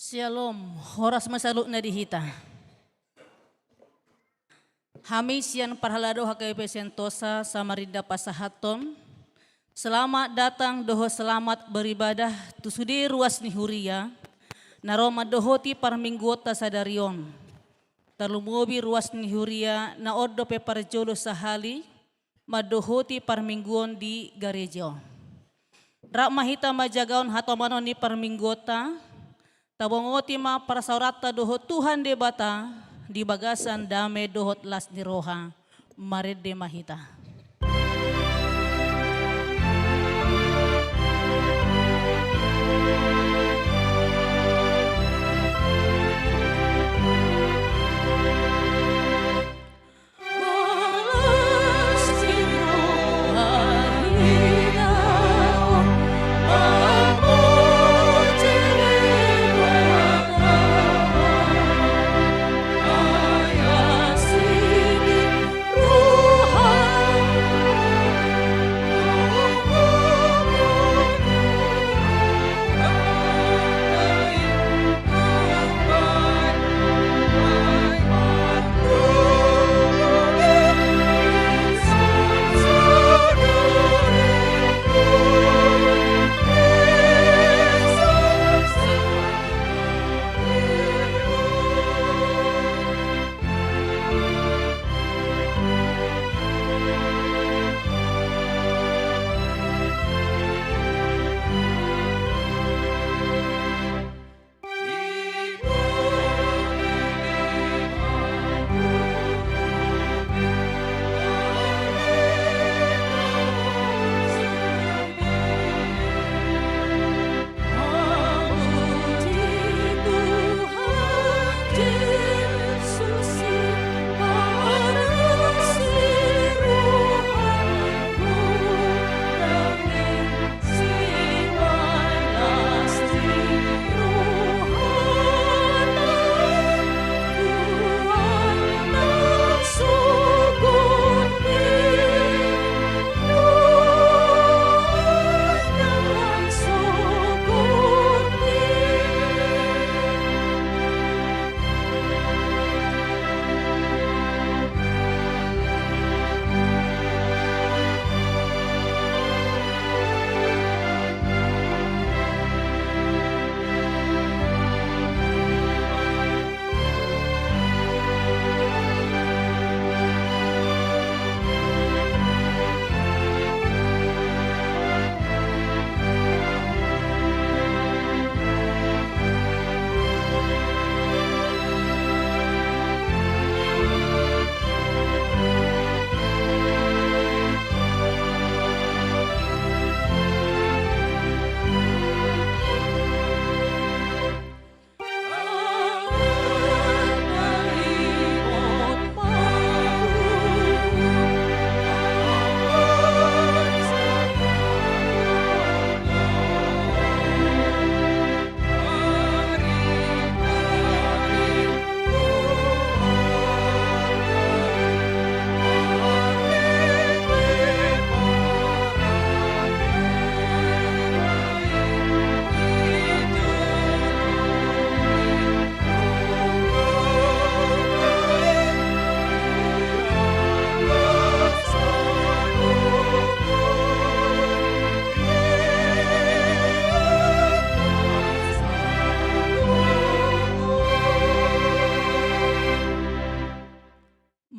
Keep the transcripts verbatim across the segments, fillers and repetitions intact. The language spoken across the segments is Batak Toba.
Syalom, horas ma saluhutna di hita. Hami sian parhalado H K B P Sentosa Samarinda pasahathon selamat datang dohot selamat beribadah tu sude ruas ni huria na ro mandohoti parmingguonta sadari on. Tarlumobi ruas ni huria na on dope parjolo sahali mandohoti parmingguon di gareja on. Rap ma hita manjagahon hatomanon ni parmingguonta, tabongoti ma parsaoranta dohot Tuhan Debata di bagasan dame dohot las ni roha. Marende ma hita.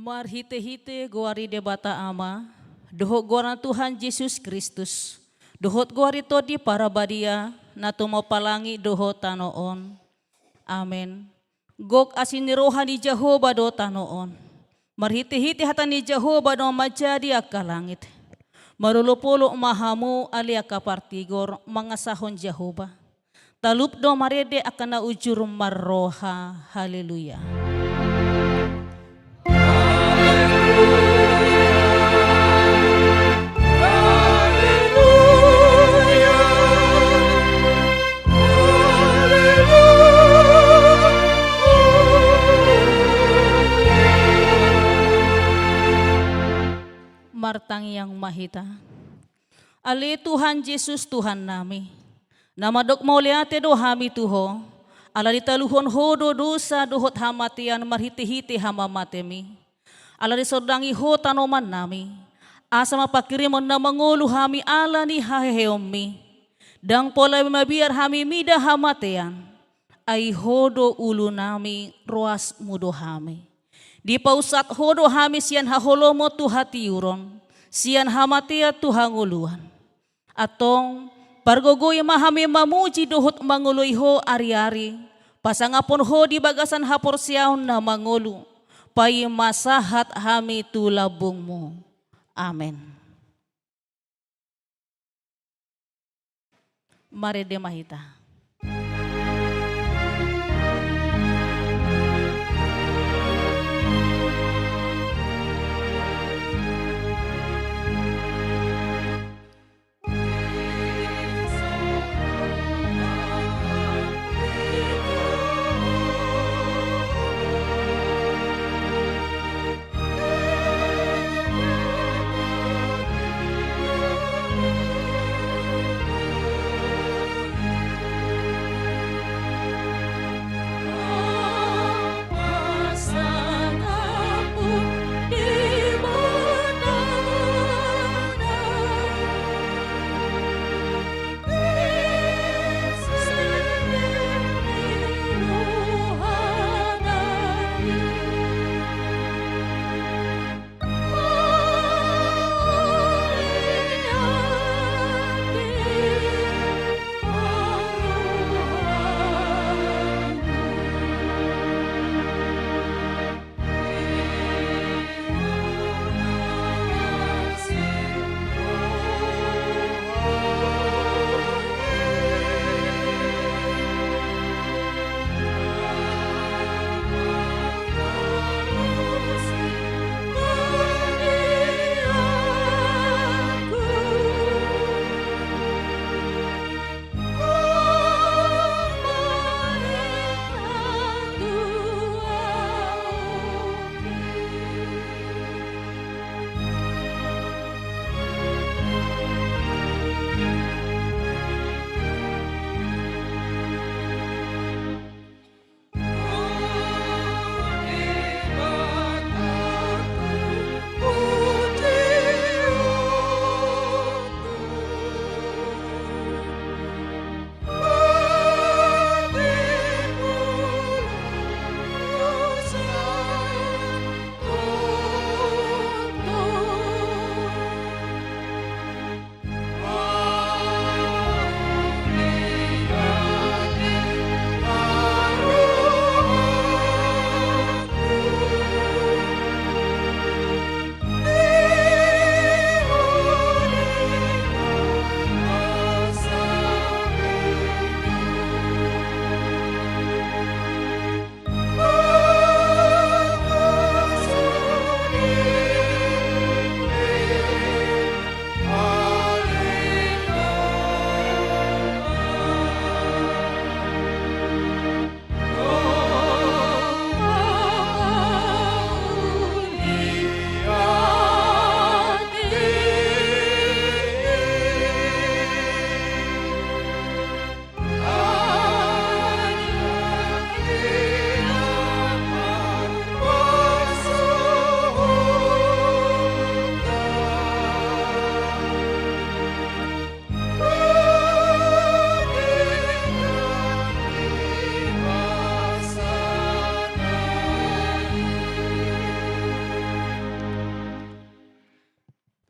Marhitehite goar ni Debata Ama dohot goar ni Tuhan Jesus Kristus dohot goar ni Tondi Parbadia na tumompa langit dohot tano on. Amen. Gok asi ni roha ni Jahowa do tano on. Marhitehite hata ni Jahowa do manjadi angka langit. Marolopolop ma hamu ale angka partigor mangasahon Jahowa. Talup do marende angka na ujur marroha. Haleluya. Martangiang ma hita. Ale Tuhan Jesus Tuhannami, na mandok mauliate do hami tu Ho, Ala ditaluhon Ho do dosa dohot hamatean marhitehite hamamatemi. Ala disondangi Ho tanomannami, asa mangkirimhon na mangolu hami ala ni haheheonmi. Ndang pola mabiar hami mida hamatean, ai Ho do ulunami, rohasmu do hami. Dipausat Ho do hami sian haholomon tu hatiuron, sian hamatean tu hangoluan. Antong, pargogoi ma hami mamuji dohot mangoloi Ho ariari, pasangaphon Ho di bagasan haporseaon na mangolu, paima sahat hami tu lambungmu. Amen. Marende ma hita.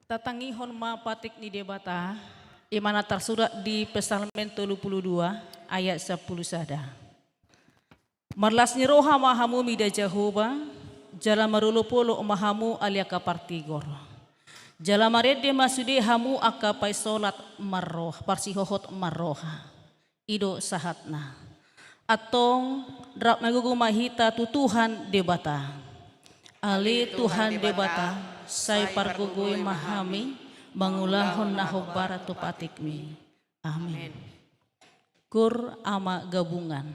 Tatangihon ma patik ni Debata, i ma na tarsurat di Psalmen tolu pulu dua ayat sampulu sada. Marlas ni roha ma hamu mida Jahowa, jala marolopolop ma hamu ale angka partigor. Jala marende ma sude hamu angka paisolat marroha, parsihohot marroha. I do sahatna. Antong, rap margogo ma hita tu Tuhan Debata. Ale Tuhan Debata, sai pargogoi ma hami mangulahon na hombar tu patikmi. Amen. Kur ama gabungan.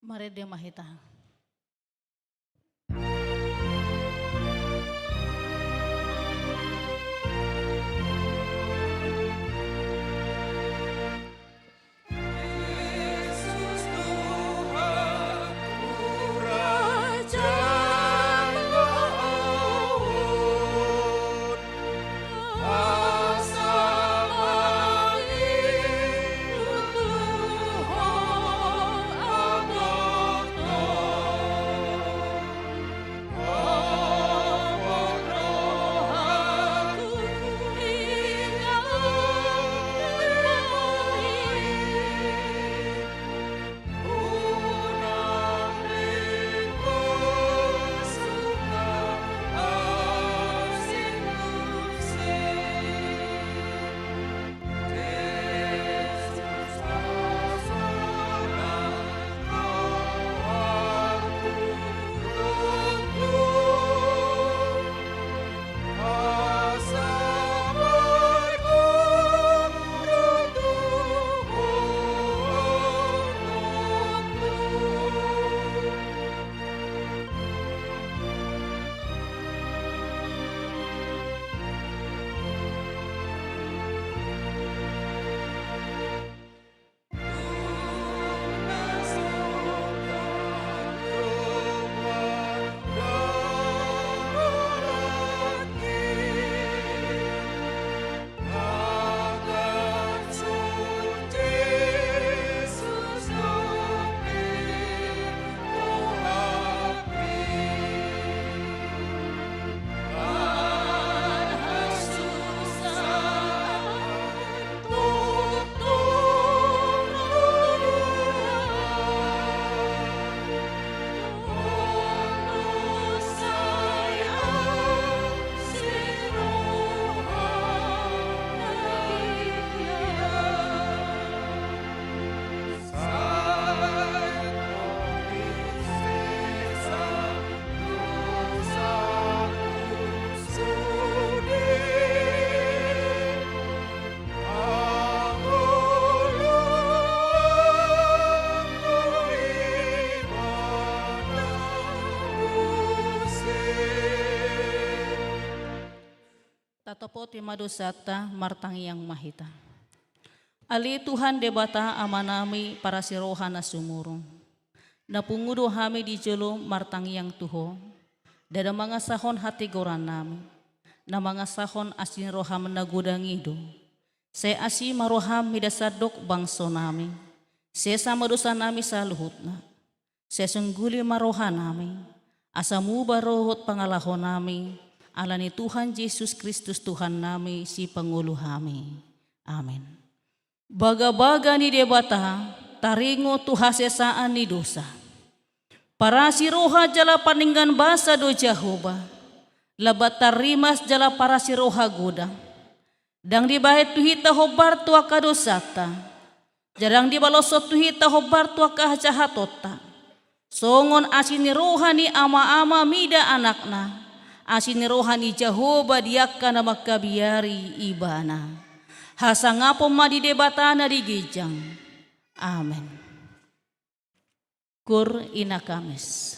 Marende ma hita. Tatopoti ma dosanta, martangiang ma hita. Ale Tuhan Debata Amanami parasi roha na sumurung, na pungu do hami di jolo martangiang tu Ho, ndada mangasahon hatigorannami, na mangasahon asi ni roham na godang i do. Sai asi ma roham mida sandok bangsonami, sesa ma dosanami saluhutna. Sai songguli ma rohanami, asa muba dohot pangalahonami, ala ni Tuhan Jesus Kristus Tuhannami, Sipangolu hami. Amen. Bagabaga ni Debata taringot tu hasesaan ni dosa. Parasi roha jala paninggan basa do Jahowa, Lambanta rimas jala parasi roha godang. Ndang dibahen tu hita hombar tu angka dosanta, jala ndang dibaloshon tu hita hombar tu angka hajahatonta. Songon asi ni roha ni ama-ama mida anakna, asi ni roha ni Jahowa di angka na mangkabiari ibana. Hasangapon ma di Debata na di ginjang. Amen. Kur ina kamis.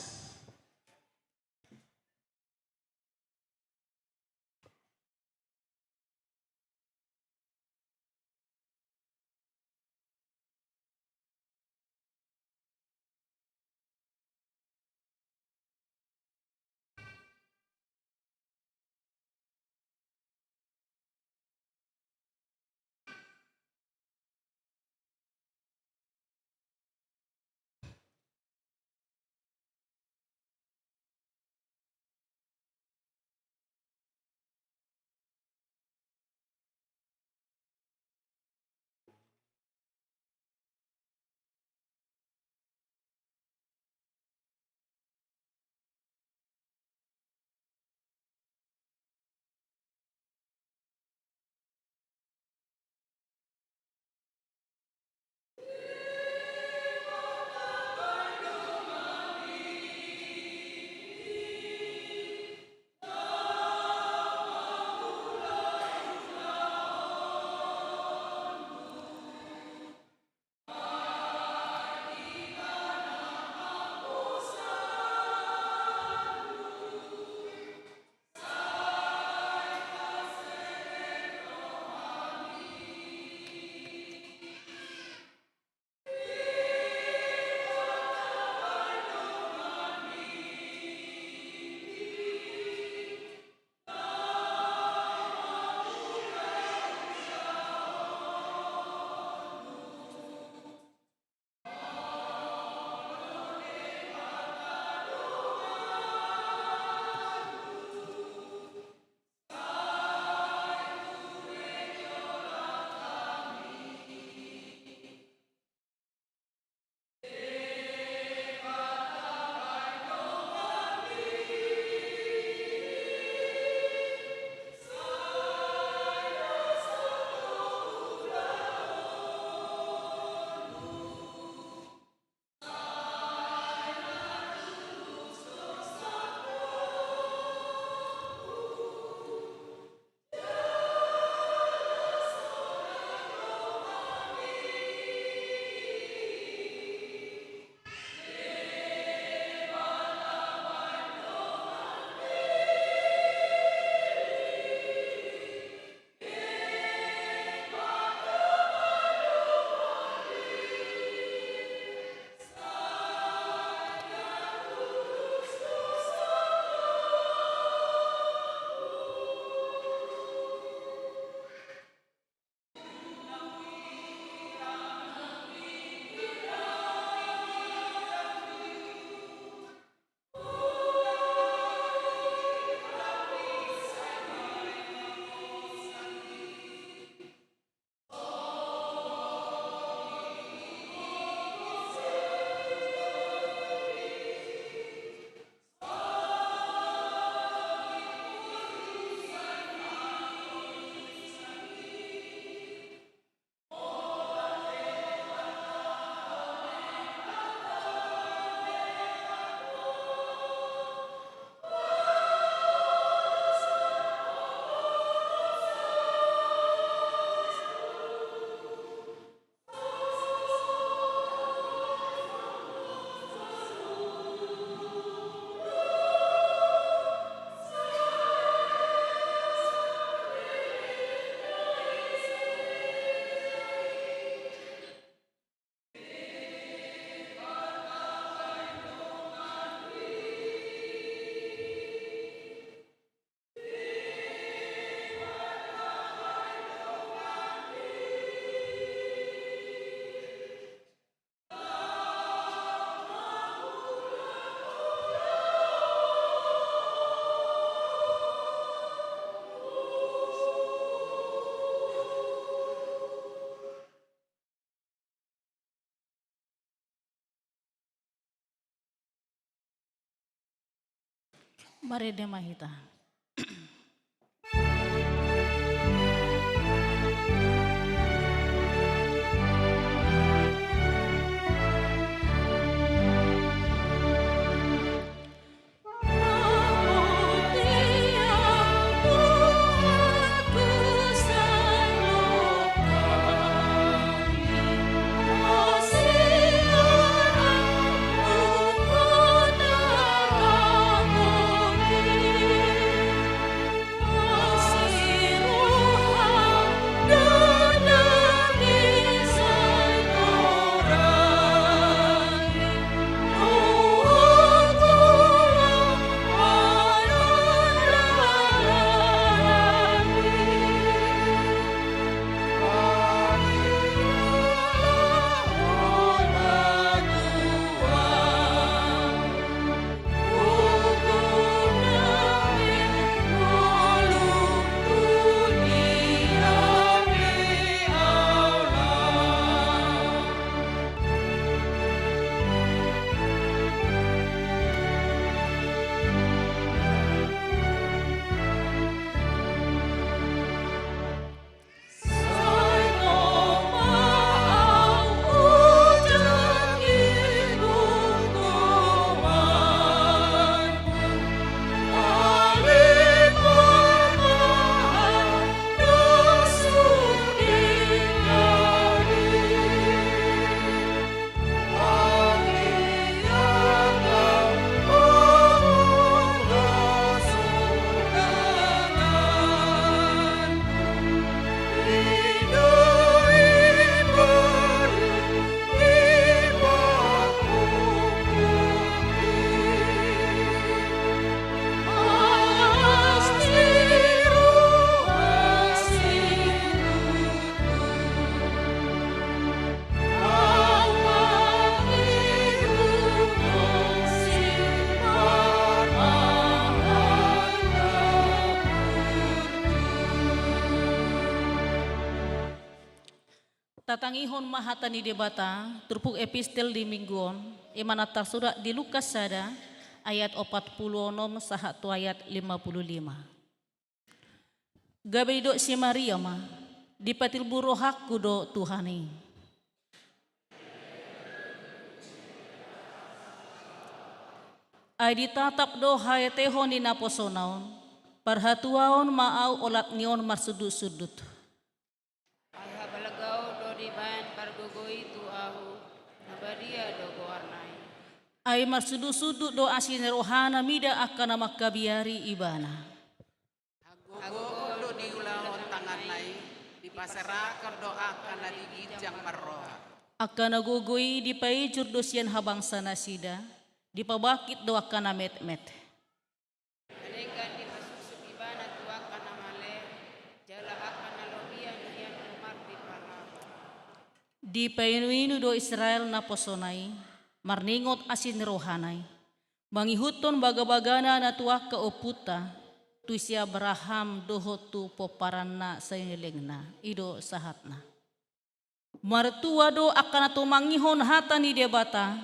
Marende ma hita. Tatangihon ma hata ni Debata, turpuk epistel di minggu on, i ma na tarsurat di Lukas sada, ayat opat pulu onom sahat tu ayat lima pulu lima. Gabe didok si Maria ma, dipatilbu rohangku do Tuhan i. Ai ditatap do haetehon ni naposona on, parhatuaon ma ahu olat ni on marsundutsundut. Ai habalgaon do dibaen pargogoi tu ahu, na badia do goarna i. Ai marsundutsundut do asi ni rohana mida angka na mangkabiari ibana. Hagogoon do diulahon tanganna i, dipaserahon do angka na di ginjang marroha. Angka na gogo i dipaijur do sian habangsa nasida, dipabangkit do angka na metmet. Denggan dipasuksuk ibana tu angka na male, jala angka na lobian hian do mardipalaho. Dipainuinu do Israel naposona i, marningot asi ni rohana i. Mangihuthon bagabagana na tu angka ompunta, tu si Abraham dohot tu pomparanna salelengna, i do sahatna. Martua do angka na tumangihon hata ni Debata,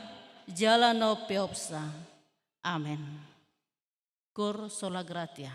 jala na umpeopsa. Amen. Cur sola gratia.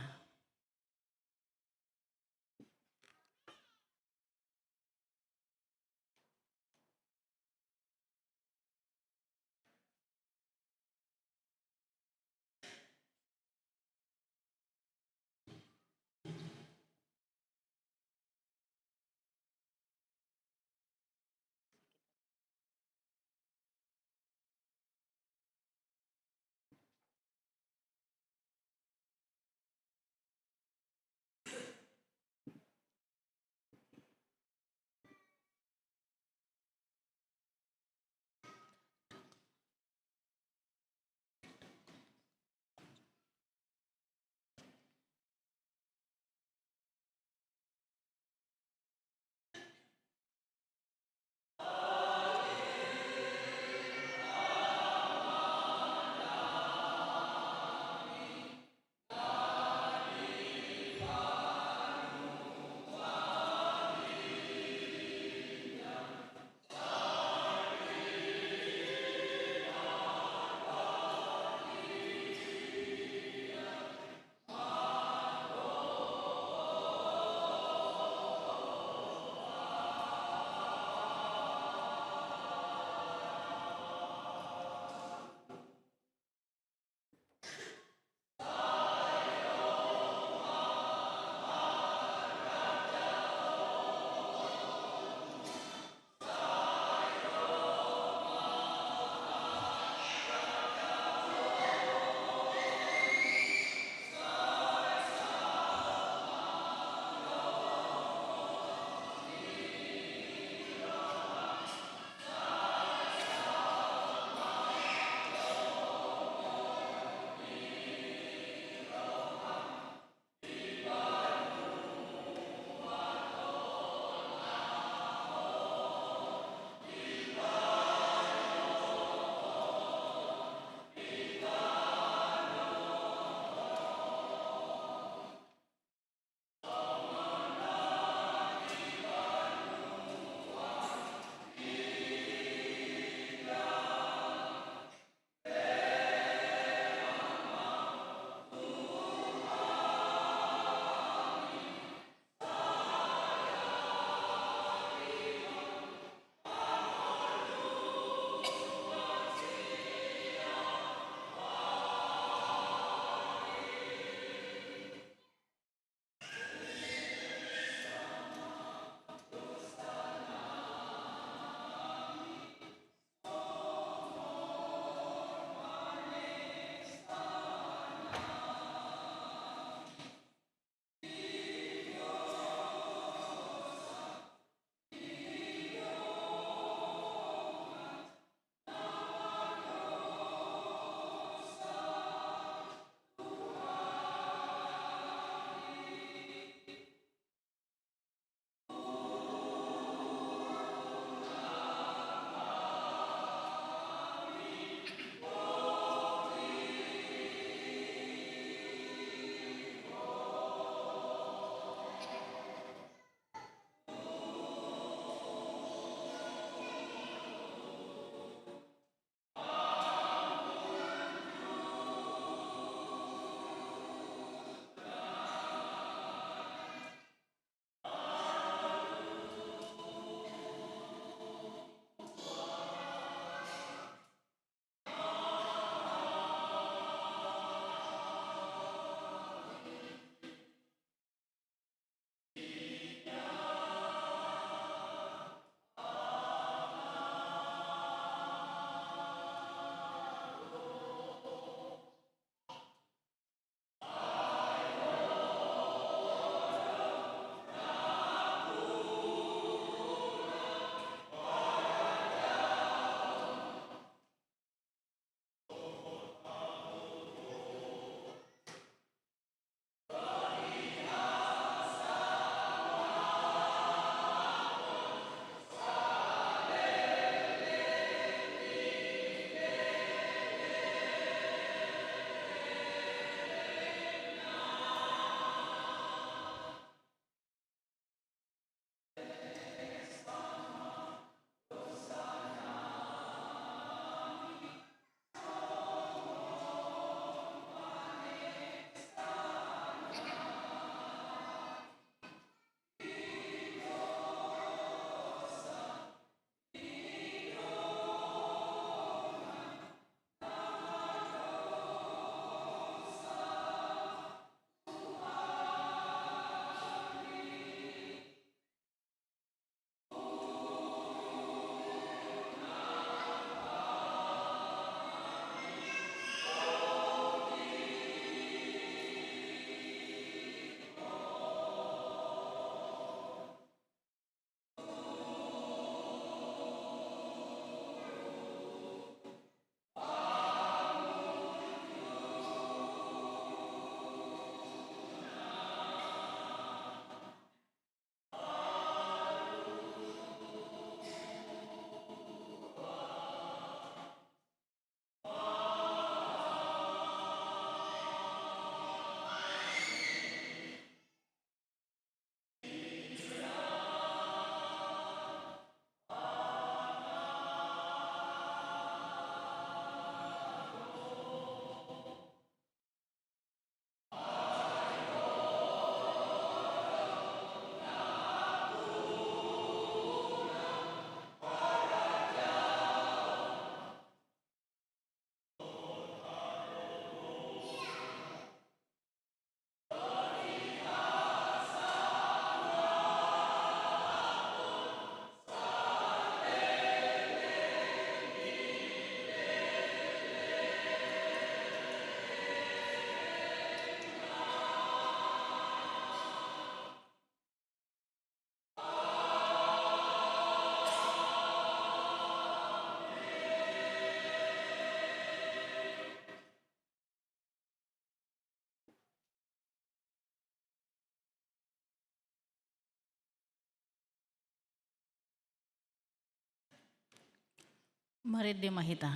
Marende ma hita.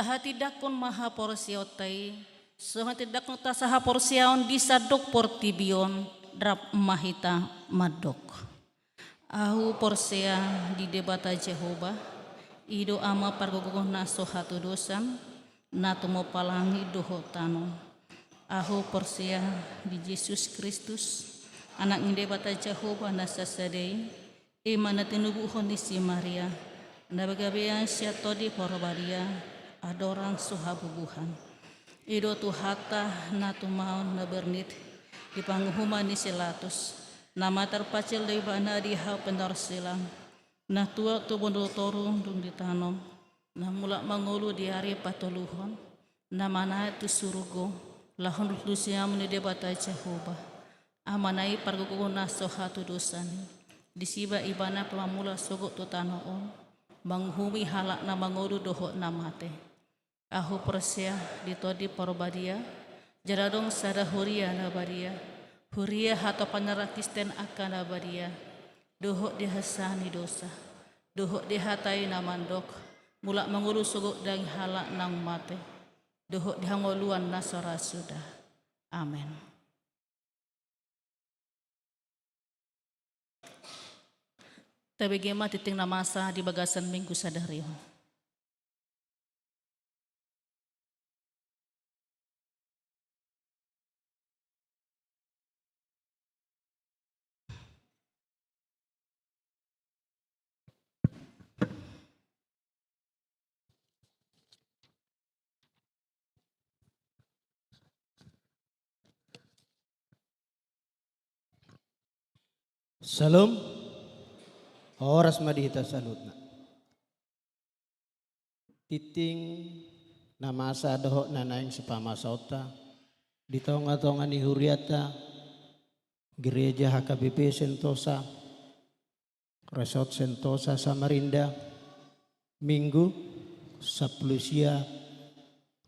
Tahatindangkon ma haporseaonta i, songon hatindangkonta sahaporseaon di sandok portibi on, rap ma hita mandok. Ahu porsea di Debata Jahowa, i do Ama pargogohon na so hatudosan, na tumompa langit dohot tano. Ahu porsea di Jesus Kristus, Anak ni Debata Jahowa na sasada i, i ma na tinubuhon ni si Maria, na bagabean sian Tondi Parbadia, andorang so habubuhan. I do Tuhanta na tumaon na bernit di panguhuman ni si Latus, na mansai tarpatsil do Ibana di hau pinorsilan, na tuat tu boru toru dung ditanom, na mulak mangolu di ari patoluhon, na manaek tu surgo, laho nungnung siamun ni Debata Jahowa, Amana i pargogohon na so hatudosan i, disi ma Ibana pamamula sogot tu tano on, manguhumi halak na mangolu dohot na mate. Ahu porsea di Tondi Parbadia, jala adong sada huria na badia, huria hatopan ni halak Kristen angka na badia, dohot di hasesaan ni dosa, dohot di hata i na mandok, mulak mangolu sogot daging halak naung mate, dohot di hangoluan na so ra suda. Amen. Tabege ma tingting na masa di bagasan Minggu sadari on. Syalom. Horas ma di hita saluhutna. Tingting na masa dohot na naeng sipamasaonta di tongatonga ni huriata, Gereja H K B P Sentosa, Resort Sentosa Samarinda, Minggu, sampulu sia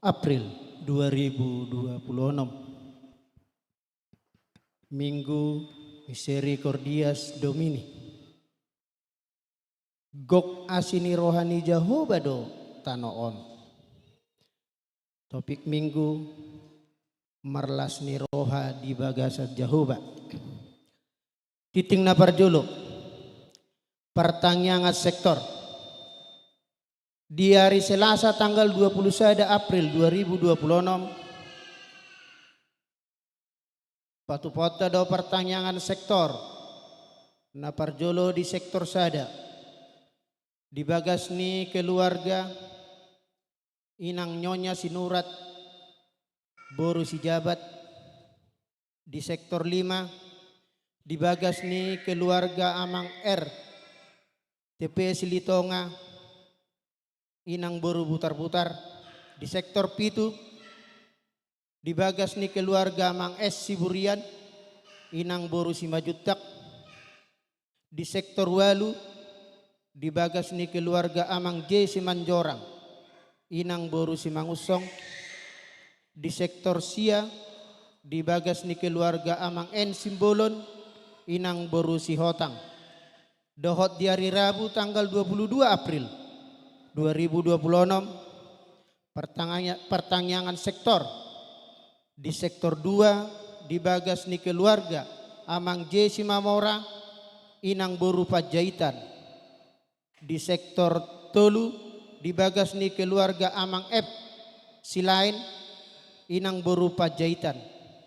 April dua ribu dua puluh enam. Minggu Misericordias Domini. Gok asi ni roha ni Jahowa do tano on. Topik Minggu, marlas ni roha di bagasan Jahowa. Tingting na parjolo, partangiangan sektor. Di ari Selasa tanggal dua puluh sada April dua ribu dua puluh enam, patupaonta do partangiangan sektor. Na parjolo di sektor sada, Di bagas ni keluarga, inang Nyonya Sinurat, boru Sijabat. Di sektor lima, di bagas ni keluarga amang R, T P Silitonga, inang boru Butarbutar. Di sektor pitu, di bagas ni keluarga amang S Siburian, inang boru Simajuntak. Di sektor ualu, di bagas ni keluarga amang J Simanjorang, inang boru Simangunsong. Di sektor sia, di bagas ni keluarga amang N Simbolon, inang boru Sihotang. Dohot di ari Rabu tanggal dua puluh dua April dua ribu dua puluh enam, pertanganya-, pertangiangan sektor. Di sektor dua, di bagas ni keluarga amang J Simamora, inang boru Panjaitan. Di sektor tolu, di bagas ni keluarga amang F Silaen, inang boru Panjaitan.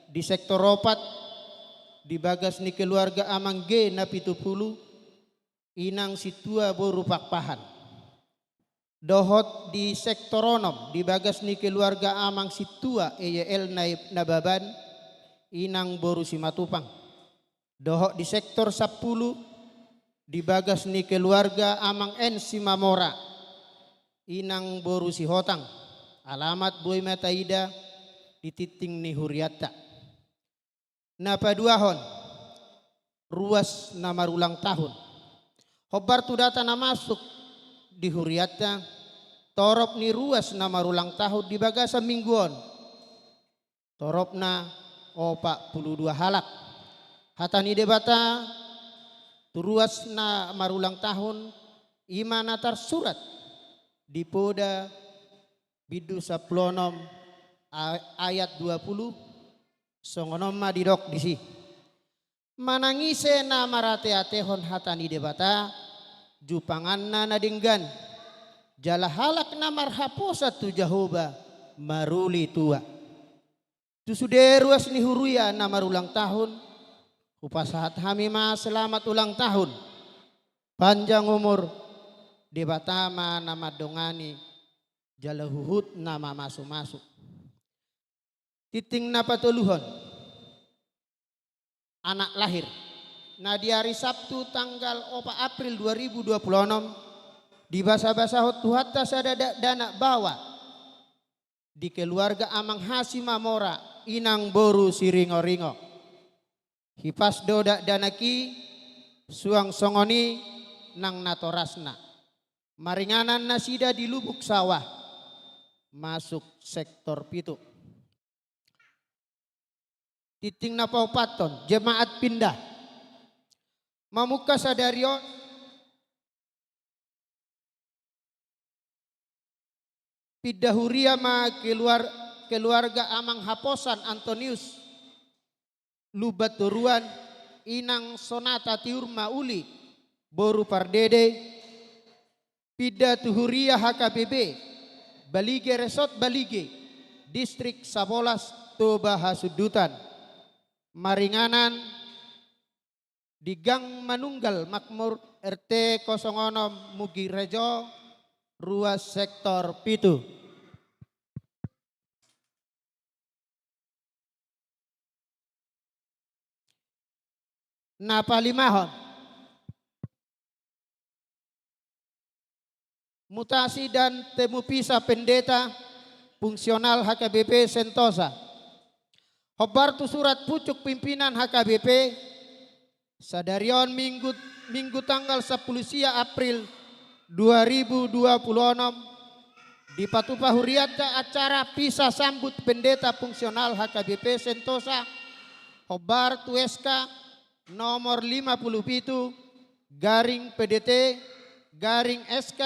Di sektor opat, di bagas ni keluarga amang G Napitupulu, inang Situa boru Pakpahan. Dohot di sektor onom, di bagas ni keluarga amang Situa E Y L Nai-, Nababan, inang boru Simatupang. Dohot di sektor sampulu, di bagas ni keluarga amang N Simamora, inang boru Sihotang. Alamat boi ma taida di tingting ni hurianta. Na paduahon, ruas na marulang tahun. Hombar tu data na masuk di hurianta, torop ni ruas na marulang tahun di bagasan minggu on, toropna opat pulu dua halak. Hata ni Debata tu ruas na marulang tahun, i ma na tarsurat di Poda bindu sampulu onom a-, ayat dua pulu, songon on ma didok disi. Manang ise na marateatehon hata ni Debata, jupanganna na denggan, jala halak na marhaposan tu Jahowa maruli tua. Tu sude ruas ni huria na marulang tahun, hupasahat hami ma selamat ulang tahun, panjang umur, Debata ma na mandongani, jala huhut na mamasumasu. Tingting na patoluhon, anak lahir. Na di ari Sabtu tanggal opat April dua ribu dua puluh onom, dibasabasahon Tuhanta sada da-, dakdanak baoa di keluarga amang H Simamora, inang boru Siringoringo. Hipas do dakdanak i, suang songon i nang natorasna. Maringanan nasida di Lubuk Sawah, masuk sektor pitu. Tingting na paopathon, jemaat pindah. Mamungka sadari on, pindah huria ma keluar-, keluarga amang Haposan Antonius, Lumban Toruan, inang Sonata Tiur Mauli, boru Pardede, pindah tu huria H K B P Balige, Resort Balige, Distrik Sabolas, Toba Hasundutan. Maringanan di Gang Manunggal Makmur, R T kosong onom Mugirejo, ruas sektor pitu. Na palimahon, mutasi dan temu pisah pendeta fungsional H K B P Sentosa. Hombar tu surat pucuk pimpinan H K B P, sadari on Minggu, Minggu tanggal sampulu sia April dua ribu dua puluh onom, dipatupa hurianta acara pisah sambut pendeta fungsional H K B P Sentosa, hombar tu S K nomor lima puluh pitu, garing P D T, garing S K,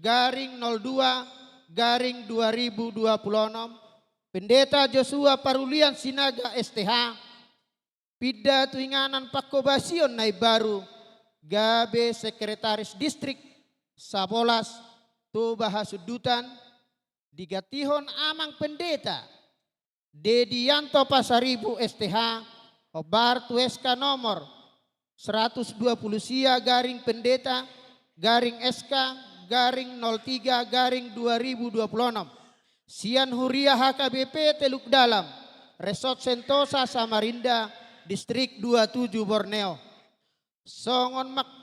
garing nol dua, garing dua ribu dua puluh onom, Pendeta Josua Parulian Sinaga, S T H, pindah tu inganan pangkobasion na imbaru, gabe Sekretaris Distrik Sabolas, Toba Hasundutan, digantihon Amang Pendeta Dedianto Pasaribu, S T H, hombar tu S K nomor seratus dua puluh sia, garing Pendeta garing S K garing nol tiga garing dua ribu dua puluh enam. Sian Huria H K B P Teluk Dalam, Resort Sentosa Samarinda, Distrik dua tujuh Borneo. Songon mak-,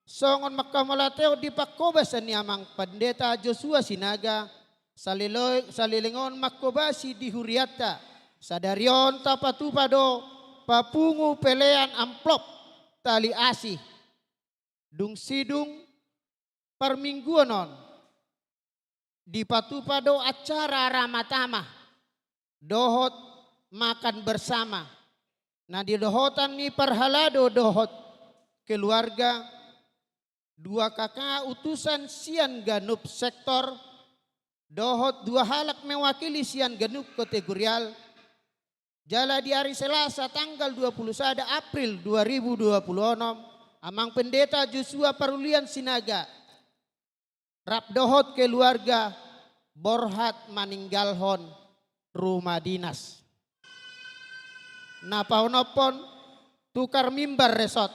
songon manghamauliatehon di panghobasan ni Amang Pandeta Josua Sinaga, salelo-, saleleng on manghobasi di hurianta, sadari on tapatupa do papungu pelean amplop tali asi. Dung sidung parmingguon on, dipatupa do acara ramah tamah dohot makan bersama. Na di dohotan ni parhalado dohot keluarga, dua K K utusan sian ganup sektor, dohot dua halak mewakili sian ganup kategorial, jala di ari Selasa tanggal dua puluh sada April dua ribu dua puluh enam, Amang Pendeta Josua Parulian Sinaga, rap dohot keluarga borhat maninggalhon rumah dinas. Na paonomhon, tukar mimbar resort.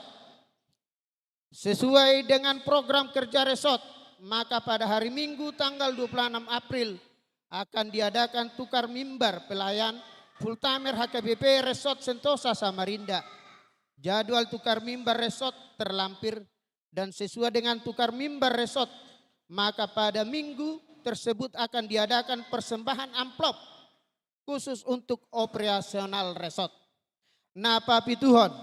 Sesuai dengan program kerja resort, maka pada hari Minggu tanggal dua puluh enam April akan diadakan tukar mimbar pelayan full timer H K B P Resort Sentosa Samarinda. Jadwal tukar mimbar resort terlampir dan sesuai dengan tukar mimbar resort, maka pada minggu tersebut akan diadakan persembahan amplop khusus untuk operasional resort. Na papituhon,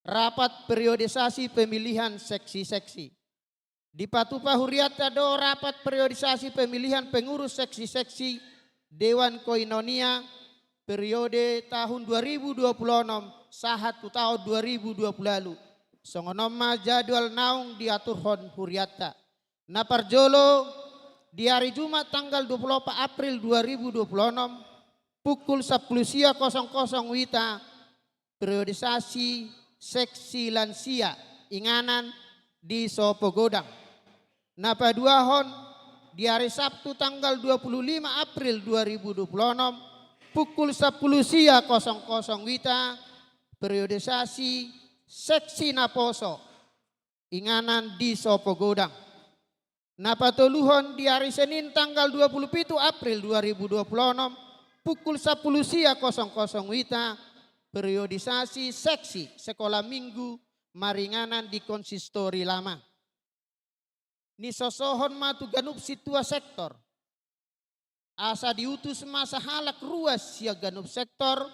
rapat periodisasi pemilihan seksi-seksi. Dipatupa hurianta do rapat periodisasi pemilihan pengurus seksi-seksi Dewan Koinonia periode tahun dua ribu dua puluh enam sahat tu tahun dua ribu dua puluh ualu. Songon on ma jadwal naung diaturhon hurianta. Na parjolo, di ari Jumat tanggal dua puluh opat April dua ribu dua puluh enam, pukul sampulu sia kosong kosong wita, periodisasi seksi lansia inganan di Sopogodang. Na paduahon, di ari Sabtu tanggal dua puluh lima April dua ribu dua puluh enam, pukul sampulu sia kosong kosong wita, periodisasi seksi naposo inganan di Sopogodang. Na patoluhon, di ari Senin tanggal dua puluh pitu April dua ribu dua puluh enam, pukul sampulu sia kosong kosong wita, periodisasi seksi sekolah minggu maringanan di Konsistori Lama. Nisosohon ma tu ganup sintua sektor. Asa diutus ma sahalak ruas sian ganup sektor,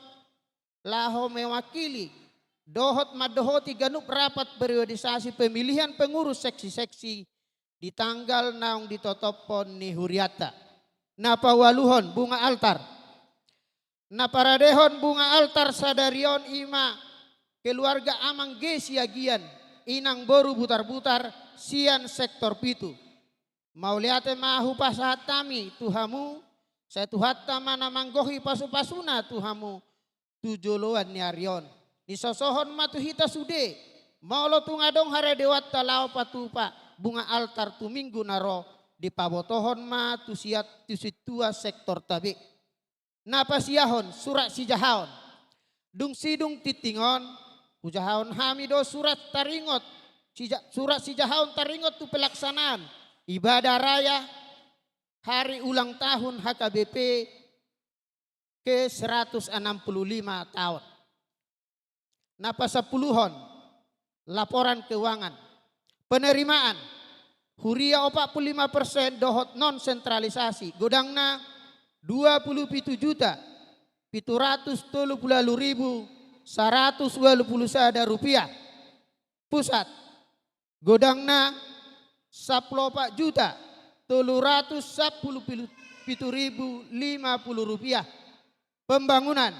laho mewakili dohot mandohoti ganup rapat periodisasi pemilihan pengurus seksi-seksi di tanggal naung ditotophon ni hurianta. Na paualuhon, bunga altar. Na paradehon bunga altar sadari on i ma keluarga Amang G Siagian, inang boru Butarbutar, sian sektor pitu. Mauliate ma hupasahat hami tu hamu, sai Tuhanta ma na manggohi pasupasuna tu hamu tu joloan ni ari on. Nisosohon ma tu hita sude, molo tung adong haradeonta laho patupa bunga altar tu minggu na ro, dipabotohon ma tu siat, tu sintua sektorta be. Na pasiahon, surat sijahaon. Dung sidung tingting on, hujahaon hami do surat taringot, sija-, surat sijahaon taringot tu pelaksanaan ibadah raya hari ulang tahun H K B P ke seratus enam puluh lima taon. Na pasampuluhon, laporan keuangan. Penerimaan, huria opat puluh lima persen dohot non sentralisasi, godangna dua puluh pitu juta pitu ratus tolu puluh ualu ribu saratus ualu pulu sada rupiah. Pusat, godangna sampulu opat juta tolu ratus sampulu pitu ribu lima pulu rupiah. Pembangunan,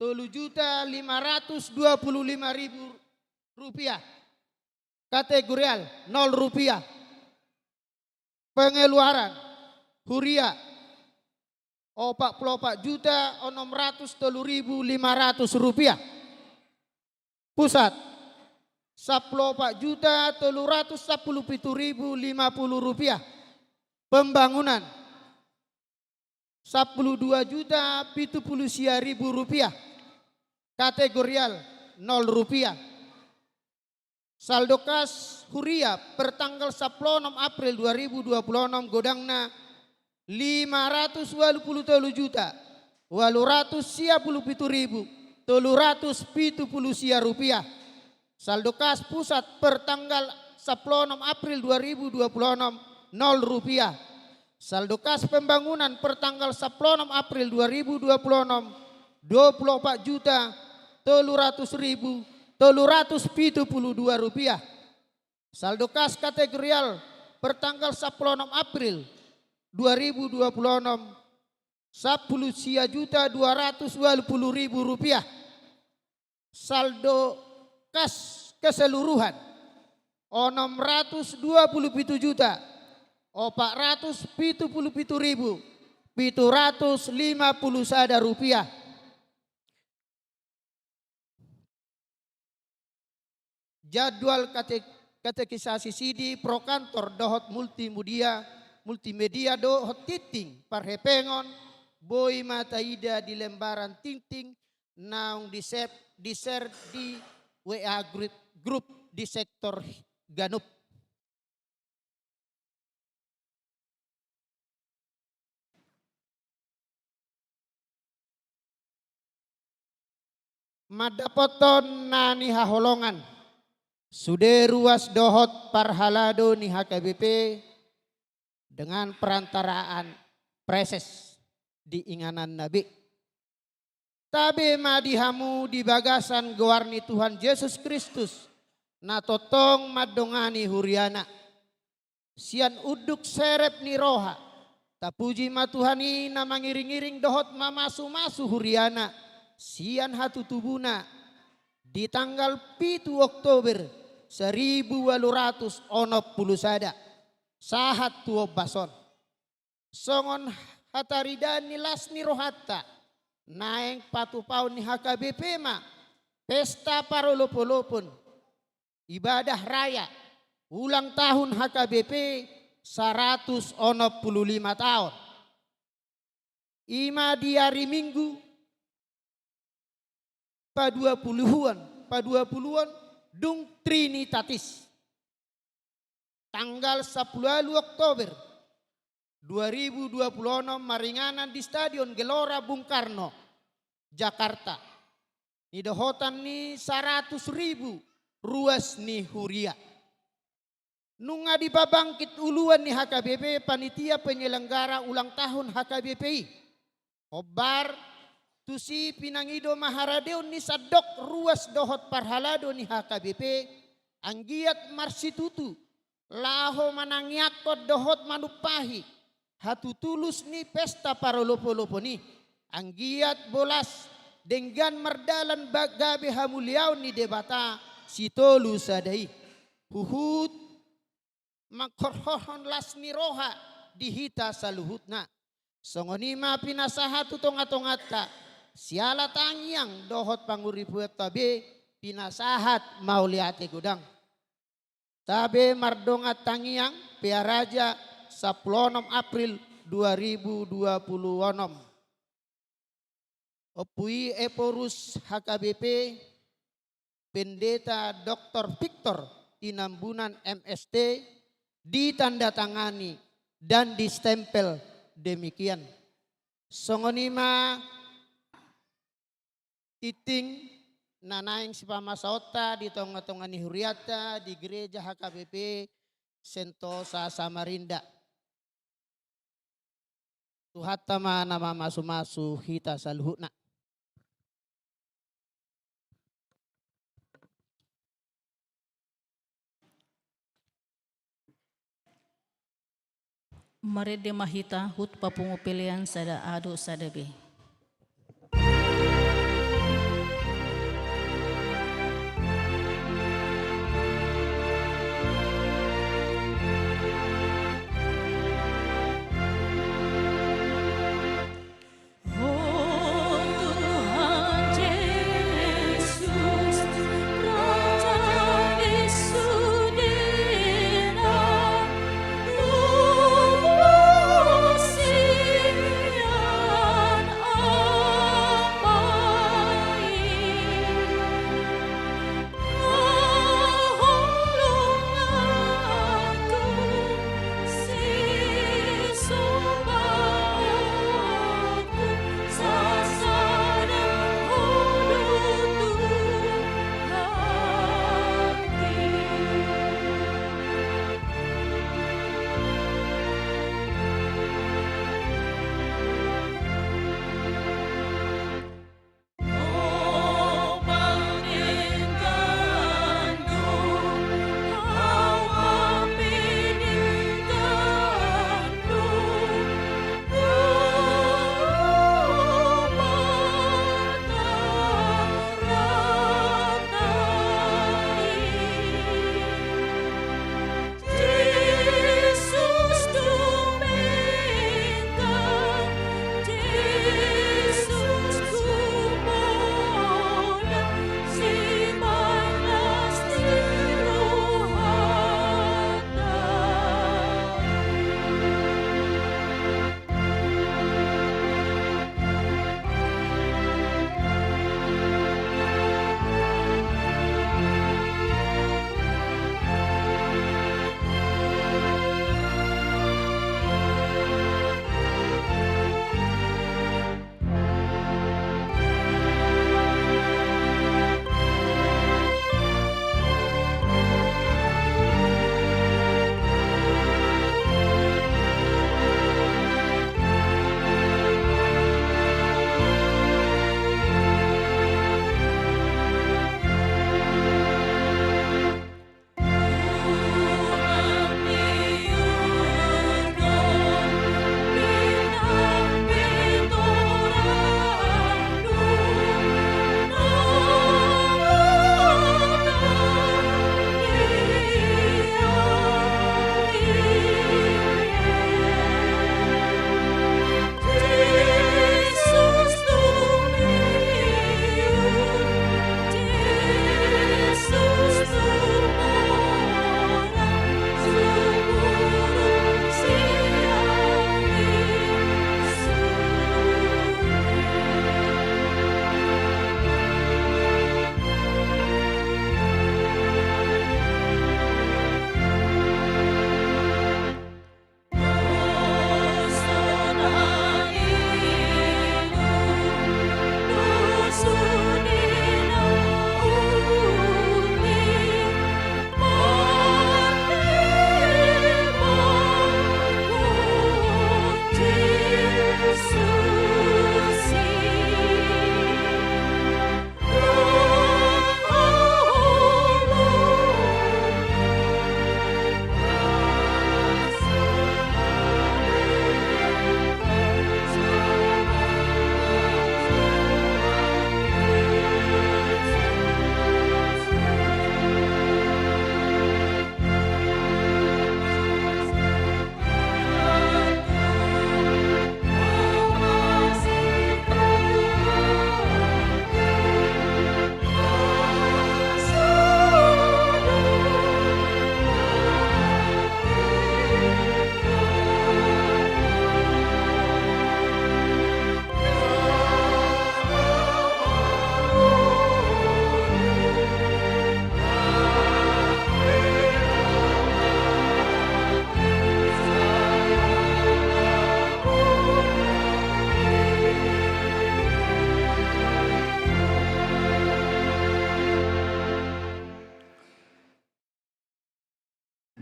tolu juta lima ratus dua pulu lima ribu rupiah. Kategorial, nol rupiah. Pengeluaran, huria, opat pulu opat juta onom ratus tolu ribu lima ratus rupiah. Pusat, sampulu opat juta tolu ratus sampulu pitu ribu lima pulu rupiah. Pembangunan, sampulu dua juta pitu pulu sia ribu rupiah. Kategorial, nol rupiah. Saldo kas huria pertanggal sampulu onom April dua ribu dua puluh onom godangna lima ratus ualu pulu tolu juta ualu ratus sia pulu pitu ribu tolu ratus pitu pulu sia rupiah. Saldo kas pusat pertanggal sampulu onom April dua ribu dua puluh onom, nol rupiah. Saldo kas pembangunan pertanggal sampulu onom April dua ribu dua puluh onom, dua pulu opat juta tolu ratus ribu tolu ratus pitu pulu dua rupiah. Saldo kas kategorial pertanggal sampulu onom April dua ribu dua puluh onom, sampulu sia juta dua ratus ualu pulu ribu rupiah. Saldo kas keseluruhan, onom ratus dua pulu pitu juta opat ratus pitu pulu pitu ribu pitu ratus lima pulu sada rupiah. Jadwal kate-, katekisasi sidi pro kantor dohot multimedia, multimedia dohot tingting parhepengon, boi ma taida di lembaran tingting naung di-share, di-share di W A group, group di sektor ganup. Mandapothon na nihaholongan sude ruas dohot parhalado ni H K B P dengan perantaraan preses di ingananna be. Tabe ma di hamu di bagasan goar ni Tuhan Jesus Kristus, na tongtong mandongani huriana. Sian unduk serep ni roha, tapuji ma Tuhan i na mangiring-iring dohot mamasumasu huriana sian hatutubuna, di tanggal pitu Oktober saribu ualu ratus onom pulu sada, sahat tu ombas on. Songon hataridaan ni las ni rohanta, naeng patupaon ni H K B P ma pesta parolopolopon, ibadah raya, ulang tahun H K B P saratus onom pulu lima taon. I ma di ari Minggu, paduapuluhon, paduapuluhon dung Trinitatis. Tanggal sampulu ualu Oktober dua ribu dua puluh onom maringanan di Stadion Gelora Bung Karno, Jakarta. Nidohotan ni saratus ribu ruas ni huria. Nunga dipabangkit uluan ni H K B P panitia penyelenggara ulang tahun H K B P i. Hombar, tusi pinangido ma haradeon ni sandok ruas dohot parhalado ni H K B P, anggiat marsitutu laho manangiangkon dohot manumpahi hatutulus ni pesta parolopolopon i, anggiat bolas denggan mardalan ba-, gabe hamuliaon ni Debata Sitolu Sada i. Huhut manghorhon las ni roha di hita saluhutna. Songon i ma pinasahat tu tongatonganta, siala tangiang dohot panguripuanta be pinasahat mauliate godang. Tabe mardongan tangiang, Pearaja, sampulu onom April dua ribu dua puluh onom. Ompu i Ephorus H K B P, Pendeta Doktor Victor Tinambunan M S T, ditandatangani dan distempel demikian. Songon i ma tingting na naeng sipamasaonta di tongatonga ni hurianta di Gereja H K B P Sentosa Samarinda. Tuhanta ma na mamasumasu hita saluhutna. Marende ma hita hut papungu pelean sada A dohot sada B.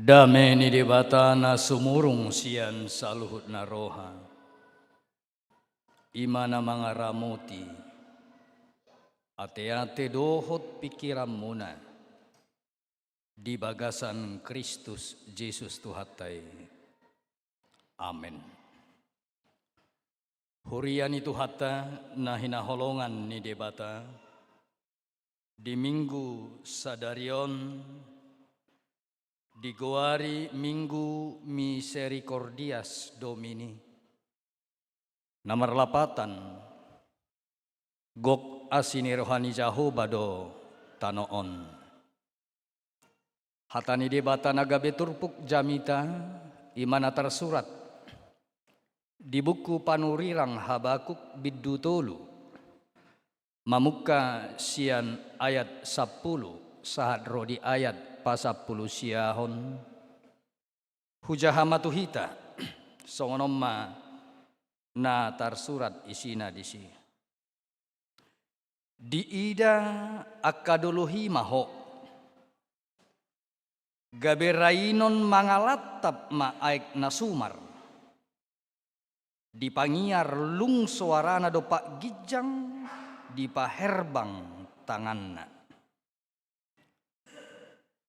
Dame ni Debata na sumurung sian saluhut na roha, i ma na mangaramoti ateate dohot pingkiranmuna di bagasan Kristus Jesus Tuhanta i. Amen. Huria ni Tuhanta na hinaholongan ni Debata, di Minggu sadari on digoari Minggu Misericordias Domini, na marlapatan gok asi ni roha ni Jahowa do tano on. Hata ni Debata na gabe turpuk jamita, i ma na tarsurat di buku panurirang Habakuk bindu tolu, mamungka sian ayat sampulu sahat ro di ayat pasampulu siahon. Hujaha ma tu hita, songon on ma na tarsurat isina disi. Diida angka dolok i ma ho, gabe rainon mangalantap ma aek na sumar. Dipangiar lung soarana dompak ginjang, dipaherbang tanganna.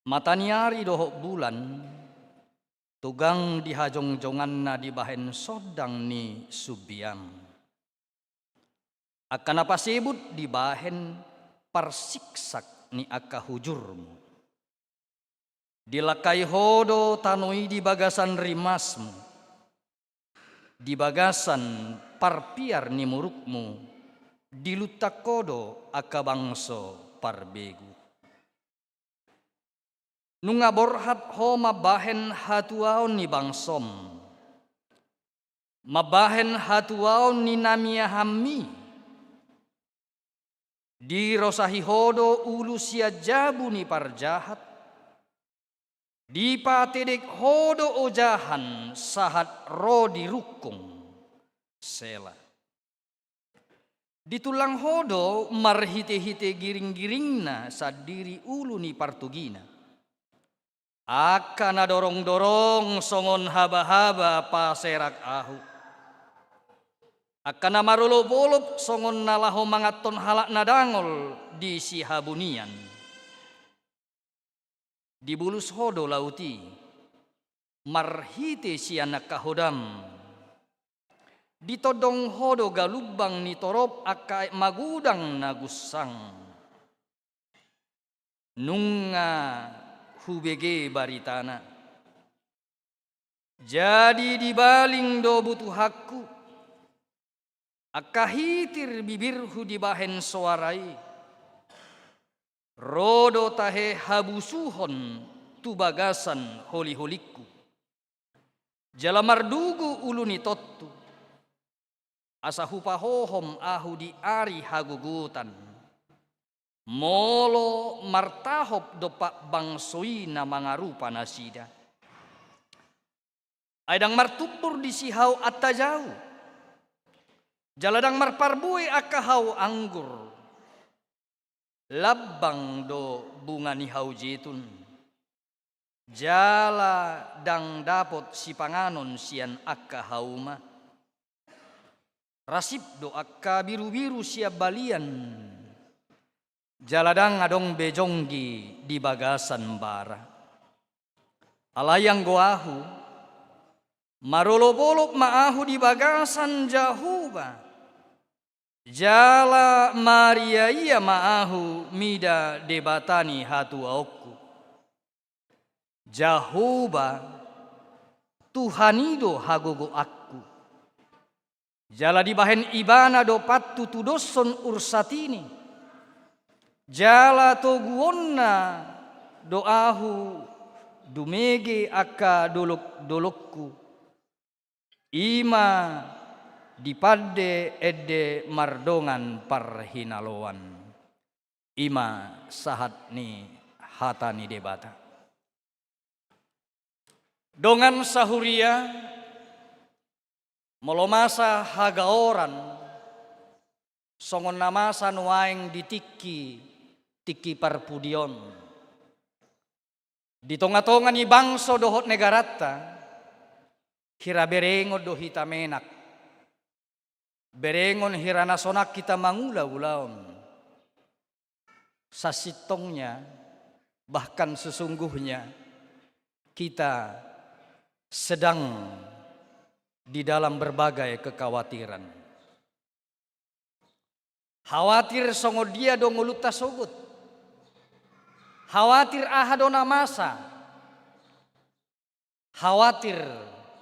Mata ni ari dohot bulan, tugang di hajongjonganna dibahen sondang ni sumbiang. Angka na pasebut dibahen parsiksak ni angka hujurmu. Dilangkai ho do tano i di bagasan rimasmu, di bagasan parpiar ni murukmu, diluntak ho do angka bangso parbegu. Nunga borhat ho mambahen hatuaon ni bangsom, mambahen hatuaon ni na miahanmi. Dirosahi ho do ulu sian jabu ni parjahat, dipatedek ho do ojahan sahat ro di rungkung. Sela. Ditullang ho do marhitehite giringgiringna sandiri ulu ni partugina. Angka na dorongdorong songon habahaba paserak ahu. Angka na marolopolop songon na laho manganhon halak na dangol di sihabunian. Dibulus ho do laut i marhite sian angka hodam. Ditondong ho do galumbang ni torop angka aek magodang na gunsang. Nunga hubege baritana. Jadi dibaling do butuhanku. Angka hitir bibirhu dibahen soara i. Ro do tahe habusuhon tu bagasan holiholingku. Jala mardugu ulu ni tontu. Asa hupahohom ahu di ari hagogotan. Molo martahop dompak bangso i na mangarupa nasida. Ai ndang martumbur disi hau antajau. Jala ndang marparbue angka hau anggur. Lambang do bunga ni hau jetun. Jala ndang dapot sipanganon sian angka hauma. Rasip do angka birubiru sian balian. Jala ndang adong be jonggi di bagasan bara. Alai anggo ahu, marolopolop ma ahu di bagasan Jahowa. Jala mariaia ma ahu mida Debata ni hatuaonku. Jahowa, Tuhan i do hagogoonku. Jala dibahen Ibana do pantutudoshon ursatini. Jala toguonna do ahu dumege angka dolokdolokku. I ma dipande ende mardongan parhinaloan. I ma sahat ni hata ni Debata. Dongan sahuria, molo masa hagaoran, songon na masa nuaeng di tingki, tingki parpudi on. Di tonga-tonga ni bangso dohot negaranta, hira berengon do hita menak. Berengon hira na sonang hita mangula ulaon. Sasintongnya, bahkan sesungguhnya, kita sedang di dalam berbagai kekhawatiran. Khawatir songon dia do ngolunta sogot. Khawatir aha do na masa. Khawatir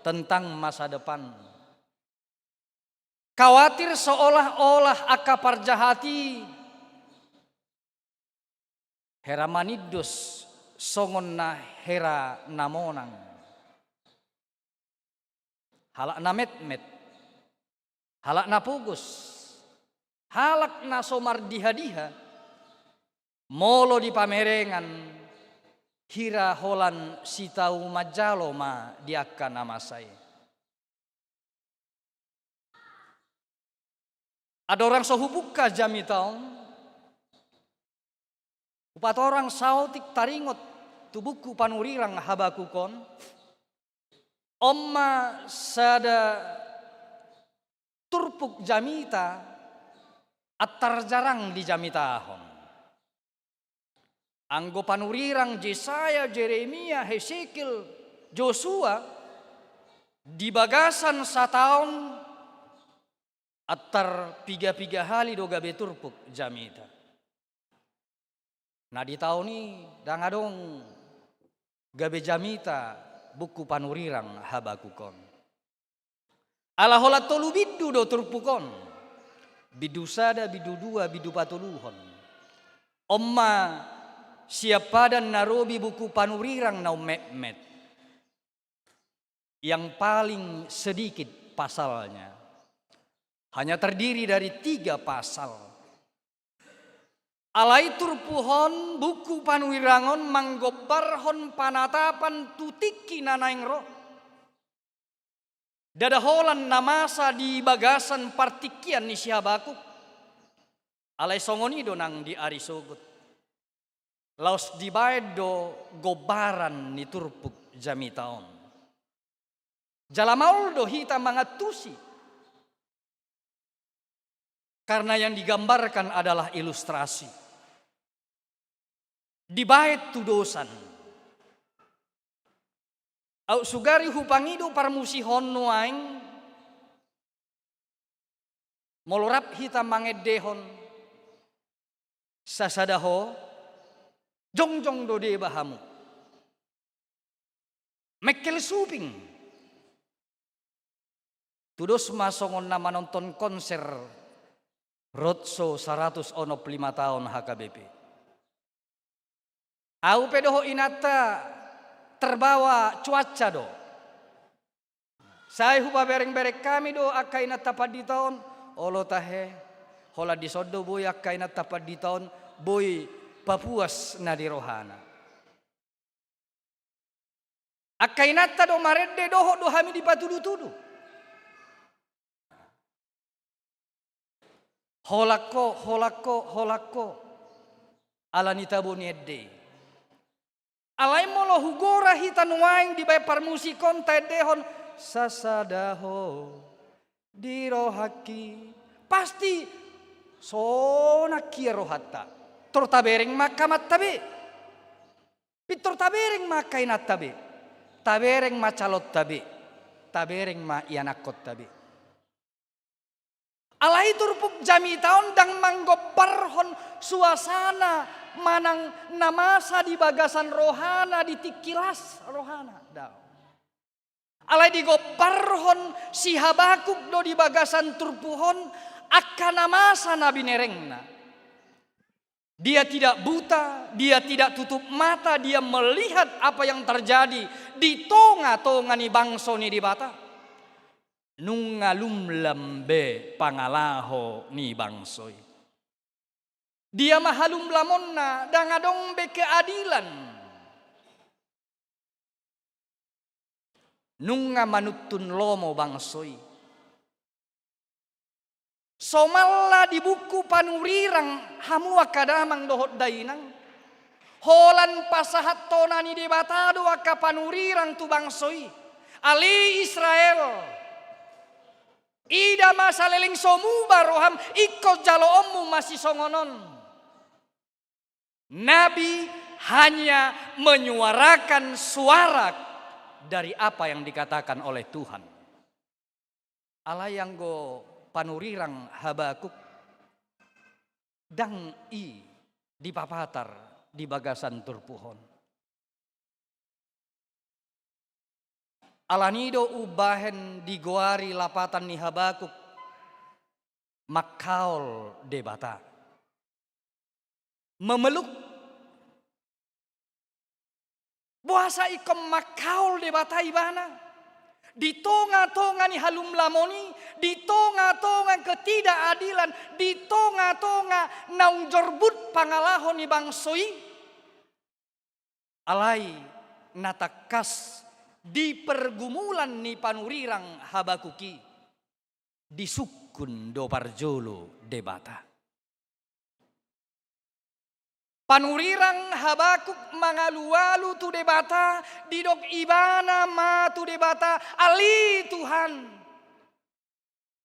tentang masa depan. Khawatir seolah-olah angka parjahat i hera manindos songon na hera na monang. Halak na metmet, halak na pogos, halak na so mardiha-diha, molo di pamerengan, hira holan sitau manjalo ma di angka na masa i. Andorang so hubungka jamita on, hupatorang saotik taringot tu buku panurirang Habakuk on, on ma sada turpuk jamita antar jarang dijamitahon. Anggo panurirang Jesaya, Jeremia, Hesekiel, Josua, di bagasan sataon antar piga-piga hali do gabe turpuk jamita. Na di taon i ndang adong gabe jamita buku panurirang Habakuk on. Ala holan tolu bindu do turpuk on. Bindu sada, bindu dua, bindu patoluhon. On ma siampadan na robi buku panurirang na ummetmet. Yang paling sedikit pasalnya. Hanya terdiri dari tiga pasal. Alai turpuk on, buku panurirang on, manggombarhon panatapan tu tingki na naeng ro. Ndada holan na masa di bagasan partingkian ni si Habakuk. Alai songon i do nang di ari sogot. Laos dibaen do gombaran ni turpuk jamita on. Jala maol do hita mangantusi. Karena yang digambarkan adalah ilustrasi. Dibaen tudosan. Aut sugari hupangido parmusihon nuaeng, molo rap hita mangendehon sasada ho, jongjong do deba hamu. Mengkel suping. Tudos ma songon na manonton konser roadshow saratus onom pulu lima taon H K B P. Au pe dohot inanta terbawa cuaca do. Sai hupabereng-bereng hami do angka inanta pandita on, olo tahe, holan dison do boi angka inanta pandita on, boi papuas na di rohana. Angka inanta do marende, dohot do hami dipatudu-tudu. Holan ho, holan ho, holan ho. Ala ni tabo ni ende i. Alai molo hugora hita nuaeng dibaen parmusik on taendehon sasada ho di rohangki. Pasti sonang hia rohanta. Tor tabereng ma angka amanta be. Pintor tabereng ma angka inanta be, tabereng ma calonta be, tabereng ma ianakkonta be. Alai turpuk jamita on ndang manggombarhon suasana manang na masa di bagasan rohana di tingki las rohana. Daong. Alai digombarhon si Habakuk do di bagasan turpuk on angka na masa na binerengna. Dia tidak buta, dia tidak tutup mata, dia melihat apa yang terjadi di tonga-tonga ni bangso ni Debata. Nunga lumlam be pangalaho ni bangso i. Dia ma halumlamonna, ndang adong be keadilan. Nunga manuntun lomo bangso i. Somalna di buku panurirang hamu angka damang dohot dainang, Holan pasahat tona ni Debata do angka panurirang tu bangso i. Ale Israel, ida ma saleleng so muba roham, ingkon jaloonmu masisongon on. Nabi hanya menyuarakan suara dari apa yang dikatakan oleh Tuhan. Alai anggo panurirang Habakuk, ndang i dipapatar di bagasan turpuk on. Alani do umbahen digoari lapatan ni Habakuk mangkaol Debata. Memeluk. Boasa ingkon mangkaol Debata ibana? Di tonga-tonga ni halumlamon i, di tonga-tonga ketidakadilan, di tonga-tonga naung jorbut pangalaho ni bangso i, alai na tangkas di pergumulan ni panurirang Habakuk i, disungkun do parjolo Debata. Panurirang Habakuk mangalualu tu Debata, didok ibana ma tu Debata, ale Tuhan.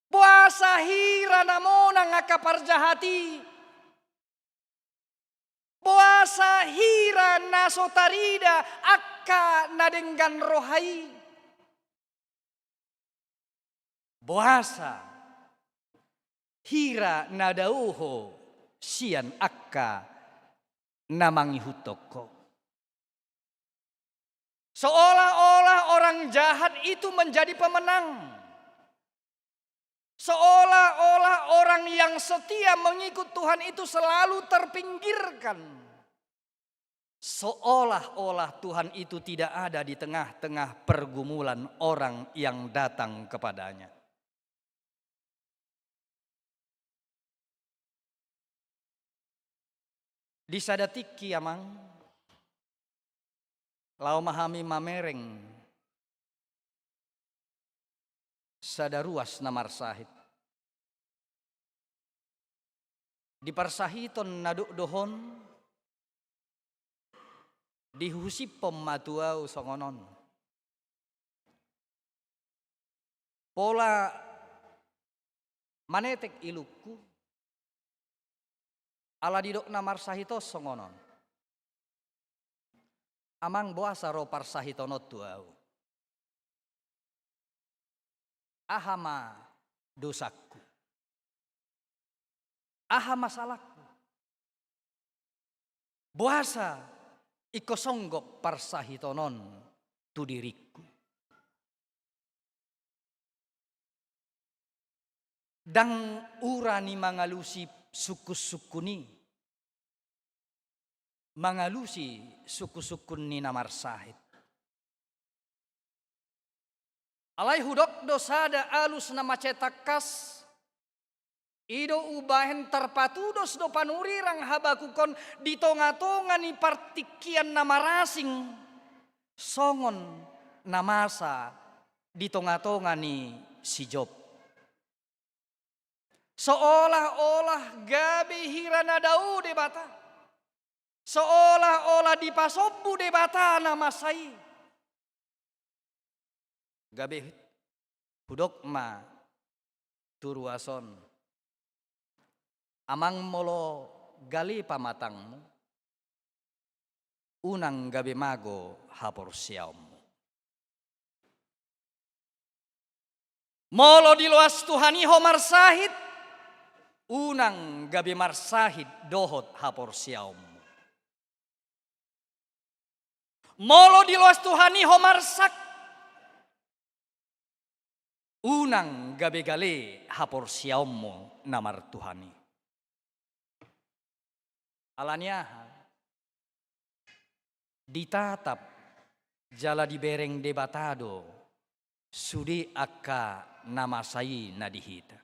Boasa hira na monang angka parjahat i? Boasa hira na so tarida angka na denggan roha i? Boasa hira na dao ho sian angka na mangihuthon ho? Seolah-olah orang jahat itu menjadi pemenang. Seolah-olah orang yang setia mengikut Tuhan itu selalu terpinggirkan. Seolah-olah Tuhan itu tidak ada di tengah-tengah pergumulan orang yang datang kepada-Nya. Di sada tingki, Amang, laho ma hami mamereng sada ruas na marsahit. Di parsahiton na dokdok on, dihusiphon ma tu ahu songon on. Pola manetek ilungku, ala didok na marsahit on songon on. Amang, boasa ro parsahiton on tu ahu? Aha ma dosangku? Aha ma salangku? Boasa ingkon songgop parsahiton on tu diringku? Ndang ura ni mangalusi sungkun-sungkun i, mangalusi sungkun-sungkun ni na marsahit. Alai hudok do sada alus na mansai tangkas, i do umbahen tarpatudos do panurirang Habakuk on di tonga-tonga ni partingkian na marasing, songon na masa di tonga-tonga ni si Job. Seolah-olah gabe hira na dao Debata. Seolah-olah dipasombu Debata na masa i. Gabe hudok ma tu ruas on: Amang, molo gale pamatangmu, unang gabe mago haporseaonmu. Molo diloas Tuhan i ho marsahit, unang gabe marsahit dohot haporseaonmu. Molo diloas Tuhan i ho marsak, unang gabe gale haporseaonmu na marTuhan i. Alani aha? Ditatap jala dibereng Debata do sude angka na masa i na di hita.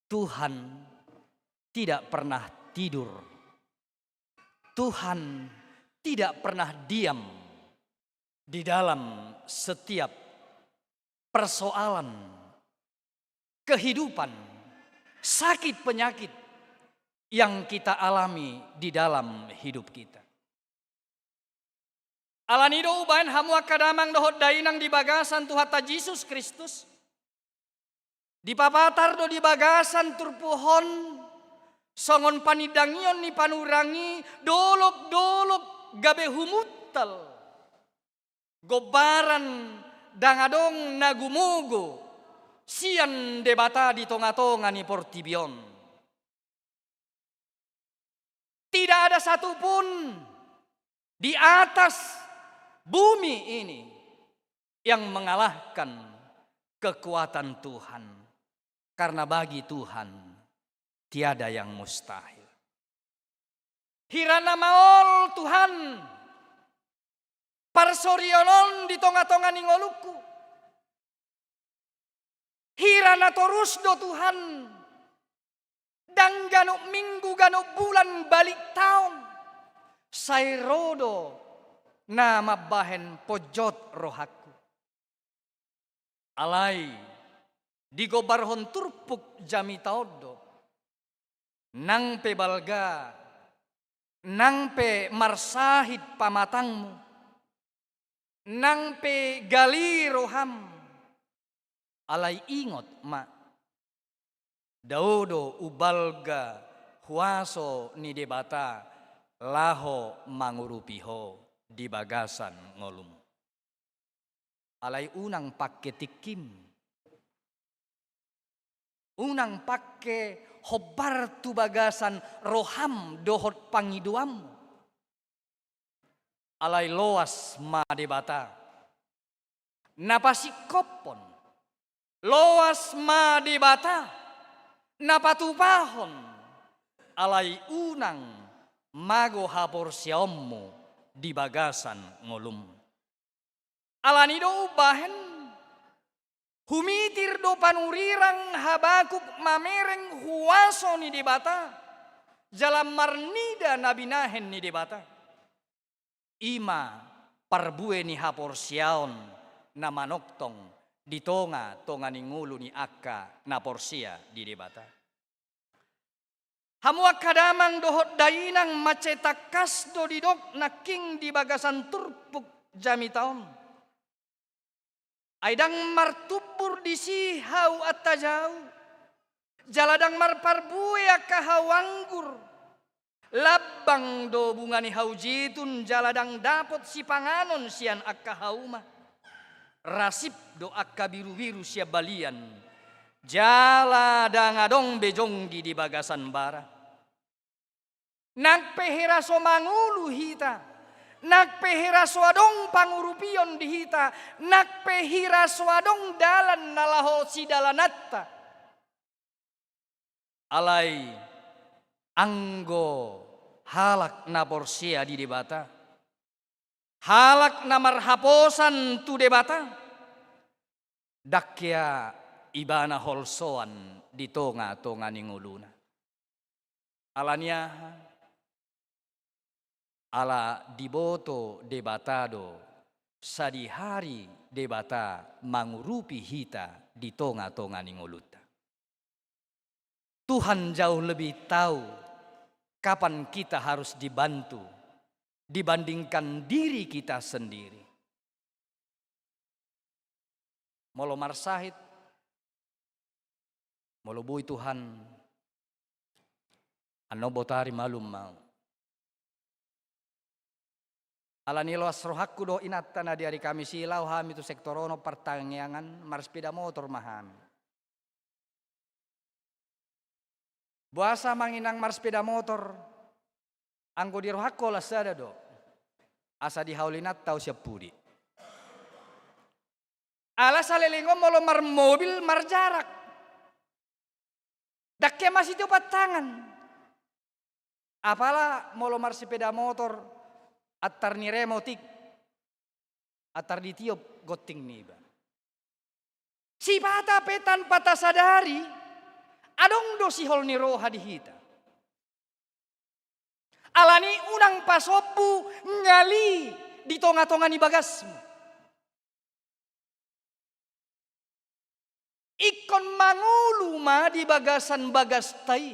Tuhan tidak pernah tidur. Tuhan tidak pernah diam di dalam setiap persoalan kehidupan, sakit penyakit yang kita alami di dalam hidup kita. Alani do umbahen hamu angka damang dohot dainang di bagasan Tuhanta Jesus Kristus, dipapatar do di bagasan turpuk on songon panindangion ni panurirang i dolok-dolok gabe humuntal gombaran ndang adong na gumogo sian Debata di tonga-tonga ni portibi on. Tidak ada satu pun di atas bumi ini yang mengalahkan kekuatan Tuhan. Karena bagi Tuhan tiada yang mustahil. Hira na maol Tuhan parsorion on di tonga-tonga ni ngolungku. Hira na torus do Tuhan, ndang ganup minggu, ganup bulan, balik taon, sai ro do na mambahen ponjot rohangku. Alai digombarhon turpuk jamita on do, nang pe balga, nang pe marsahit pamatangmu, nang pe gali roham, alai ingot ma, dao do umbalga huaso ni Debata laho mangurupi ho di bagasan ngolum. Alai unang pangke tingkim. Unang pangke hombar tu bagasan roham dohot pangidoanmu. Alai loas ma Debata na pasingkophon, loas ma Debata na patupahon, alai unang mago haporseaonmu di bagasan ngolum. Alani do umbahen humitir do panurirang Habakuk mamereng huaso ni Debata jala marnida na binahen ni Debata. I ma parbue ni haporseaon na manongtong di tonga-tonga ni ngolu ni angka na porsea di Debata. Hamu angka damang dohot dainang, mansai tangkas do didok nangkin di bagasan turpuk jamita on. Ai ndang martumbur disi hau antajau, jala ndang marparbue angka hau anggur. Lambang do bunga ni hau jetun, jala ndang dapot sipanganon sian angka hauma. Rasip do angka birubiru sian balian, jala ndang adong be jonggi di bagasan bara. Nang pe hira so mangolu hita, nang pe hira so adong pangurupion di hita, nang pe hira so adong dalan na laho sidalananta. Alai anggo halak na porsea di Debata, halak na marhaposan tu Debata, ndang hea ibana holsoan di tonga-tonga ni ngoluna. Alani aha? Ala diboto Debata do, sadihari Debata mangurupi hita di tonga-tonga ni ngolunta. Tuhan jauh lebih tahu kapan kita harus dibantu dibandingkan diri kita sendiri. Molo marsahit, molo boi Tuhan, annon botari malum ma ahu. Alani loas rohangku dohot inanta na di ari Kamis i laho hami tu sektor onom partangiangan, marsepeda motor ma hami. Boasa amang inang marsepeda motor? Anggo di rohangku holan sada do, asa dihaol inanta ahu sian pudi. Ala saleleng on molo marmobil marjarak, ndang hea masitiopan tangan. Apala molo marsepeda motor, antar ni rem otik, antar ditiop gonting niba. Sipata pe tanpa tasadari, adong do sihol ni roha di hita. Alani unang pasombu ngali di tonga-tonga ni bagasmu. Ingkon mangolu ma di bagasan bagasta i.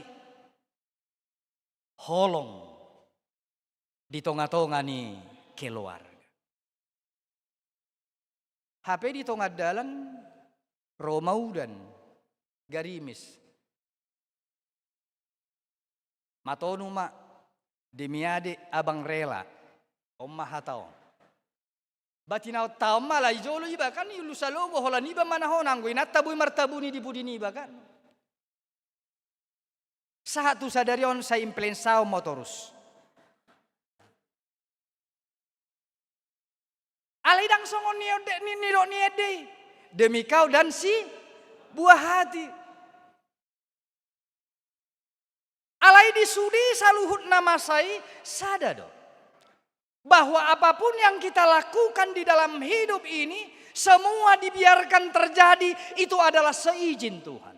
Holong di tonga-tonga ni keluarga. Hape di tonga dalan ro ma udan, garimis. Matonu ma, demi ade abang rela. On ma hata on. Ba tinaon-taon ma, alai jolo iba kan, i ulos alogo, holan iba manang hona, anggo inanta boi martabuni di pudi niba kan. Sahat tu sadari on sai influensa on ma torus. Alai ndang songon ni ende, ni, nidok ni ende i. Demi kau dan si buah hati. Alai di sude saluhut na masa i sada do. Bahwa apapun yang kita lakukan di dalam hidup ini, semua dibiarkan terjadi, itu adalah seizin Tuhan.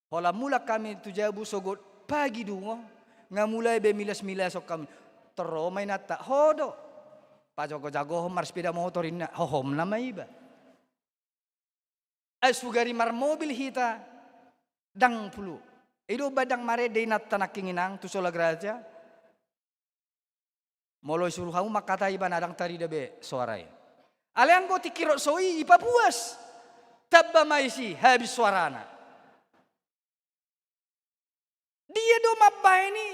Holan mulak hami tu jabu sogot pagi dungo, nga mulai be milas-milas hon hami. Tor ro ma inanta, ho do. Pajago-jagohon marsepeda motor inna, hohom nama iba. Ai sugari marmobil hita, ndang pulu. I do ba ndang marende inanta nangkin inang tu Solagraja. Molo isuru hamu mangkatai ibana ndang tarida be soara i. Alai anggo tingki rap so i, ipapuas. Tamba ma isi habis soarana. Dia do mambahen i.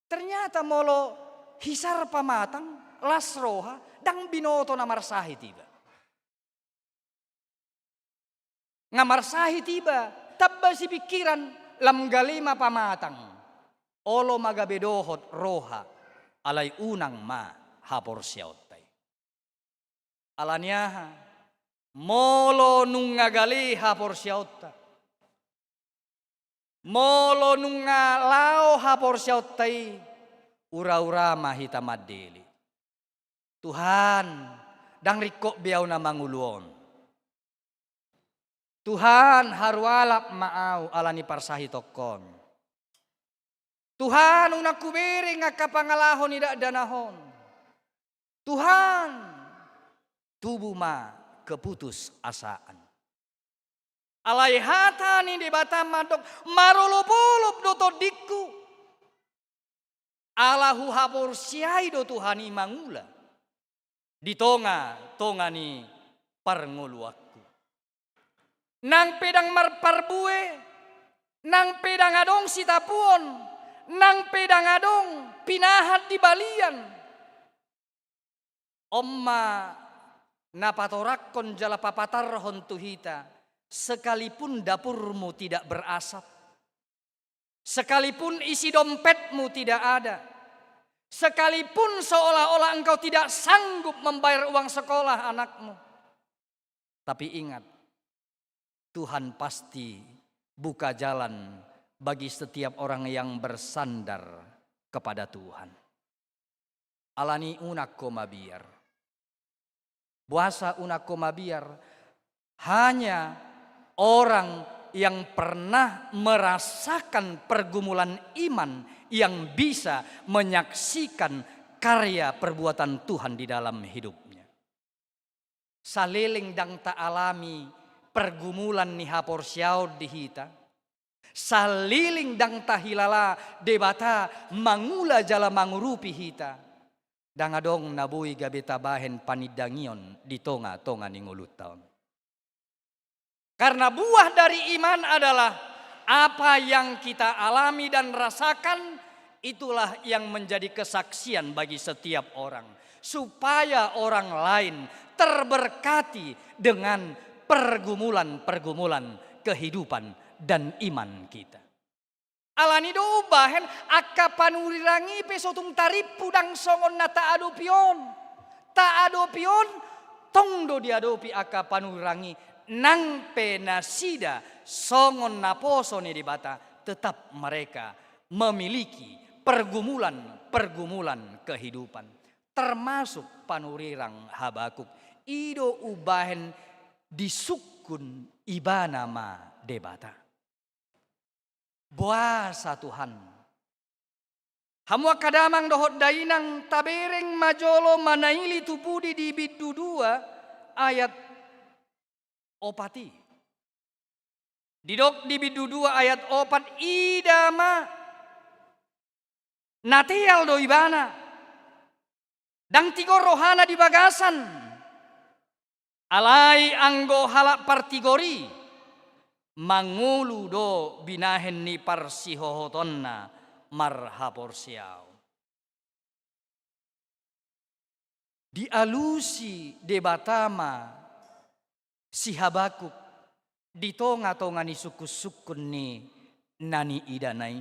Ternyata molo hisar pamatang, las roha, ndang binoto na marsahit iba. Nga marsahit iba, tamba sipingkiran, lam gale ma pamatang. Olo ma gabe dohot roha, alai unang ma haporseaonta i. Alani aha? Molo nunga gale haporseaonta, molo nunga lao haporseaonta i, ura-ura ma hita mandele. Tuhan, ndang ringkot be ahu na mangolu on. Tuhan, haru alap ma ahu ala ni parsahitonhon. Tuhan, unang hubereng angka pangalaho ni dakdanak on. Tuhan, tubu ma keputusasaan. Alai hata ni Debata mandok, marolop-olop do tondingku. Ala huhaporseai do Tuhan i mangula di tonga-tonga ni parngoluanku. Nang pe ndang marparbue, nang pe ndang adong sitapuon, nang pe ndang adong pinahan di balian. On ma na patorangkon jala papatarhon tu hita, sekalipun dapurmu tidak berasap, sekalipun isi dompetmu tidak ada, sekalipun seolah-olah engkau tidak sanggup membayar uang sekolah anakmu, tapi ingat, Tuhan pasti buka jalan bagi setiap orang yang bersandar kepada Tuhan. Alani unang ho mabiar. Boasa unang ho mabiar? Hanya orang yang pernah merasakan pergumulan iman yang bisa menyaksikan karya perbuatan Tuhan di dalam hidupnya. Saleleng ndang taalami pergumulan ni haporseaon di hita, saleleng ndang tahilala Debata mangula jala mangurupi hita, ndang adong na boi gabe tabahen panindangion di tonga-tonga ni ngolunta on. Karena buah dari iman adalah apa yang kita alami dan rasakan, itulah yang menjadi kesaksian bagi setiap orang, supaya orang lain terberkati dengan pergumulan-pergumulan kehidupan dan iman kita. Alani do umbahen angka panurirang i pe so tung tarimpu, ndang songon na taadopi on. Taadopi on, tong do diadopi angka panurirang i, nang pe nasida songon naposo ni Debata, tetap mereka memiliki pergumulan-pergumulan kehidupan, termasuk panurirang Habakuk. I do umbahen disungkun ibana ma Debata. Boasa Tuhan? Hamu angka damang dohot dainang, tabereng ma jolo manaili tu pudi di bindu dua ayat opat i. Didok di bindu dua ayat opat, ida ma, na teal do ibana. Ndang tigor rohana di bagasan. Alai anggo halak partigor i, mangolu do binahen ni parsihohotonna marhaporseaon. Dialusi Debata ma si Habakuk di tonga-tonga ni sungkun-sungkun ni na niidana i.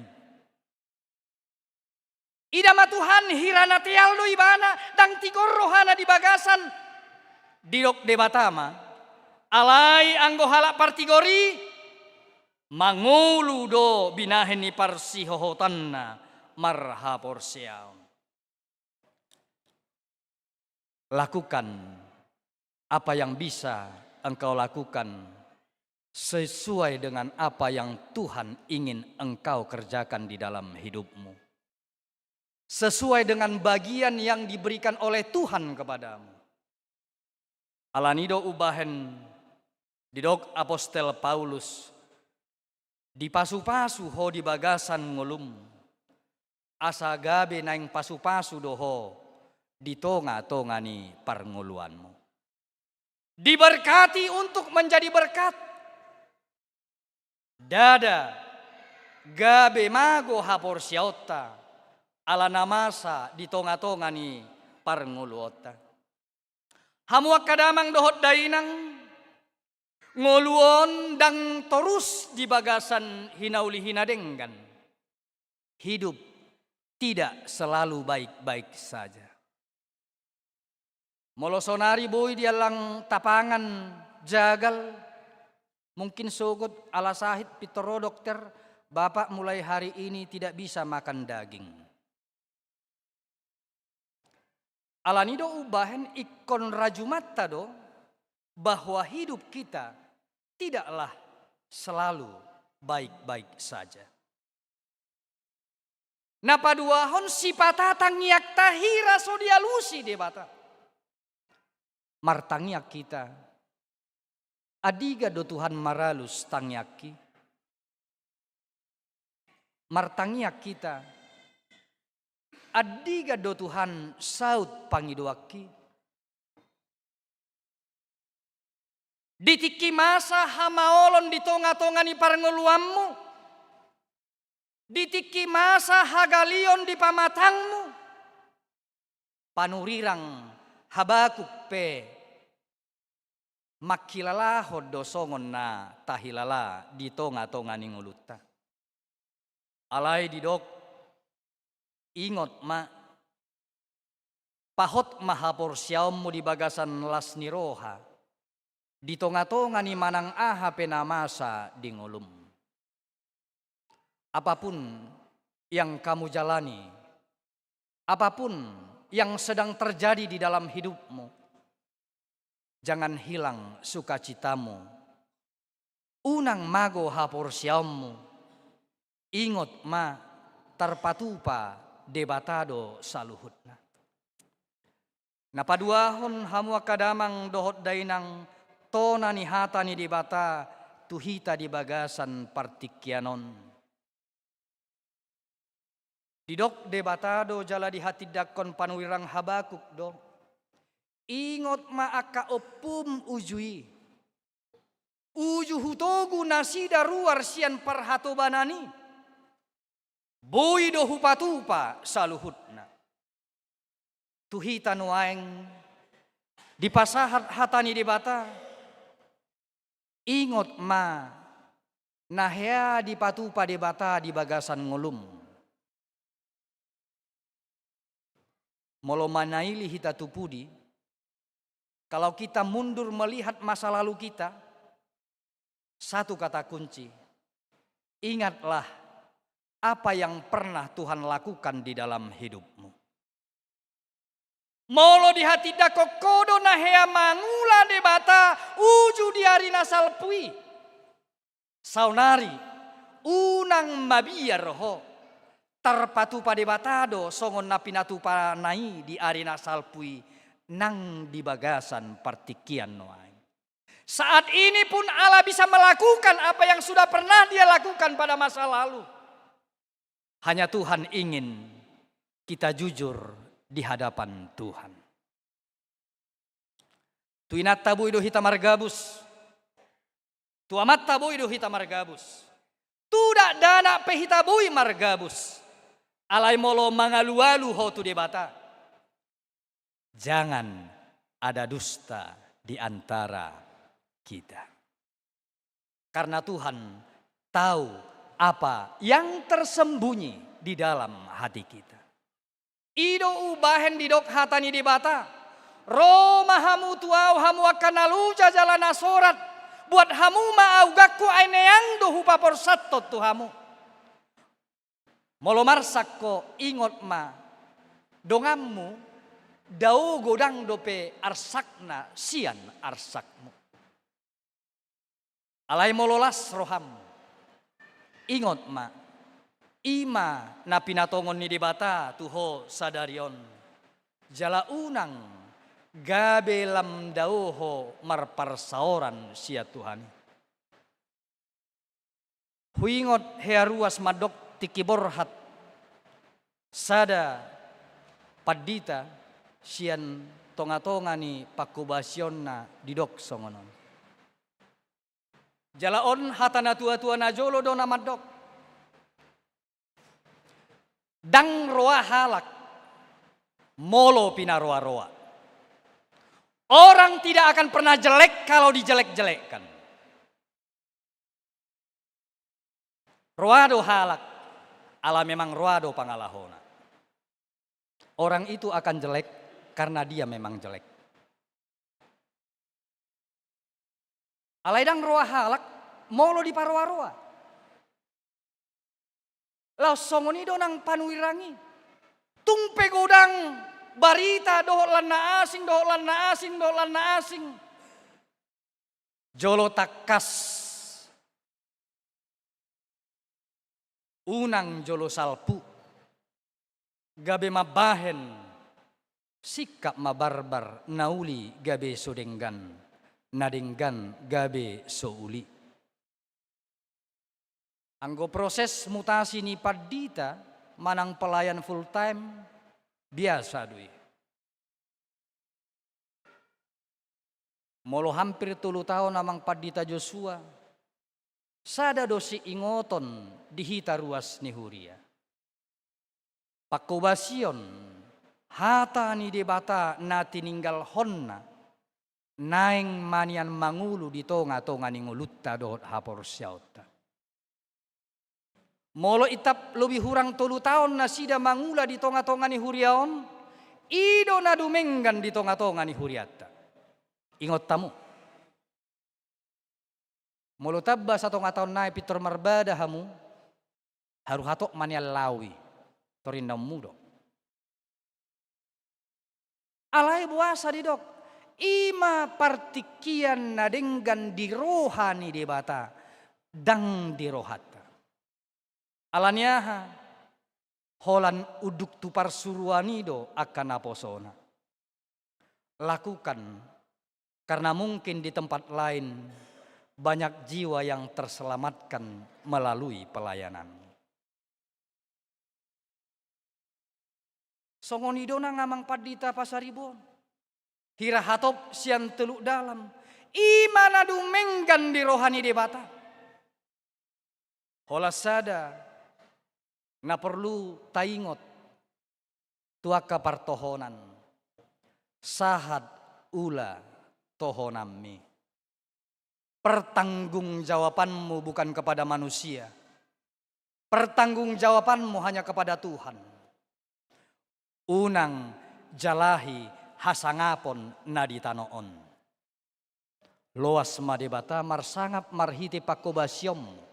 Ida ma Tuhan, hira na teal do ibana, ndang tigor rohana di bagasan. Didok Debata ma, alai anggo halak partigor i, mangolu do binahen ni parsihohotonna marhaporseaon. Lakukan apa yang bisa engkau lakukan sesuai dengan apa yang Tuhan ingin engkau kerjakan di dalam hidupmu. Sesuai dengan bagian yang diberikan oleh Tuhan kepadamu. Alani do umbahen didok apostel Paulus, dipasu-pasu ho di bagasan ngolum, asa gabe naeng pasu-pasu do ho di tonga-tonga ni parngoluanmu. Diberkati untuk menjadi berkat. Ndada, gabe mago haporseaonta, ala na masa di tonga-tonga ni parngoluonta. Hamu angka damang dohot dainang, ngolu on ndang torus di bagasan hinauli-hinadenggan. Hidup tidak selalu baik-baik saja. Molo sonari boi diallang tapangan jagal, mungkin sogot ala sahit pintor ro dokter, "Bapak mulai hari ini tidak bisa makan daging." Alani do umbahen ingkon rajumanta do bahwa hidup kita tidaklah selalu baik-baik saja. Na paduahon, sipata tangiangta hira so dialusi Debata. Martangiang hita, andigan do Tuhan maralus tangiangki? Martangiang hita, andigan do Tuhan saut pangidoanki? Di tingki masa hamaolon di tonga-tonga ni parngoluanmu, di tingki masa hagalion di pamatangmu, panurirang Habakuk pe mangkilalahon do songon na tahilala di tonga-tonga ni ngolunta. Alai didok, ingot ma, pahot ma haporseaonmu di bagasan las ni roha, di tonga-tonga ni manang aha pe na masa di ngolum. Apapun yang kamu jalani, apapun yang sedang terjadi di dalam hidupmu, jangan hilang sukacitamu. Unang mago haporseaonmu. Ingot ma, tarpatupa Debata do saluhutna. Na paduahon, hamu angka damang dohot dainang, tona ni hata ni Debata tu hita di bagasan partingkian on. Didok Debata do jala dihatindangkon panurirang Habakuk do, ingot ma angka ompum uju i. Uju hutogu nasida ruar sian parhatobanan i. Boi do hupatupa saluhutna. Tu hita nuaeng dipasahat hata ni Debata, ingot ma na hea dipatupa Debata di bagasan ngolum. Molo manaili hita tu pudi, kalau kita mundur melihat masa lalu kita, satu kata kunci, ingatlah apa yang pernah Tuhan lakukan di dalam hidupmu. Molo dihatindangkon ho do na hea mangula Debata uju di ari na salpu i, saonari unang mabiar ho, tarpatupa Debata do songon na pinatupana i di ari na salpu i nang di bagasan partingkian nuaeng. Saat ini pun Allah bisa melakukan apa yang sudah pernah Dia lakukan pada masa lalu. Hanya Tuhan ingin kita jujur di hadapan Tuhan. Tu inanta boi do hita margabus. Tu amanta boi do hita margabus. Tu dakdanak pe hita boi margabus. Alai molo mangalualu ho tu Debata, jangan ada dusta di antara kita. Karena Tuhan tahu apa yang tersembunyi di dalam hati kita. I do umbahen didok hata ni Debata: Ro ma hamu tu Ahu, hamu angka na loja jala na sorat, buat hamu ma Ahu gangku, ai neang do Hupaporsanhon tu hamu. Molo marsak ho, ingot ma, donganmu dao godang dope arsakna sian arsakmu. Alai molo las roham, ingot ma, i ma na pinatongon ni Debata tu ho sadari on, jala unang gabe lam dao ho marparsaoran sian Tuhan i. Huingot hea ruas mandok tingki borhat sada pandita sian tongatonga ni pangkobasionna, didok songon on. Jala on hata na tuatua na jolo do na mandok: Ndang roa halak molo pinaroaroa. Orang tidak akan pernah jelek kalau dijelek-jelekkan. Roa do halak, ala memang roa do pangalahona. Orang itu akan jelek karena dia memang jelek. Alai ndang roa halak molo diparoaroa. Laos songon i do nang panurirang i. Tung pe godang barita dohot lan na asing, dohot lan na asing, dohot lan na asing, jolo tangkas, unang jolo salpu, gabe mambahen singkat ma barbar, na uli gabe so denggan, na denggan gabe so uli. Anggo proses mutasi ni pandita manang pelayan full time, biasa do i. Molo hampir tolu taon Amang Pandita Joshua, sada do siingoton di hita ruas ni huria. Pangkobasion hata ni Debata na tininggalhonna naeng ma nian mangolu di tongatonga ni ngolunta dohot haporseaonta. Molo itap lobi hurang tolu taon nasida mangula di tongatonga ni huria on, i do na dumenggan di tongatonga ni hurianta. Ingot hamu. Molo tamba satonga taon nai pintor marbada hamu, haru hatop ma nian laho i, torindaonmu do. Alai boasa didok, i ma partingkian na denggan di roha ni Debata, ndang di rohanta. Ala ni aha? Holan unduk tu parsuruan i do angka naposona. Lakukan, karena mungkin di tempat lain banyak jiwa yang terselamatkan melalui pelayanan. Songon i do nang Amang Pandita Pasaribu on. Hira hatop sian Teluk Dalam, i ma na dumenggan di roha ni Debata. Holan sada na porlu taingot tu angka partohonan: Sahat ula tohonanmi. Pertanggungjawabanmu bukan kepada manusia. Pertanggungjawabanmu hanya kepada Tuhan. Unang jalahi hasangapon na di tano on. Loas ma Debata marsangap marhite pangkobasionmu.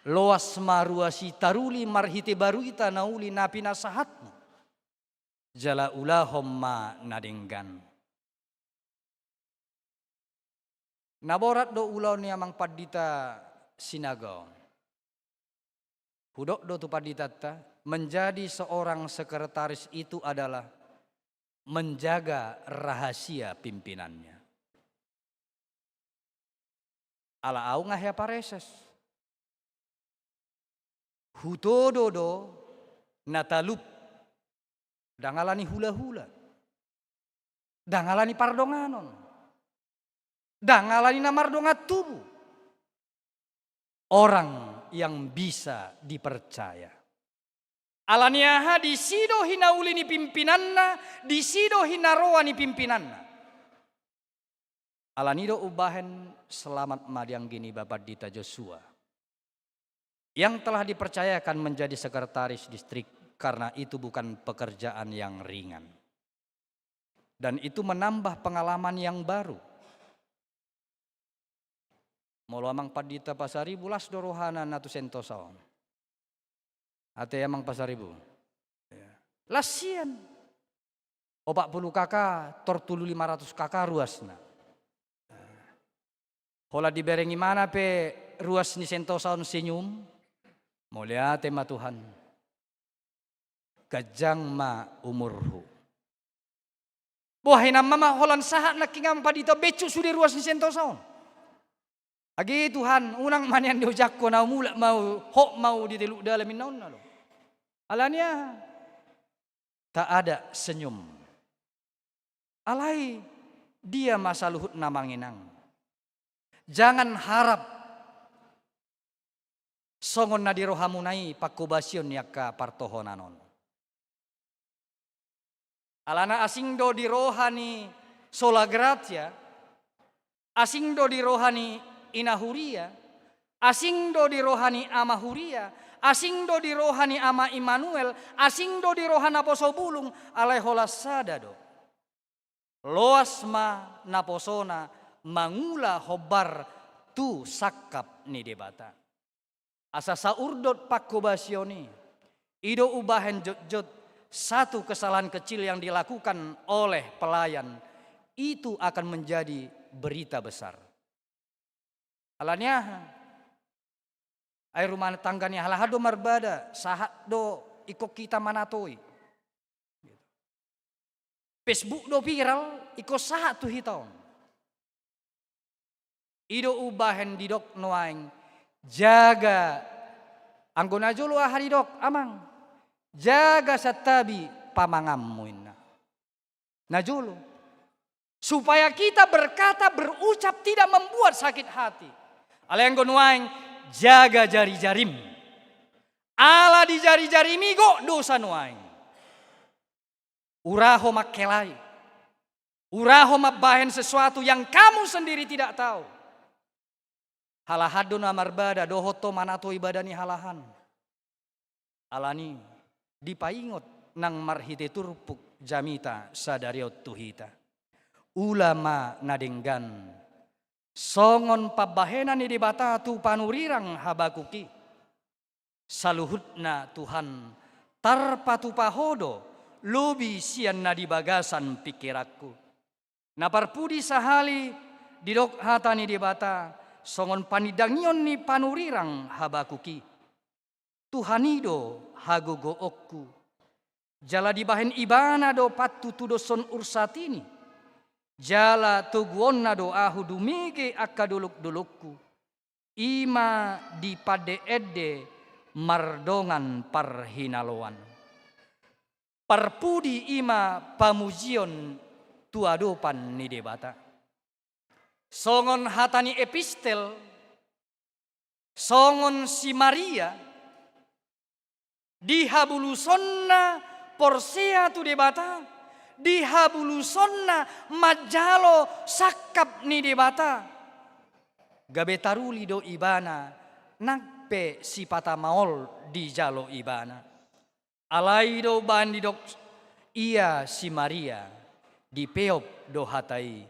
Loas ma ruas i taruli marhite barita na uli na pinasahatmu. Jala ulahon ma na denggan. Na borat do ulaon ni Amang Pandita Sinaga on. Hudok do tu panditanta, menjadi seorang sekretaris itu adalah menjaga rahasia pimpinannya. Ala au nga hea pareses. Hutodo do na talup, ndang ala ni hulahula. Ndang ala ni pardonganon. Ndang ala ni na mardongan tubu. Orang yang bisa dipercaya. Ala ni aha? Disi do hinauli ni pimpinanna, disi do hinaroa ni pimpinanna. Ala ni do umbahen selamat ma di anggi niba Pandita Joshua yang telah dipercayakan menjadi sekretaris distrik, karena itu bukan pekerjaan yang ringan. Dan itu menambah pengalaman yang baru. Molo Amang Pandita Pasaribu, las do rohana na tu sentosa on. Ate Amang Pasaribu. Las sian. Opat pulu K K, tor tolu lima ratus K K ruasna. Holan dibereng ibana pe ruas ni sentosa on senyum. Mauliate ma Tuhan. Ganjang ma umurhu. Boha, hinam ma holan sahat nangkin Amang Pandita, bengsu sude ruas ni sentosa on. Age Tuhan, unang ma nian diojakko na mulak ma au, hot ma au di Teluk Dalam, inna on do. Ala ni aha? Tak ada senyum. Alai dia ma saluhutna mangenang. Jangan harap songon na di rohamuna i pangkobasion ni angka partohonan on. Alana asing do di roha ni Sola Gratia, asing do di roha ni Ina Huria, asing do di roha ni Ama Huria, asing do di roha ni Ama Immanuel, asing do di roha naposo bulung, alai holan sada do. Loas ma naposona mangula hombar tu sangkap ni Debata. Asa saurdot pangkobasion i, i do umbahen jotjot satu kesalahan kecil yang dilakukan oleh pelayan, itu akan menjadi berita besar. Ala ni aha? Ai rumah tangga ni halak do marbada, sahat do ingkon hita manatoi. Facebook do viral, ingkon sahat tu hita on. I do umbahen didok nuaeng, jaga, anggo najolo aha didok, Amang, jaga santabi pamanganmu, inna. Najolo. Supaya kita berkata, berucap tidak membuat sakit hati. Alai anggo nuaeng, jaga jarijarim. Ala di jarijarim i gok dosa nuaeng. Ura ho mangkelai. Ura ho mambahen sesuatu yang kamu sendiri tidak tahu. Halahan do na marbada, dohot ho manatoi bada ni halahan. Ala ni, dipaingot nang marhite turpuk jamita sadari on tu hita. Ula ma na denggan songon pambahenan ni Debata tu panurirang habakuk i. Saluhutna Tuhan, tarpatupa ho do lobi sian na di bagasan pingkiranku. Na parpudi sahali didok hata ni Debata songon panindangion ni panurirang habakuk i. Tuhan i do hagogoonku. Jala dibahen Ibana do pantutudoshon ursatini. Jala toguonna do ahu dumege angka dolokdolokku. I ma dipandeende mardongan parhinaloan. Parpudi i ma pamujion tu adopan ni Debata. Songon hata ni epistel, songon si Maria, di habulusonna porsea tu Debata, di habulusonna manjalo sangkap ni Debata. Gabe taruli do ibana, nang pe sipata maol dijalo ibana. Alai do baen didok, ia si Maria, dipeop do hata i,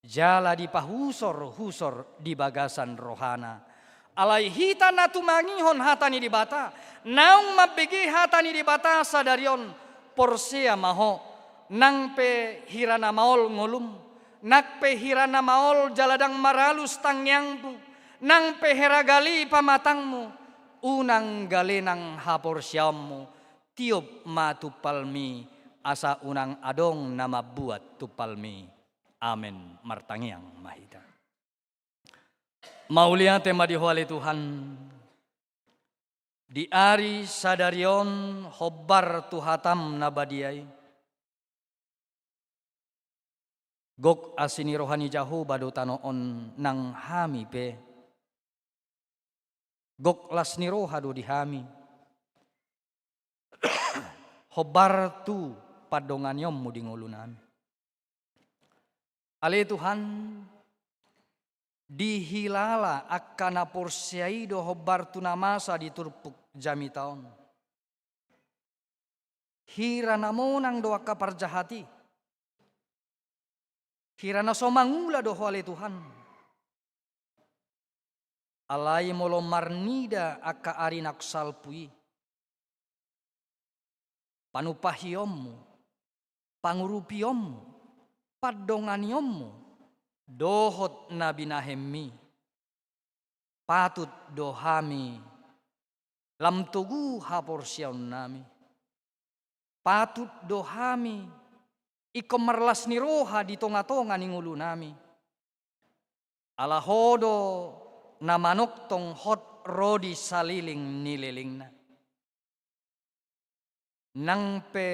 jala dipahusorhusor di bagasan rohana. Alai hita na tumangihon hata ni Debata, naung mambege hata ni Debata sadari on, porsea ma ho, nang pe hira na maol ngolum, nang pe hira na maol jala ndang maralus tangiangmu, nang pe hira gale pamatangmu, unang gale nang haporseaonmu, tiop ma tumpalmi, asa unang adong na mambuat tumpalmi. Amen. Martangiang ma hita. Mauliate ma di Ho ale Tuhan, di ari sadari on hombar tu hatam na badia i. Gok asi ni roha ni Jahowa do tano on nang hami pe. Gok las ni roha do di hami. Hombar tu pandonganionmu di ngolunami. Ale Tuhan, dihilala angka na porsea i do hombar tu na masa di turpuk jamita on. Hira na monang do angka parjahat i. Hira na so mangula do Ho ale Tuhan. Alai molo marnida angka ari na salpu i, panumpahionmu, pangurupionmu, pandonganionmu dohot na binahenmi, patut do hami lam togu haporseaonnami. Patut do hami ingkon marlas ni roha di tongatonga ni ngolunami. Ala Ho do na manongtong hot ro di salelenglelengna. Nang pe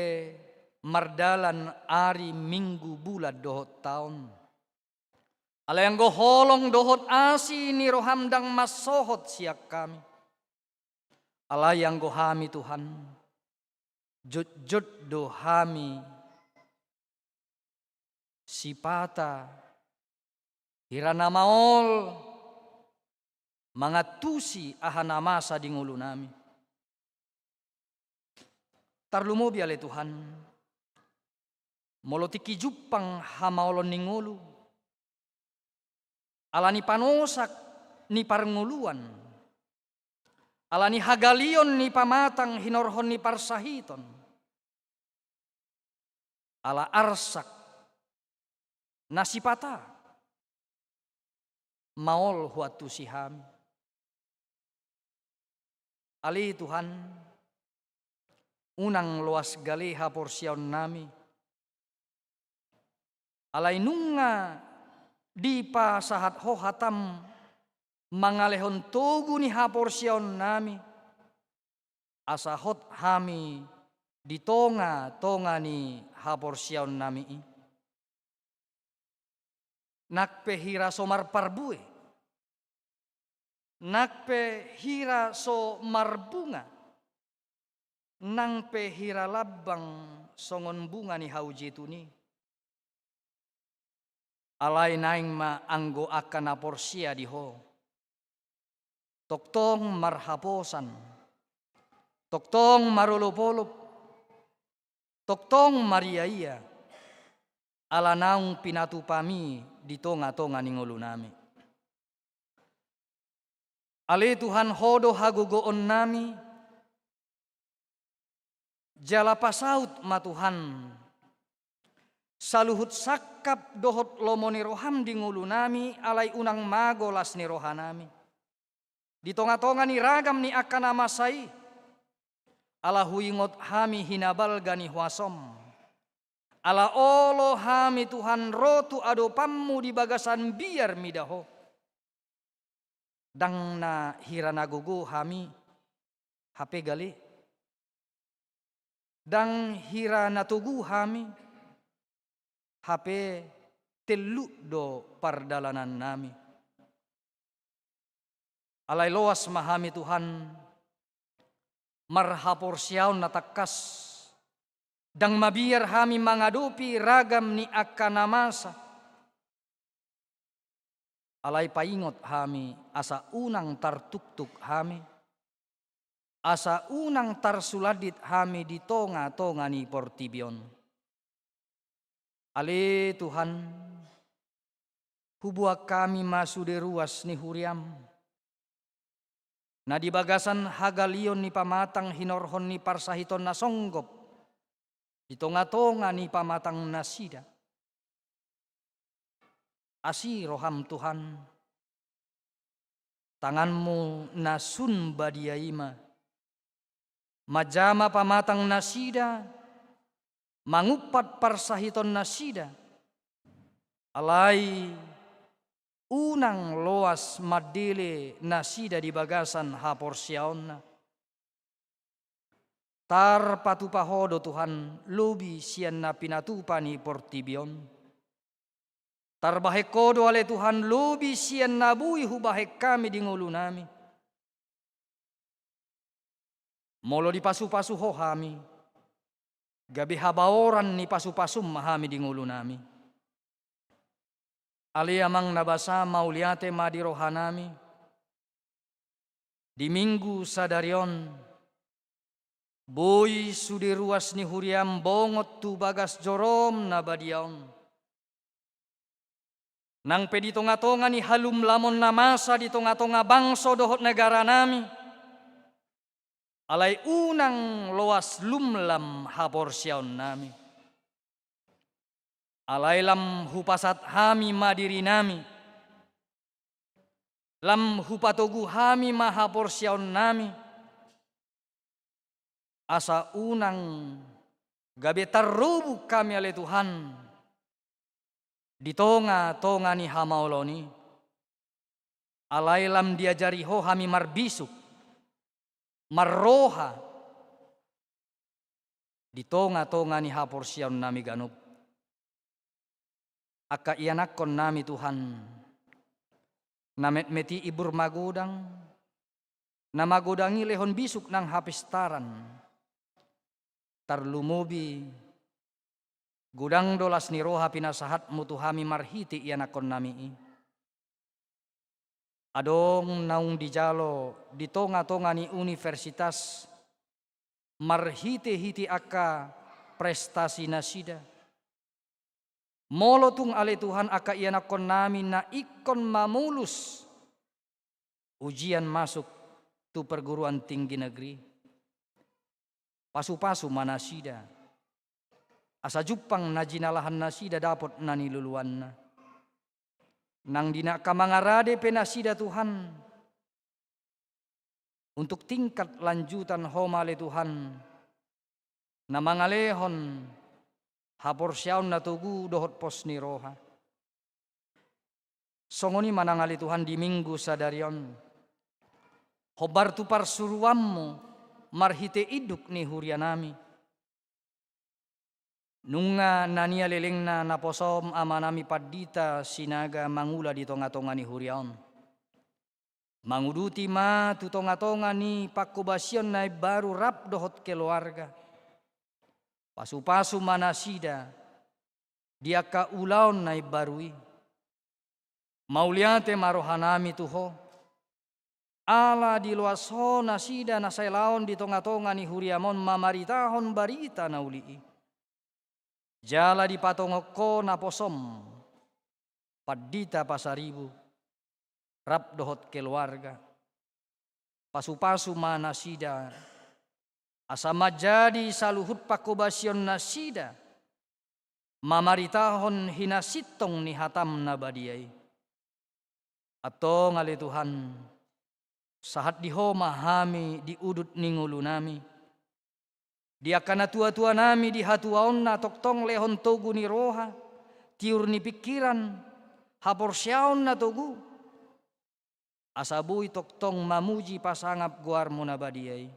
mardalan ari, minggu, bulan dohot taon, alai anggo holong dohot asi ni roham ndang mansohot sian hami. Alai anggo hami Tuhan, jotjot do hami sipata hira na maol mangantusi aha na masa di ngolunami. Tarlumobi ale Tuhan, molo tingki jumpang hamaolon ni ngolu, ala ni panosak ni parngoluan, ala ni hagalion ni pamatang hinorhon ni parsahiton, ala arsak na sipata maol huantusi hami. Ale Tuhan, unang loas gale haporseaonnami. Alai nunga dipasahat Ho hatam mangalehon togu ni haporseaonnami, asa hot hami di tongatonga ni haporseaonnami i. Nang pe hira so marparbue, nang pe hira so marbunga, nang pe hira lambang songon bunga ni hau jetun i. Alai naeng ma anggo angka na porsea di Ho tongtong marhaposan, tongtong marolopolop, tongtong mariaia, ala naung pinatupam i di tongatonga ni ngolunami. Ale Tuhan, Ho do hagogoonnami, jala pasaut ma Tuhan saluhut sangkap dohot lomo ni roham di ngolunami, alai unang mago las ni rohanami di tongatonga ni ragam ni angka na masa i. Ala huingot hami hinabalga ni huasom. Ala olo hami Tuhan ro tu adopanmu di bagasan biar mida Ho. Ndang na hira na gogo hami hape gale. Ndang hira na togu hami hape telluk do pardalanannami. Alai loas ma hami Tuhan marhaporseaon na tangkas. Ndang mabiar hami mangadopi ragam ni angka na masa. Alai paingot hami asa unang tartuktuk hami, asa unang tarsulandit hami di tongatonga ni portibi on. Ale Tuhan, huboan hami ma sude ruas ni huriam, na di bagasan hagalion ni pamatang hinorhon ni parsahiton na songgop di tongatonga ni pamatangnasida. Asi roham Tuhan, tanganmu na sun badia i ma manjama pamatangnasida, mangumpat parsahitonnasida, alai unang loas mandele nasida di bagasan haporseaonna. Tarpatupa Ho do Tuhan lobi sian na pinatupa ni portibi on. Tarbahen Ho do ale Tuhan lobi sian na boi hubahen hami di ngolunami. Molo dipasupasu Ho hami, gabe habaoran ni pasupasum ma hami di ngolunami. Ale Amang na basa, mauliate ma di rohanami. Di Minggu sadari on, boi sude ruas ni huriam bongot tu bagas jorom na badia on. Nang pe di tongatonga ni halumlamon na masa di tongatonga bangso dohot negaranami, alai unang loas lumlam haporseaonnami. Alai lam hupasahat hami ma dirinami, lam hupatogu hami ma haporseaonnami, asa unang gabe tarrobuk hami ale Tuhan di tongatonga ni hamaolon i. Alai lam diajari Ho hami marbisuk, marroha di tongatonga ni haporseaonnami ganup. Angka ianakkonnami Tuhan, na metmet i ibur magodang, na magodang i lehon bisuk nang hapistaran. Tarlumobi godang do las ni roha pinasahatmu tu hami marhite ianakkonnami i. Adong naung dijalo di tongatonga ni universitas marhitehite angka prestasi nasida. Molo tung ale Tuhan angka ianakkonnami na ingkon mamulus ujian masuk tu perguruan tinggi negeri, pasupasu ma nasida, asa jumpang na jinalahan nasida dapot na niluluanna. Nang di na angka mangarade pe nasida Tuhan, untuk tingkat lanjutan Ho ma ale Tuhan na mangalehon haporseaon na togu dohot pos ni roha. Songon i ma nang ale Tuhan di Minggu sadari on, hombar tu parsuruanmu marhite induk ni hurianami. Nunga nania lelengna naposom amanami Pandita Sinaga mangula di tongatonga ni huria on. Manguduti ma tu tongatonga ni pangkobasion na imbaru rap dohot keluarga. Pasupasu ma nasida di angka ulaon na imbaru i. Mauliate ma rohanami tu Ho, ala diloas Ho nasida na sai laon di tongatonga ni huriam on mamaritahon barita na uli i. Jala dipatongon Ho naposom Pandita Pasaribu rap dohot keluarga. Pasupasu ma nasida, asa manjadi saluhut pangkobasion nasida mamaritahon hinasintong ni hatam na badia i. Antong ale Tuhan, sahat di Ho ma hami di udut ni ngolunami. Di angka natuatuanami di hatuaonna tongtong lehon togu ni roha, tiur ni pingkiran, haporseaon na togu, asa boi tongtong mamuji pasangap goarmu na badia i.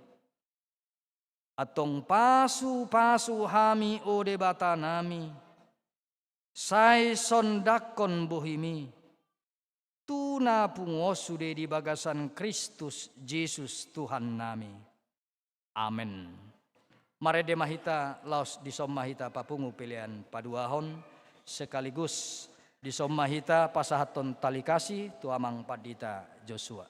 Antong pasupasu hami o Debatanami, sai sondanghon bohimi tu na pungu on sude di bagasan Kristus Jesus Tuhannami. Amen. Marende ma hita, laos dison ma hita papungu pelean paduahon, sekaligus dison ma hita pasahathon tali kasih tu Amang Pandita Joshua.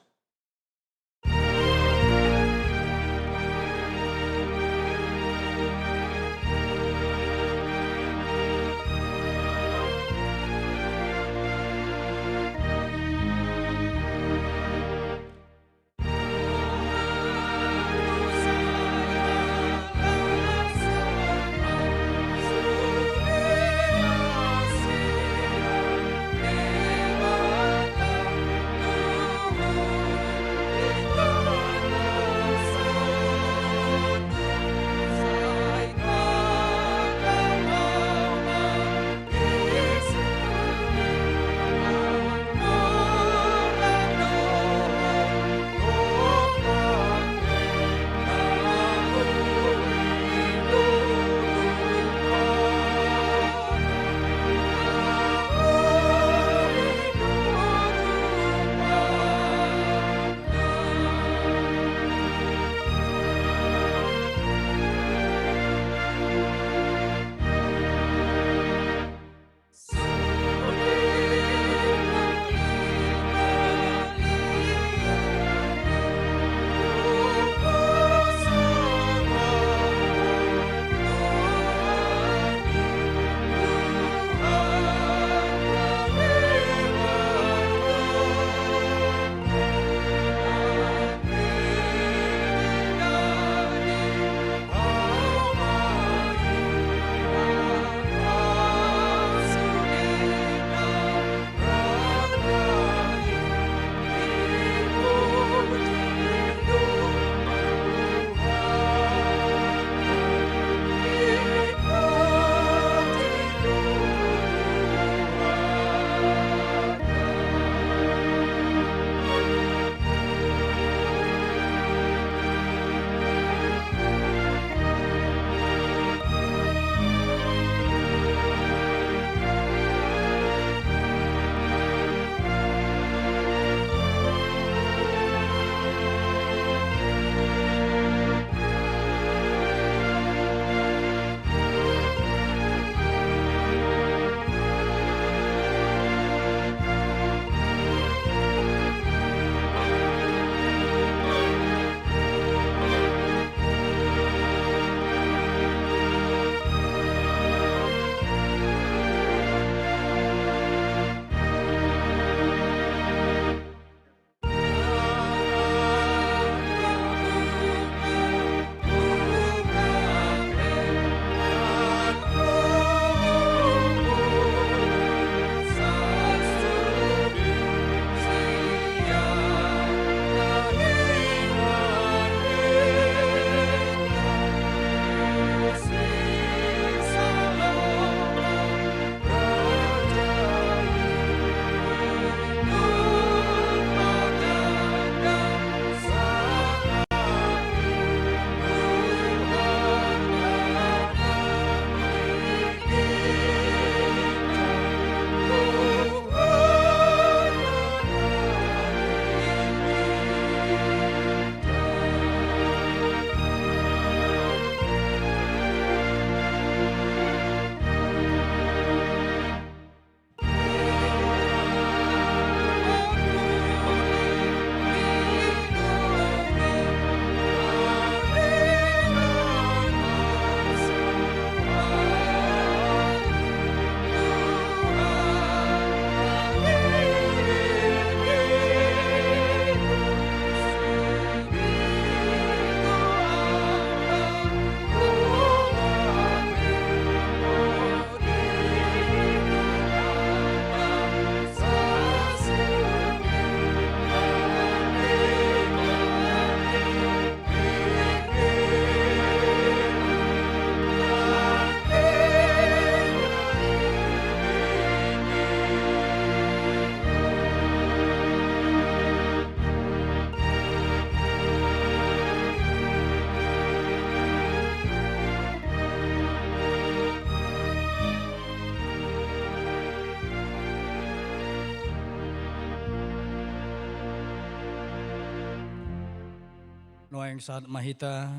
Nuaeng sahat ma hita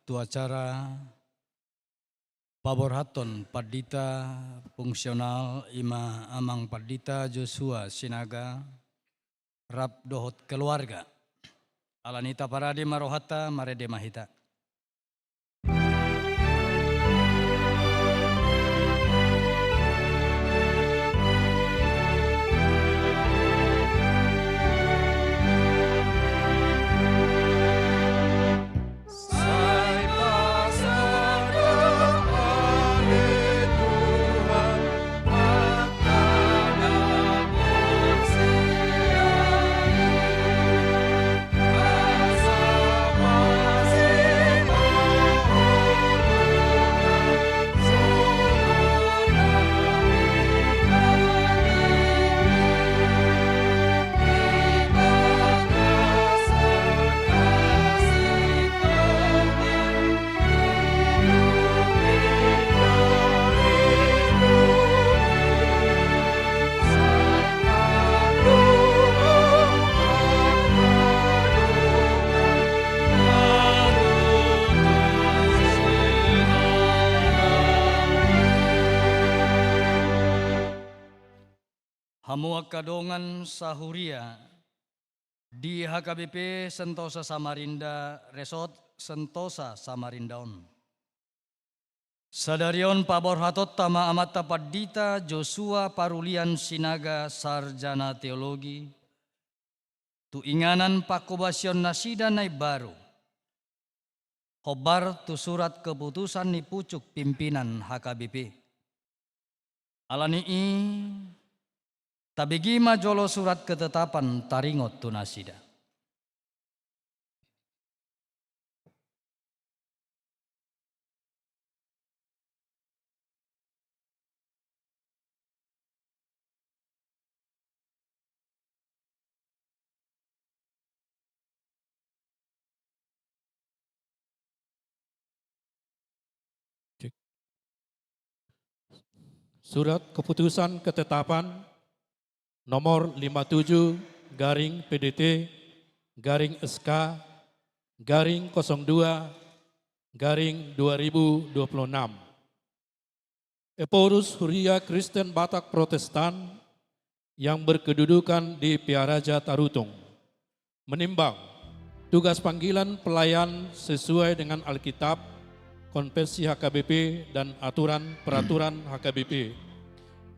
tu acara paborhathon pandita fungsional, i ma Amang Pandita Joshua Sinaga, rap dohot keluarga. Alani i taparade ma rohanta, marende ma hita. Hamu angka dongan sahuria di H K B P Sentosa Samarinda, Resort Sentosa Samarinda on. Sadari on paborhatonta ma amanta Pandita Joshua Parulian Sinaga, Sarjana Teologi, tu inganan pangkobasion nasida na imbaru, hombar tu surat keputusan ni pucuk pimpinan H K B P. Alani i, tabege ma jolo surat ketetapan taringot tu nasida. Cek. Surat keputusan ketetapan nomor lima tujuh garing P D T garing S K garing kosong dua garing dua ribu dua puluh enam. Ephorus Huria Kristen Batak Protestan yang berkedudukan di Pearaja Tarutung menimbang tugas panggilan pelayan sesuai dengan Alkitab, Konvensi H K B P, dan aturan peraturan H K B P.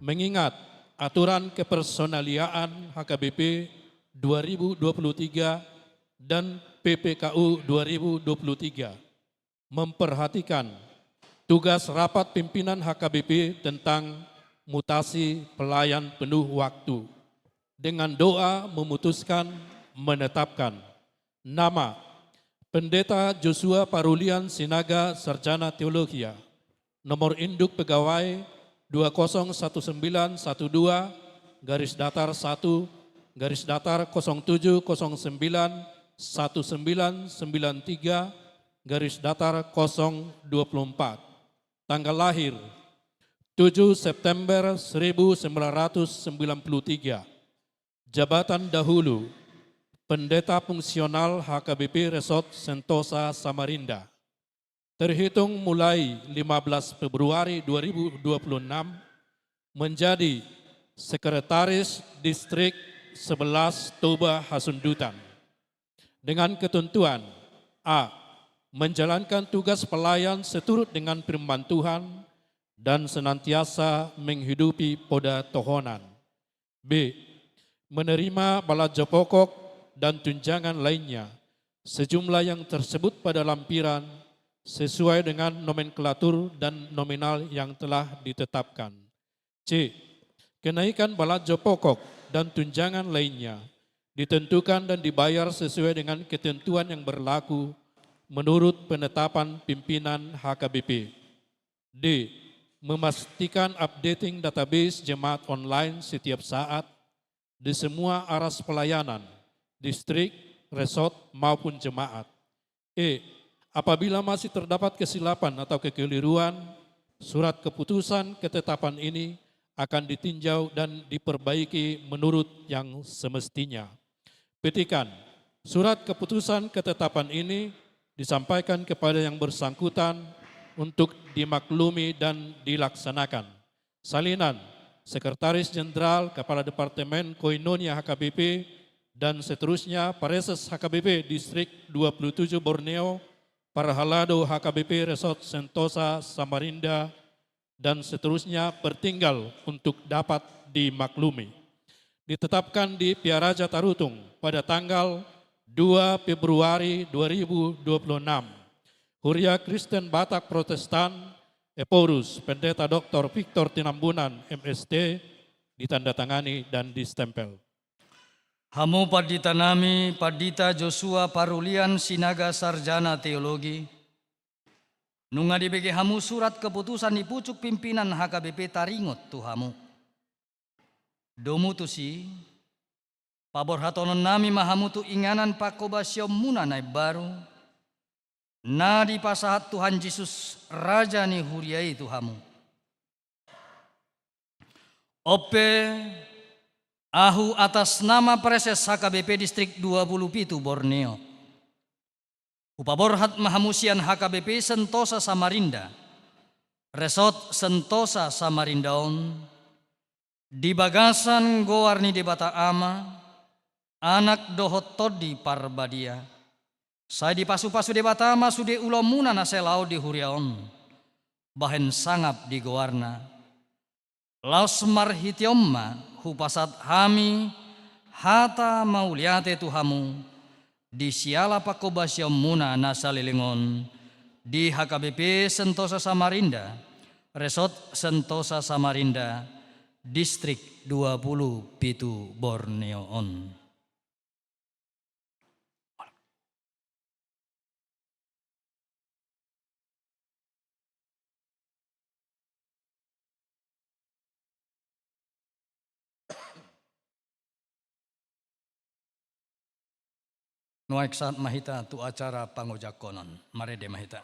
Mengingat aturan kepersonaliaan H K B P dua ribu dua puluh tiga dan P P K U dua ribu dua puluh tiga, memperhatikan tugas rapat pimpinan H K B P tentang mutasi pelayan penuh waktu, dengan doa memutuskan menetapkan nama Pendeta Joshua Parulian Sinaga, Sarjana Teologia, nomor induk pegawai dua kosong satu sembilan satu dua garis datar satu garis datar kosong tujuh kosong sembilan satu sembilan sembilan tiga garis datar kosong dua puluh empat. Tanggal lahir tujuh September seribu sembilan ratus sembilan puluh tiga. Jabatan dahulu, Pendeta Fungsional H K B P Resort Sentosa Samarinda. Terhitung mulai lima belas Februari dua ribu dua puluh enam, menjadi Sekretaris Distrik sebelas Toba Hasundutan. Dengan ketentuan, A, menjalankan tugas pelayan seturut dengan firman Tuhan dan senantiasa menghidupi poda tohonan. B, menerima balajo pokok dan tunjangan lainnya sejumlah yang tersebut pada lampiran sesuai dengan nomenklatur dan nominal yang telah ditetapkan. C, kenaikan balajo pokok dan tunjangan lainnya ditentukan dan dibayar sesuai dengan ketentuan yang berlaku menurut penetapan pimpinan H K B P. D, memastikan updating database jemaat online setiap saat di semua aras pelayanan, distrik, resort, maupun jemaat. E, apabila masih terdapat kesilapan atau kekeliruan, surat keputusan ketetapan ini akan ditinjau dan diperbaiki menurut yang semestinya. Petikan, Surat keputusan ketetapan ini disampaikan kepada yang bersangkutan untuk dimaklumi dan dilaksanakan. Salinan, Sekretaris Jenderal, Kepala Departemen Koinonia H K B P, dan seterusnya, Praeses H K B P Distrik dua puluh tujuh Borneo, Parhalado H K B P Resort Sentosa Samarinda, dan seterusnya, bertinggal untuk dapat dimaklumi. Ditetapkan di Piaraja Tarutung pada tanggal dua Februari dua ribu dua puluh enam. Huria Kristen Batak Protestan, Ephorus, Pendeta Doktor Victor Tinambunan, M St, ditandatangani dan distempel. Hamu pandita nami, Pandita Joshua Parulian Sinaga, Sarjana Teologi, nunga dibege hamu surat keputusan ni pucuk pimpinan H K B P taringot tu hamu. Domu tusi, paborhatonon nami ma hamu tu inganan pangkobasionmuna na imbaru, na dipasahat Tuhan Jesus, Raja ni huria i, tu hamu. On pe, ahu atas nama Praeses H K B P Distrik dua puluh pitu Borneo, hupaborhat ma hamu sian H K B P Sentosa Samarinda, Resort Sentosa Samarinda on, di bagasan goar ni Debata Ama, Anak dohot Tondi Parbadia. Sai dipasupasu Debata ma sude ulaonmuna na sai laho di huria on, bahen sangap di goarna. Laos marhite on ma hupasahat hami hata mauliate tu hamu, di siala pangkobasionmuna na saleleng on, di H K B P Sentosa Samarinda, Resort Sentosa Samarinda, Distrik dua puluh pitu Borneo on. Nuaeng sahat ma hita tu acara pangojakkonon. Marende ma hita.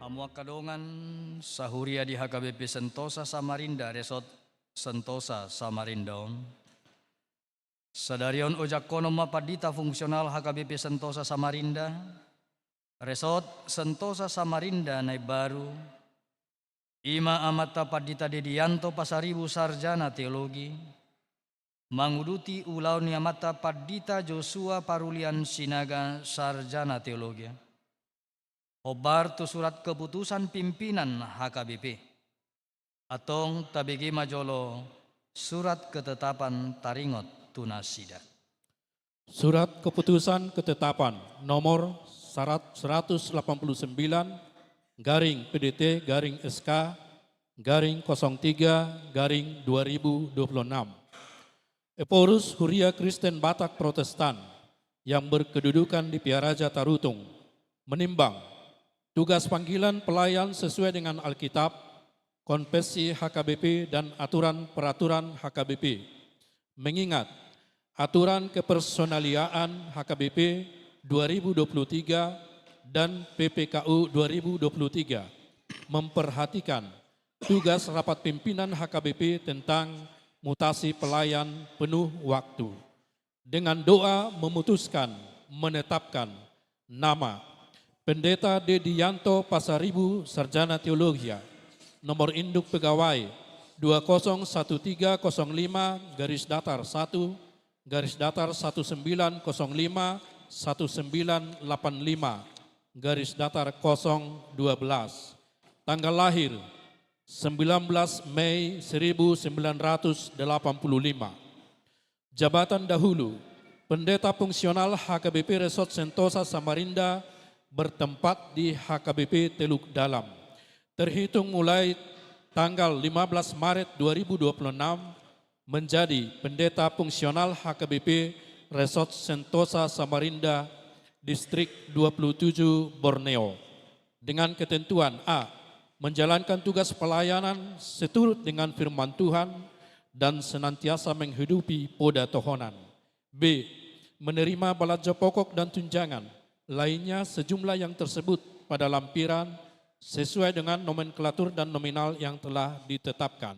Hamu angka dongan sahuria di H K B P Sentosa Samarinda, Resort Sentosa Samarinda on. Sadari on ojakkonon ma pandita fungsional H K B P Sentosa Samarinda, Resort Sentosa Samarinda na imbaru, i ma Amanta Pandita Dedianto Pasaribu, Sarjana Teologi, manguduti ulaon ni Amanta Pandita Joshua Parulian Sinaga, Sarjana Teologi, hombar tu surat keputusan pimpinan H K B P. Antong tabege ma jolo surat ketetapan taringot tu nasida. Surat keputusan ketetapan nomor sarat-, seratus delapan puluh sembilan garing P D T garing S K garing kosong tiga garing dua ribu dua puluh enam. Ephorus Huria Kristen Batak Protestan yang berkedudukan di Piaraja Tarutung menimbang tugas panggilan pelayan sesuai dengan Alkitab, Konfesi H K B P, dan aturan peraturan H K B P. Mengingat aturan kepersonaliaan H K B P dua ribu dua puluh tiga dan P P K U dua ribu dua puluh tiga memperhatikan tugas rapat pimpinan H K B P tentang mutasi pelayan penuh waktu. Dengan doa memutuskan, menetapkan nama Pendeta Dedianto Pasaribu, Sarjana Teologia, nomor induk pegawai dua kosong satu tiga kosong lima garis datar satu, garis datar satu sembilan kosong lima, satu sembilan delapan lima, garis datar kosong dua belas. Tanggal lahir sembilan belas Mei seribu sembilan ratus delapan puluh lima. Jabatan dahulu, Pendeta Fungsional H K B P Resort Sentosa Samarinda bertempat di H K B P Teluk Dalam. Terhitung mulai tanggal lima belas Maret dua ribu dua puluh enam, menjadi Pendeta Fungsional H K B P Resort Sentosa Samarinda, Distrik dua puluh tujuh Borneo. Dengan ketentuan: A. Menjalankan tugas pelayanan seturut dengan firman Tuhan dan senantiasa menghidupi poda tohonan. B. Menerima balajo pokok dan tunjangan lainnya sejumlah yang tersebut pada lampiran sesuai dengan nomenklatur dan nominal yang telah ditetapkan.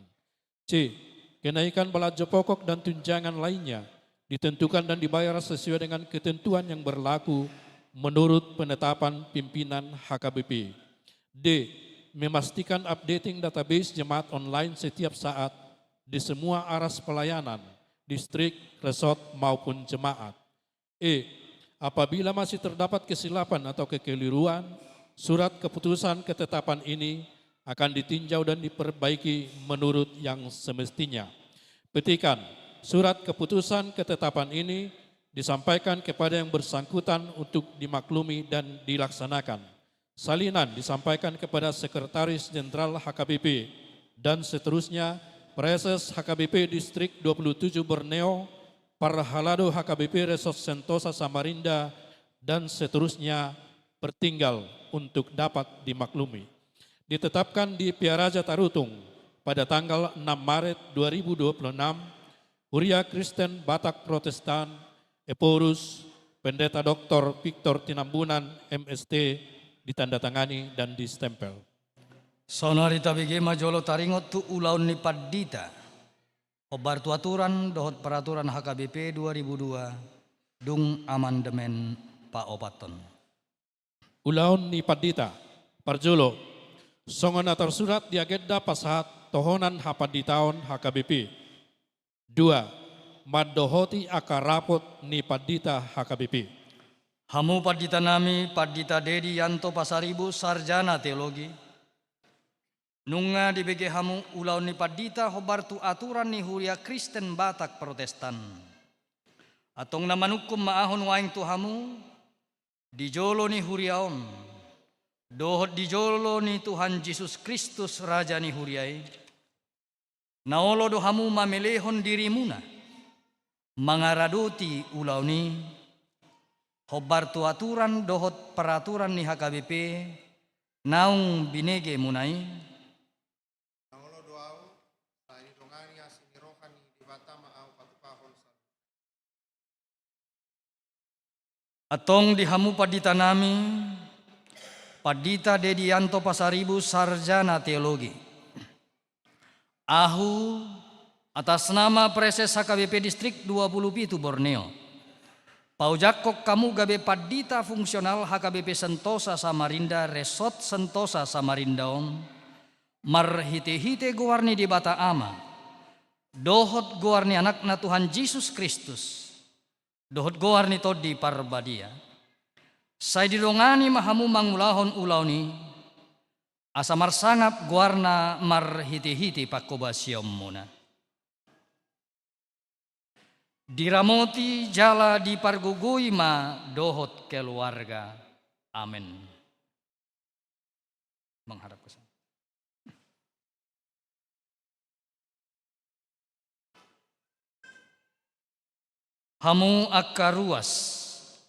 C. Kenaikan balajo pokok dan tunjangan lainnya ditentukan dan dibayar sesuai dengan ketentuan yang berlaku menurut penetapan pimpinan H K B P. D. Memastikan updating database jemaat online setiap saat di semua aras pelayanan, distrik, resort, maupun jemaat. E. Apabila masih terdapat kesilapan atau kekeliruan, surat keputusan ketetapan ini akan ditinjau dan diperbaiki menurut yang semestinya. Petikan, surat keputusan ketetapan ini disampaikan kepada yang bersangkutan untuk dimaklumi dan dilaksanakan. Salinan disampaikan kepada Sekretaris Jenderal H K B P dan seterusnya, Praeses H K B P Distrik dua puluh tujuh Borneo, Parhalado H K B P Resort Sentosa Samarinda, dan seterusnya, pertinggal untuk dapat dimaklumi. Ditetapkan di Piaraja Tarutung pada tanggal enam Maret dua ribu dua puluh enam, Huria Kristen Batak Protestan, Ephorus, Pendeta Doktor Victor Tinambunan, M S T, ditandatangani dan distempel. Saonari tabege ma jolo taringot tu ulaon ni pandita, hombar tu aturan dohot peraturan H K B P dua ribu dua, dung amandemen paopathon. Ulaon ni pandita. Parjolo, songon na tarsurat di agenda pasahat tohonan hapanditaon H K B P. Dua, mandohoti angka rapot ni pandita H K B P. Hamu pandita nami, Pandita Dedi Yanto Pasaribu, Sarjana Teologi, nunga dibege hamu ulaon ni pandita hombar tu aturan ni Huria Kristen Batak Protestan. Antong na manungkun ma ahu nuaeng tu hamu, di jolo ni huria on, dohot di jolo ni Tuhan Jesus Kristus, Raja ni huria i, na olo do hamu mamelehon dirimuna mangaradoti ulaon i, hombar tu aturan dohot peraturan ni H K B P naung binegemuna i. Na olo do ahu, sai didongani asi ni roha ni Debata ma ahu patupahon saluhutna. Antong di hamu pandita nami, Pandita Dedi Yanto Pasaribu, Sarjana Teologi. Ahu, atas nama Praeses H K B P Distrik dua puluh pitu Borneo, paojakhon hamu gabe pandita fungsional H K B P Sentosa Samarinda, Resort Sentosa Samarinda on, marhitehite goar ni Debata Ama, dohot goar ni Anakna Tuhan Jesus Kristus, dohot goar ni Tondi Parbadia. Sai didongani ma hamu mangulahon ulaon i, asa marsangap goarna marhitehite panghobasionmuna. Diramoti jala dipargogoi ma dohot keluarga. Amen. Menghadap ke sana. Hamu angka ruas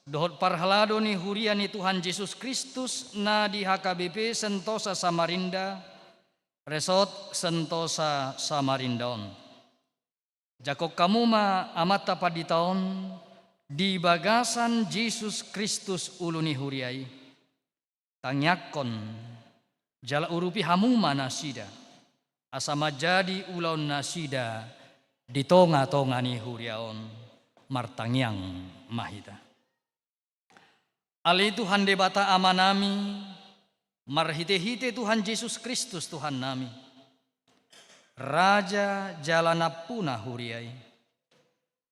dohot parhalado ni huria ni Tuhan Jesus Kristus na di H K B P Sentosa Samarinda, Resort Sentosa Samarinda on. Jangkon hamu ma amanta pandita on di bagasan Jesus Kristus, ulu ni huria i. Tangiangkon jala urupi hamu ma nasida. asa manjadi ulaon nasida di tonga-tonga ni huria on. Martangiang ma hita. Ale Tuhan Debata Amanami, marhite-hite Tuhan Jesus Kristus Tuhannami, Raja jala nampuna huria i,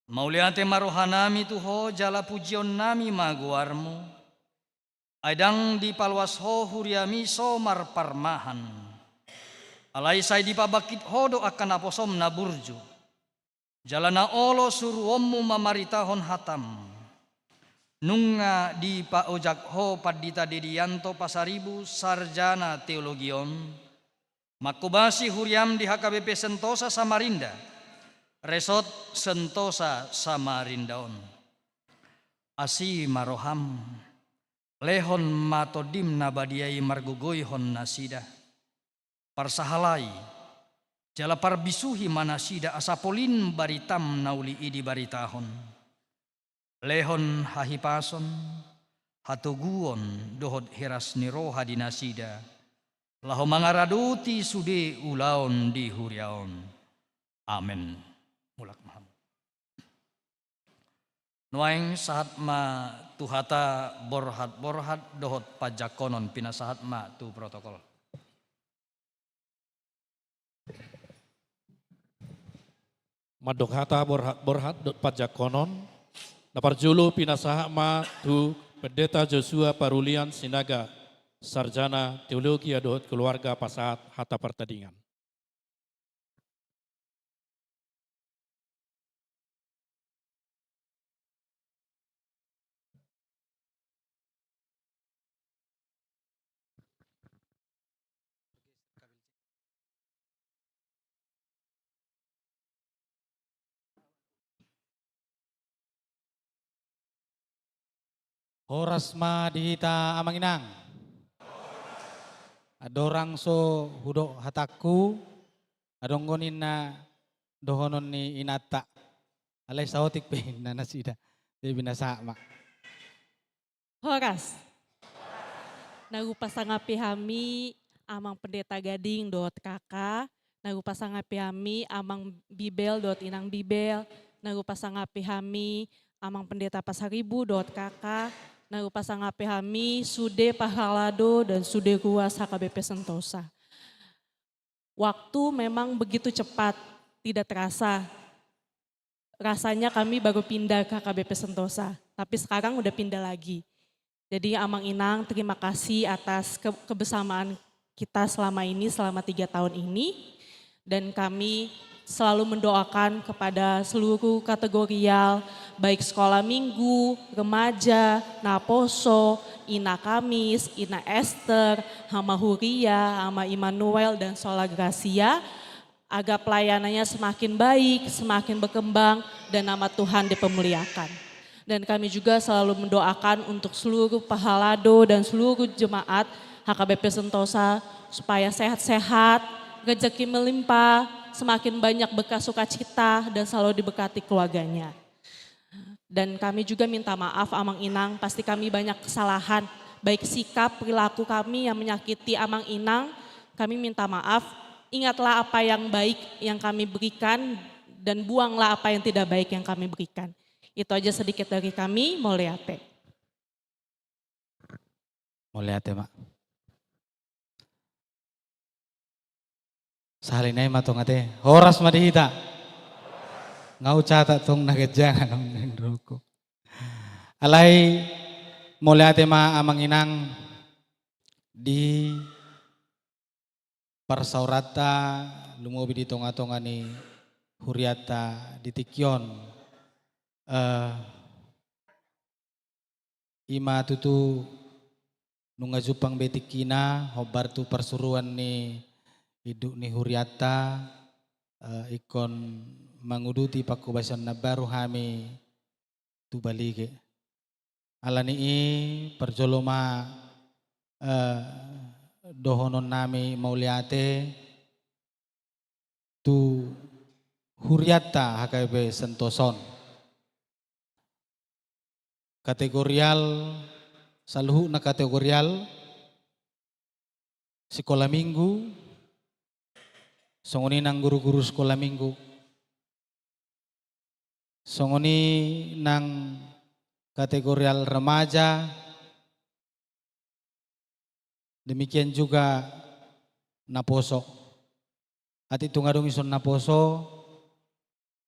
mauliate ma rohanami tu Ho jala pujionnami ma goarMu, ai ndang dipaloas Ho huriaMi so marparmahan. Alai sai dipabangkit Ho do angka naposoM na burju, jala na olo suruonMu mamaritahon hataM. Nunga dipaojak Ho Pandita Dedianto Pasaribu sarjana teologi on, manghobasi huriaM di H K B P Sentosa Samarinda, Resort Sentosa Samarinda on. Asi ma rohaM, lehon ma TondiM na badia i margogoihon nasida. Parsahalai, jala parbisuhi ma nasida asa polin baritaM na uli i dibaritahon. Lehon hahipason, hatoguon dohot hiras ni roha di nasida, laho mangaradoti sude ulaon di huria on. Amen. Mulak ma hamu. Nuaeng sahat ma tu hata borhat-borhat dohot panjangkonon, pinasahat ma tu protokol. Mandok hata borhat-borhat dohot panjangkonon, na parjolo pinasahat ma tu Pendeta Joshua Parulian Sinaga, sarjana teologi dohot keluarga, pasahat hata partadingan. Horas ma di hita amang inang. Andorang so hudok hatangku, adong do ninna dohonon ni inanta. Alai saotik pe ninna nasida. Jadi pinasahat ma. Horas. Na hupasangapi hami Amang Pendeta Gading dohot Kaka, na hupasangapi hami Amang Bibel dohot Inang Bibel, na hupasangapi hami Amang Pendeta Pasaribu dohot Kaka, na hupasangapi hami sude parhalado dan sude ruas H K B P Sentosa. Waktu memang begitu cepat, tidak terasa. Rasanya kami baru pindah ke H K B P Sentosa, tapi sekarang udah pindah lagi. Jadi Amang Inang, terima kasih atas ke-, kebersamaan kita selama ini, selama tiga tahun ini. Dan kami selalu mendoakan kepada seluruh kategorial, baik sekolah minggu, remaja, naposo, Ina Kamis, Ina Esther, Ama Huria, Ama Immanuel, dan Sola Gracia, agar pelayanannya semakin baik, semakin berkembang, dan nama Tuhan dipermuliakan. Dan kami juga selalu mendoakan untuk seluruh parhalado dan seluruh jemaat H K B P Sentosa supaya sehat-sehat, rezeki melimpah, semakin banyak berkah sukacita, dan selalu diberkati keluarganya. Dan kami juga minta maaf, Amang Inang, pasti kami banyak kesalahan, baik sikap, perilaku kami yang menyakiti Amang Inang, kami minta maaf. Ingatlah apa yang baik yang kami berikan, dan buanglah apa yang tidak baik yang kami berikan. Itu aja sedikit dari kami, mauliate. Mauliate ma. Sahali nai ma tong ate. Horas ma di hita. Nga hucatat tong na ganjang, nang, nang roko. Alai mauliate ma Amang Inang di parsaoranta, lumobi di tonga-tonga ni hurianta di tingki on. Eh, i ma tutu nunga jumpang be tingkina, hombar tu parsuruan ni induk ni hurianta, eh, ingkon manguduti panghobasion na baru hami tu Balige. Ala ni i parjolo ma, eh, dohononnami mauliate tu hurianta H K B P Sentosa on. Kategorial, saluhutna kategorial, sikola minggu, Songon i nang guru-guru sekolah minggu. Songon i nang kategorial remaja, demikian juga naposo. Atik tung adong dison naposo,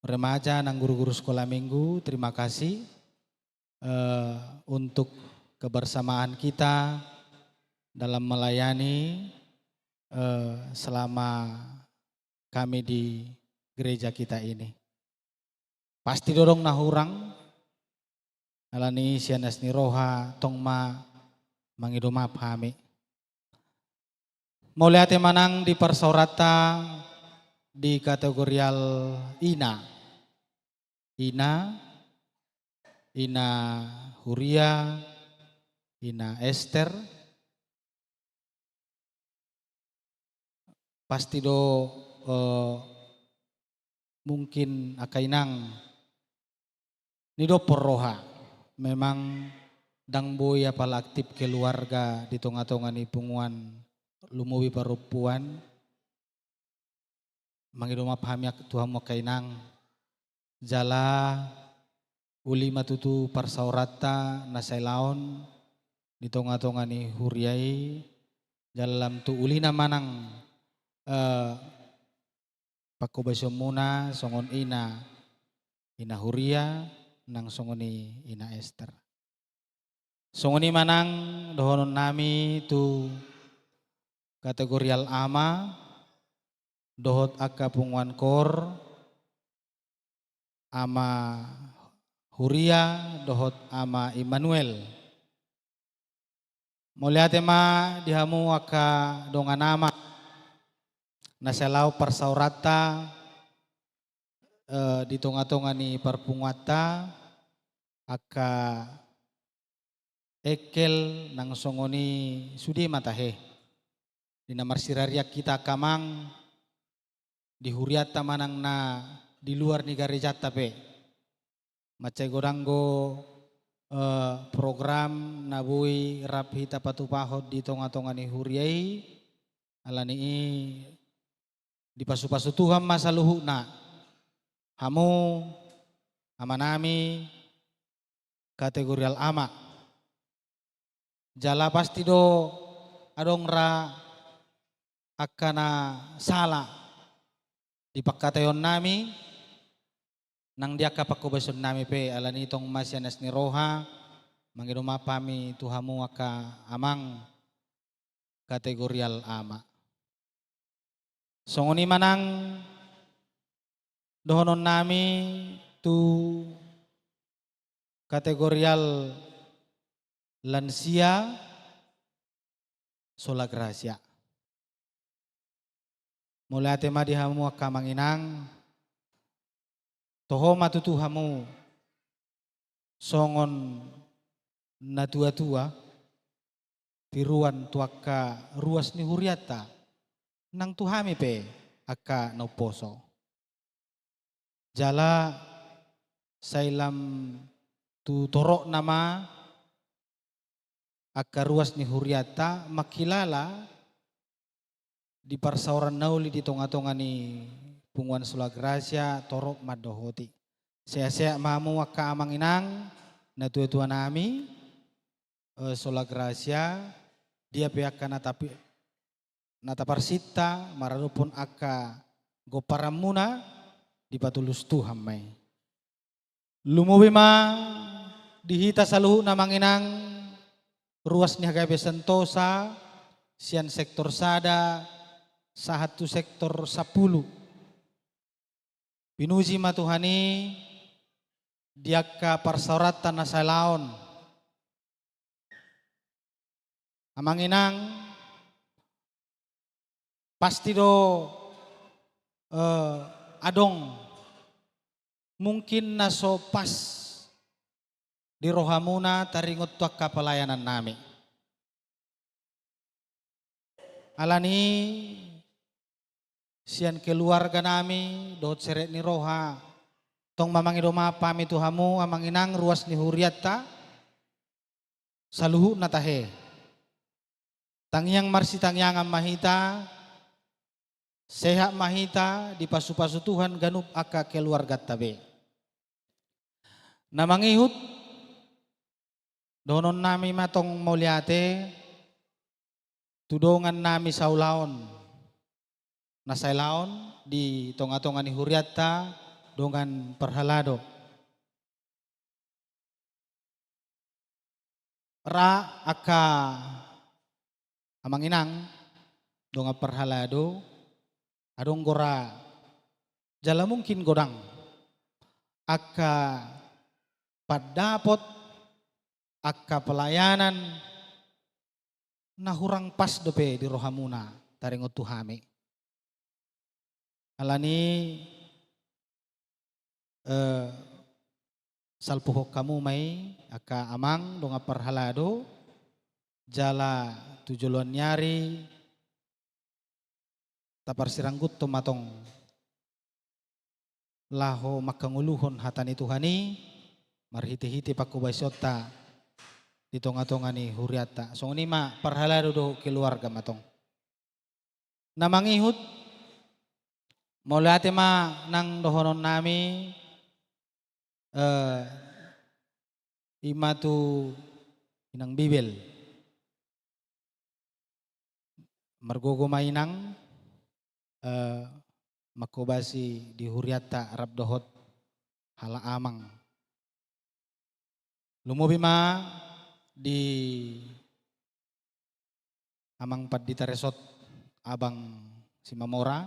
remaja nang guru-guru sekolah minggu, terima kasih, eh, untuk kebersamaan kita dalam melayani, eh, selama kami di gereja kita ini. Pasti do adong na hurang, alani sian las ni roha tong ma mangido maaf hami. Mauliate ma nang di parsaoranta di kategorial ina. Ina, ina Huria, ina Ester. Pasti do, eh, mungkin angka inang nidophon roha. Memang ndang boi apala aktif keluarga di tonga-tonga ni punguan, lumobi parompuan. Mangido maaf hami ak-, tu hamu angka inang. Jala uli ma tutu parsaoranta na sailaon di tonga-tonga ni huria i, jala lam tu ulina ma nang, eh, panghobasionmuna songon ina, ina Huria, nang songon i ina Ester. Songon i ma nang dohonon nami tu kategorial ama, dohot angka punguan koor, Ama Huria dohot Ama Immanuel. Mauliate ma di hamu angka dongan ama na sailaon parsaoranta, eh, di tonga-tonga ni parpunguanta, angka engkel nang songon i sude ma tahe. Di na marsirarian hita angka amang, di hurianta manang na di luar ni garejanta pe. Mansai godang do, eh, program na boi rap hita patupahon di tonga-tonga ni huria i, alani i dipasu-pasu Tuhan ma saluhutna. Hamu, amanami, kategorial ama. Jala pasti do adong ra angka na sala di pangkataionnami, nang di angka pangkobasionnami pe, alani tong ma sian las ni roha, mangido maaf hami tu hamu angka amang kategorial ama. Songon i ma nang dohononnami tu kategorial lansia sola grasia. Mauliate ma di hamu angka amang inang, toho ma tutu hamu songon na tua-tua, tiruan tu angka ruas ni hurianta, nang tu hami pe angka na umposo. Jala sai lam tu torop nama angka ruas ni hurianta mangkilala di parsaoran na uli di tonga-tonga ni punguan Sola Grasia torop mandohoti. Sehat-sehat ma hamu angka amang inang na tua-tua nami, eh, Sola Grasia, dia pe angka na tapi-, na taparsinta maradophon angka gomparanmuna, dipatulus Tuhan ma i. Lumobi ma di hita saluhutna amang inang, ruas ni HKBP Sentosa, sian sektor sada sahat tu sektor sampulu. Pinuji ma Tuhan i di angka parsaoranta na sailaon. Amang inang, pasti do, eh, adong mungkin na so pas di rohamuna taringot tu angka pelayanannami. Alani sian keluarganami dohot serep ni roha, tong ma mangido maaf hami tu hamu amang inang ruas ni hurianta saluhutna tahe. Tangiang marsitangiangan ma hita, Sehat ma hita, dipasupasu Tuhan ganup angka keluarganta be. Na mangihut, dohononnami ma tong mauliate tu dongannami saulaon na sailaon di tongatonga ni hurianta, dongan parhalado. Ra angka amang inang, dongan parhalado, adong do ra jala mungkin godang angka pandapot, angka pelayanan na hurang pas dope di rohamuna taringot tu hami. Alani, eh, salpuhon hamu ma i angka amang dongan parhalado, jala tu joloan ni ari taparsirangguthon ma tong laho mangkangoluhon hata ni Tuhan i marhitehite pangkobasionta di tongatonga ni hurianta. Songon i ma parhalado dohot keluarga ma tong. Na mangihut, mauliate ma nang dohononnami, eh, i ma tu inang Bibel. Margogo ma inang, eh, mangkobasi di hurianta rap dohot halak amang. Lumobi ma di amang pandita resort, abang Simamora,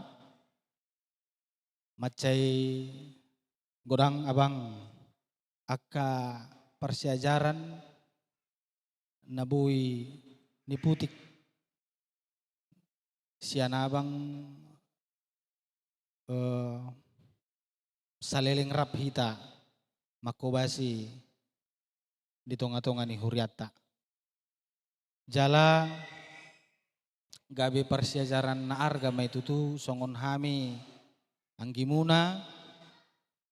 mansai godang abang angka parsiajaran na boi niputik sian abang, eh, saleleng rap hita mangkobasi di tongatonga ni hurianta. Jala gabe parsiajaran na arga ma i tutu songon hami anggimuna,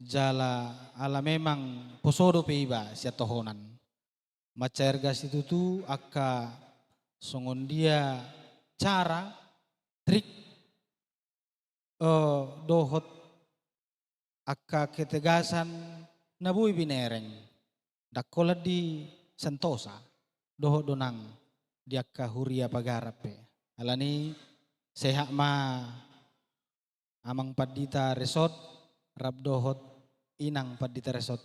jala ala memang poso dope iba sian tohonan. Mansai arga situtu angka songon dia cara, trik, eh, dohot angka ketegasan na boi binereng, ndang holan di Sentosa, dohot do nang di angka huria pagaran pe. Alani sehat ma amang pandita resort, rap dohot inang pandita resort.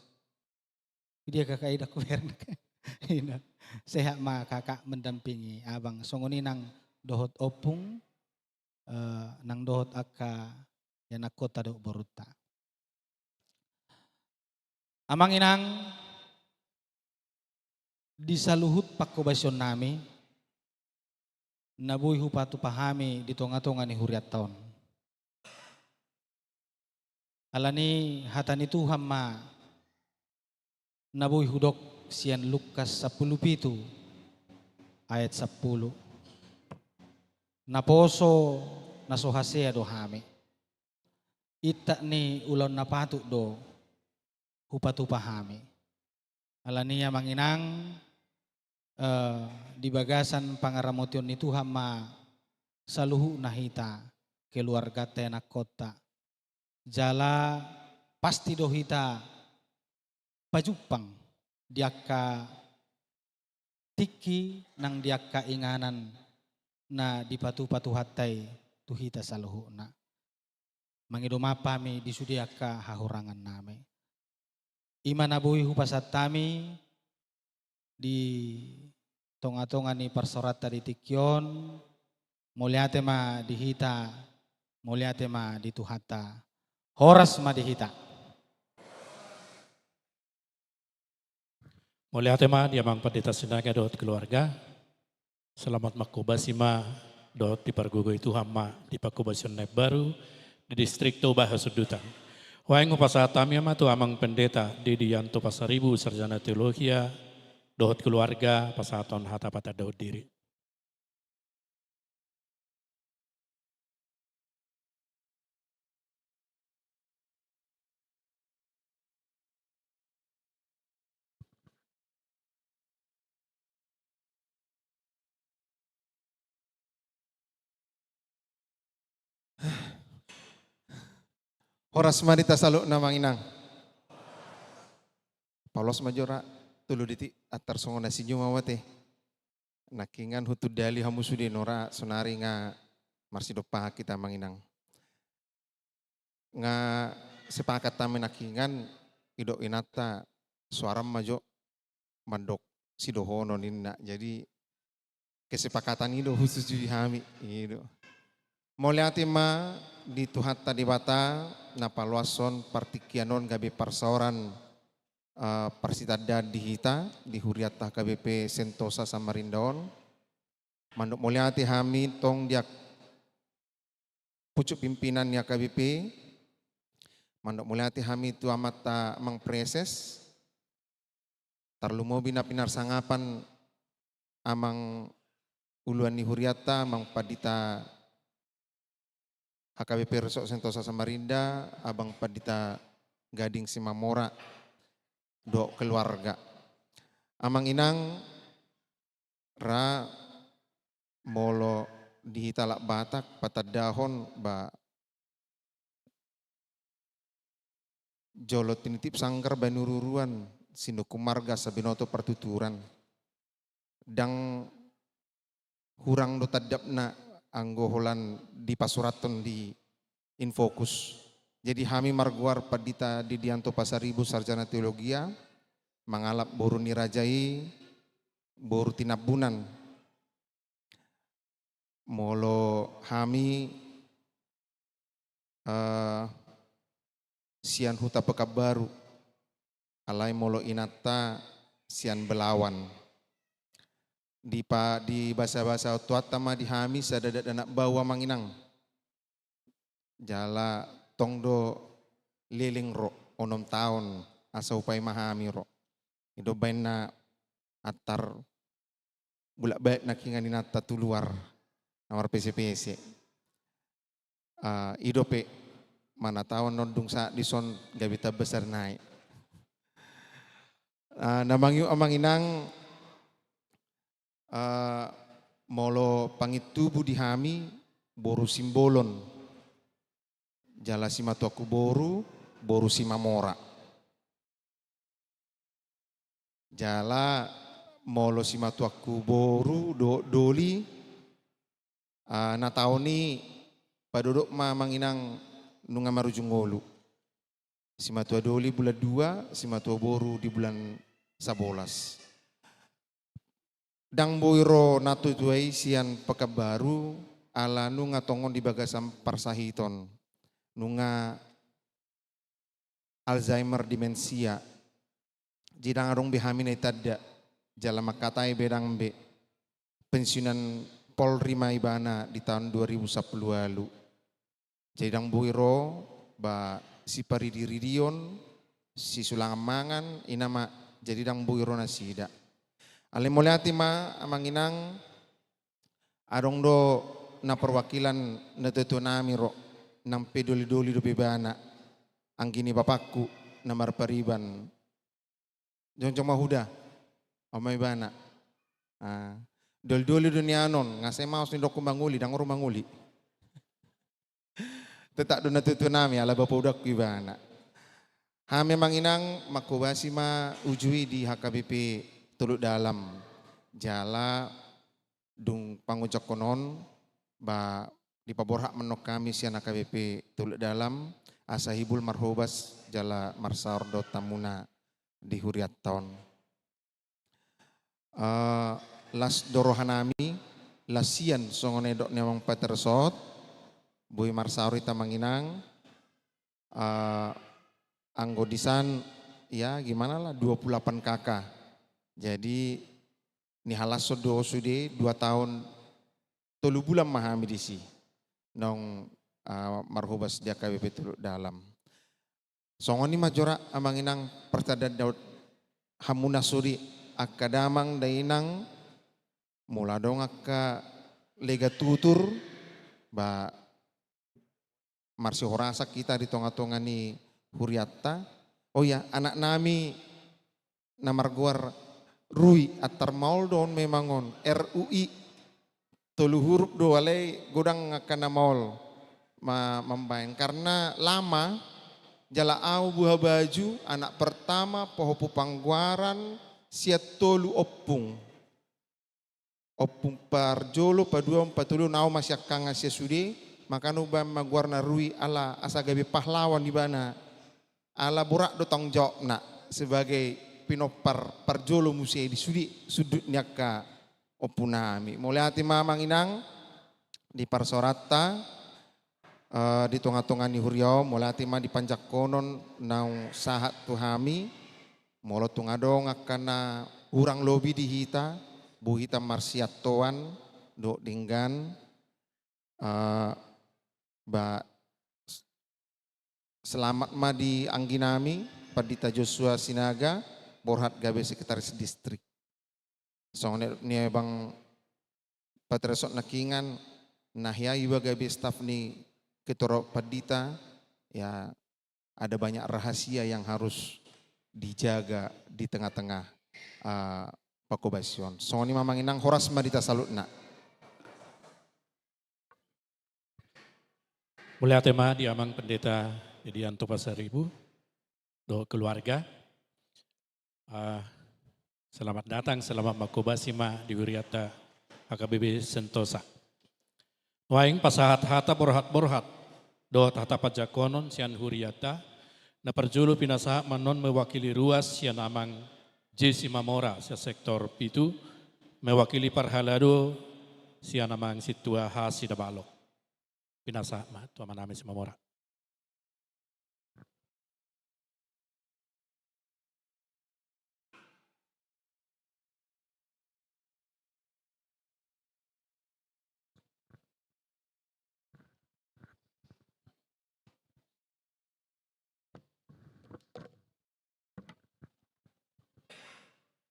Dia kakak i, ndang hubereng. Ina. Sehat ma kakak mendampingi abang, songon i nang dohot ompung, eh, nang dohot angka ianakhonta dohot borunta. Amang inang, di saluhut pangkobasionnami na boi hupatupa hami di tongatonga ni hurianta on. Alani hata ni Tuhan ma na boi hudok sian Lukas sampulu pitu ayat sampulu. Naposo na so hasea do hami. Intak ni ulaon na patut do hupatupa hami. Alani amang inang, eh, di bagasan pangaramotion ni Tuhan ma saluhutna hita, keluarganta, ianakhonta. Jala pasti do hita pajumpang di angka tingki nang di angka inganan na dipatupa Tuhanta i tu hita saluhutna. Mangido maaf hami di sude angka hahurangannami. I ma na boi hupasahat hami di tongatonga ni parsaoranta di tingki on. Mauliate ma di hita, mauliate ma di Tuhanta. Horas ma di hita. Mauliate ma di amang pandita Sinaga dohot keluarga. Selamat mangkobasi ma dohot dipargogoi Tuhan ma di pangkobasion na imbaru di Distrik Toba Hasundutan. Huaeng hupasahat hami ma tu amang pendeta Didianto Pasaribu, sarjana teologia, dohot keluarga, pasahaton hata patandahon diri. Horas ma di hita saluhutna, amang inang. Palos ma jo ra, tolu detik, antar songon na sinyum au ate. Nangkiningan hutundali hamu sude nora, sonari nga marsidompahan hita, amang inang. Nga sepakat hami nangkiningan, didok inanta, soara ma jo mandok sidohonon, ninna. Jadi kesepakatan i do husetujui hami, i do. Mauliate ma di Tuhanta Debata na paloashon partingkian on gabe parsaoran, eh, parsitandaan di hita, di hurianta H K B P Sentosa Samarinda on. Mandok mauliate hami tong di ak-, pucuk pimpinan ni H K B P, mandok mauliate hami tu amanta Amang Praeses, tarlumobi na pinarsangapan amang uluan ni hurianta, Amang Pandita H K B P Resort Sentosa Samarinda, Abang Pandita Gading Simamora, dohot keluarga. Amang inang, ra molo di hita halak Batak, patandahon ba jolo tinitip sanggar baen uruuruan, sinungkun marga asa binoto partuturan. Ndang hurang do tandapna anggo holan dipasurathon di Infokus. Jadi hami margoar Pandita Didianto Pasaribu, Sarjana Teologia, mangalap boru ni raja i, boru Tinambunan. Molo hami, eh, sian Huta Pekanbaru, alai molo inanta sian Belawan. Di pa-, di basa-basa tuanta ma di hami sada dakdanak bau, amang inang. Jala tong do leleng ro, onom taon asa hupaima hami ro. I do baen na antar bulak balik nangkiningan inanta tu luar, na marpese-pese. Ah, i dope, mana taon non dung sahat dison gabe tamba sada nai. Ah, na mangihu, amang inang, ah, molo pangintubu di hami boru Simbolon. Jala simatuangku boru, boru Simamora. Jala molo simatuangku boru dohot doli, ah, na taon i padodok ma, amang inang, nunga marujung ngolu. Simatua doli bulan dua, simatua boru di bulan sabolas. Ndang boi ro natuatua i sian Pekanbaru, ala nunga tongon di bagasan parsahiton. Nunga Alzheimer, demensia. Jadi ndang adong be hami na ditanda, jala mangkatai be ndang be. Pensiunan Polri ma ibana di taon dua ribu sampulu ualu. Jadi ndang boi ro, ba siparidiridion, sisulangan mangan, i nama, jadi ndang boi ro nasida. Alai mauliate ma, amang inang, adong do na perwakilan natuatua nami ro, nang pe dolidoli dope ibana, anggi ni bapakku na marpariban. Jongjong ma huda, on ma ibana. Ah, dolidoli do nian on, nga sai maos nidokku mangoli, ndang ro mangoli. Tetap do natuatua nami, ala bapaudakku ibana. Hami, amang inang, manghobasi ma uju i di H K B P Teluk Dalam. Jala dung pangunjukkon on, ba dipaborhat ma annon hami sian H K B P Teluk Dalam, asa hibul marhobas jala marsaor dohot hamuna di hurianta on. Eh, las do roha nami, las sian songon na nidok ni amang Pater Sot, boi marsaor hita, amang inang, eh, anggo di san, ya, gimana lah, dua puluh delapan K K. Jadi, nihalashon do sude dua taon tolu bulan ma hami disi. Naung, eh, marhobas di H K B P Teluk Dalam. Songon i ma jo ra, amang inang, partandaon dohot hamuna sude, angka damang dainang, molo adong angka lega tutur, ba marsihorasan hita di tongatonga ni hurianta. Oh ya, anak nami na margoar Rui, antar maol do on memang on, R U I. Tolu huruf do, alai godang angka na maol ma-, mambaen. Karna lama, Jala au Buhabaju, anak pertama, pahompu Panggoaran, sian tolu ompung. Ompung parjolo, padua, patolu, na au ma siangkangan sian sude, makana hubaen ma goarna Rui ala asa gabe pahlawan ibana. Ala borat do tanggung jawabna sebagai pinompar parjolo muse di sude sundut ni angka ompunami. Mauliate ma amang inang di parsaoranta, eh, di tonga-tonga ni huria on, mauliate ma di panjangkonon naung sahat tu hami, molo tung adong angka na hurang lobi di hita, boi hita marsiantoan dohot denggan, eh, ba, s-, selamat ma di angginami, Pandita Joshua Sinaga, borhat gabe sekretaris distrik. Songon na nidok ni abang Patriarsot nangkiningan, na hea iba gabe staf ni ketua pandita, ya ada banyak rahasia yang harus dijaga di tengah-tengah, eh, parhobasion. Songon i ma amang inang, horas ma di hita saluhutna. Mauliate ma di amang Pendeta Edianto Pasaribu dohot keluarga. Ah, selamat datang, selamat manghobasi ma di hurianta H K B P Sentosa. Nuaeng pasahat hata borhat-borhat dohot hata panjangkonon sian hurianta, na parjolo pinasahat ma annon mewakili ruas sian amang J. Simamora sian sektor pitu, mewakili parhalado sian amang Sintua H. Sidabalok. Pinasahat ma tu amanami Simamora.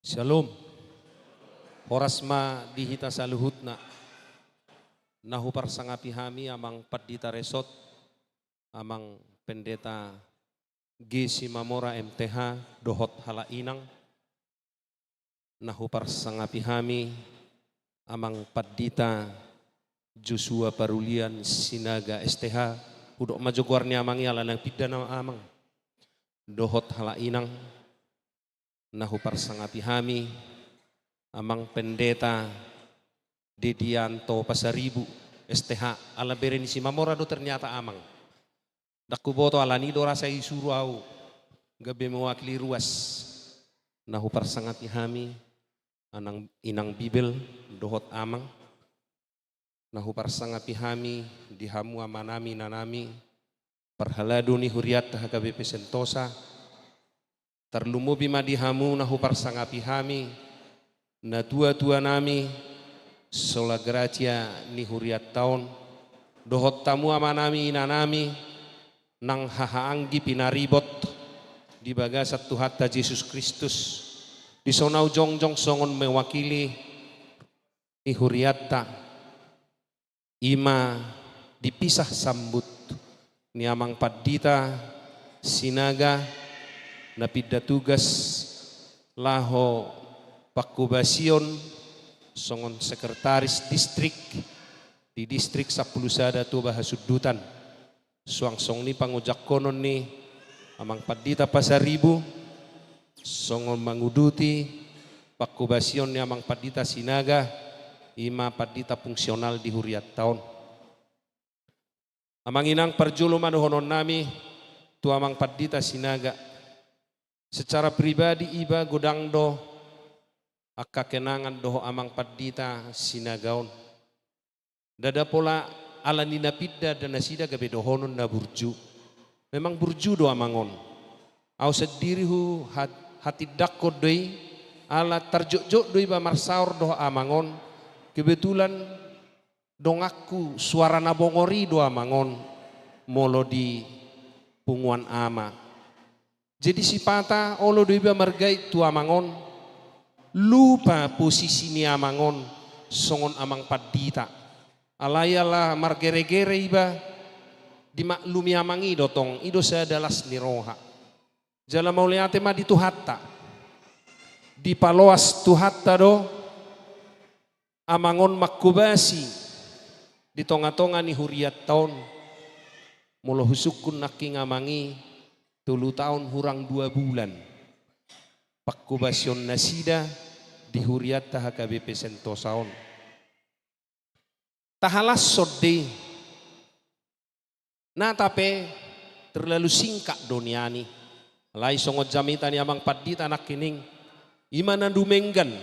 Syalom. Horas ma di hita saluhutna. Na huparsangapi hami amang Pandita Resot, amang Pendeta G. Simamora M T H, dohot halak inang. Na huparsangapi hami amang Pandita Joshua Parulian Sinaga S T H, hudok ma jo goar ni amang i ala na pinda nama amang. Dohot halak inang, na huparsangapi hami amang Pendeta Dedianto Pasaribu S T H, ala bere ni Simamora do ternyata amang. Ndang huboto, alani do rasa isuru au gabe mewakili ruas. Na huparsangapi hami amang inang Bibel dohot amang. Na huparsangapi hami di hamu amanami inanami, parhalado ni hurianta H K B P Sentosa. Tarlumobi ma di hamu na huparsangapi hami, natua-tuanami, sola gratia ni hurianta on, dohot hamu amanami inanami, nang hahaanggi pinaribot di bagasan Tuhanta Jesus Kristus, dison au jongjong songon mewakili ni hurianta, i ma di pisah sambut ni amang Pandita Sinaga, na pinda tugas laho panghobasion songon sekretaris distrik di Distrik Sampulu Sada Toba Hasundutan. Suang songon i pangojakkonon ni amang Pandita Pasaribu, songon manguduti panghobasion ni amang Pandita Sinaga, i ma pandita fungsional di hurianta on. Amang inang, parjolo ma dohononnami tu amang Pandita Sinaga. Secara pribadi iba godang do angka kenangan dohot amang Pandita Sinaga on. Ndada pola ala ni na pinda da nasida gabe dohonon na burju. Memang burju do amang on. Au sandiri huhat-, hatindangkon do i, ala tarjotjot do iba marsaor dohot amang on. Kebetulan donganku suara na bongor i do amang on, molo di punguan ama. Jadi sipata olo do iba margait tu amang on, lupa posisi ni amang on songon amang pandita. Alai ala margeregere iba, dimaklumi amang i do tong, i do sada las ni roha. Jala mauliate ma di Tuhanta. Dipaloas Tuhanta do amang on manghobasi di tongatonga ni hurianta on. Molo husungkun nangkin amang i, tolu taon hurang dua bulan pangkobasion nasida di hurianta H K B P Sentosa on. Tahalashon do i, nang pe terlalu singkat do nian i. Alai songon jamita ni amang pandita nangkining, i ma na dumenggan.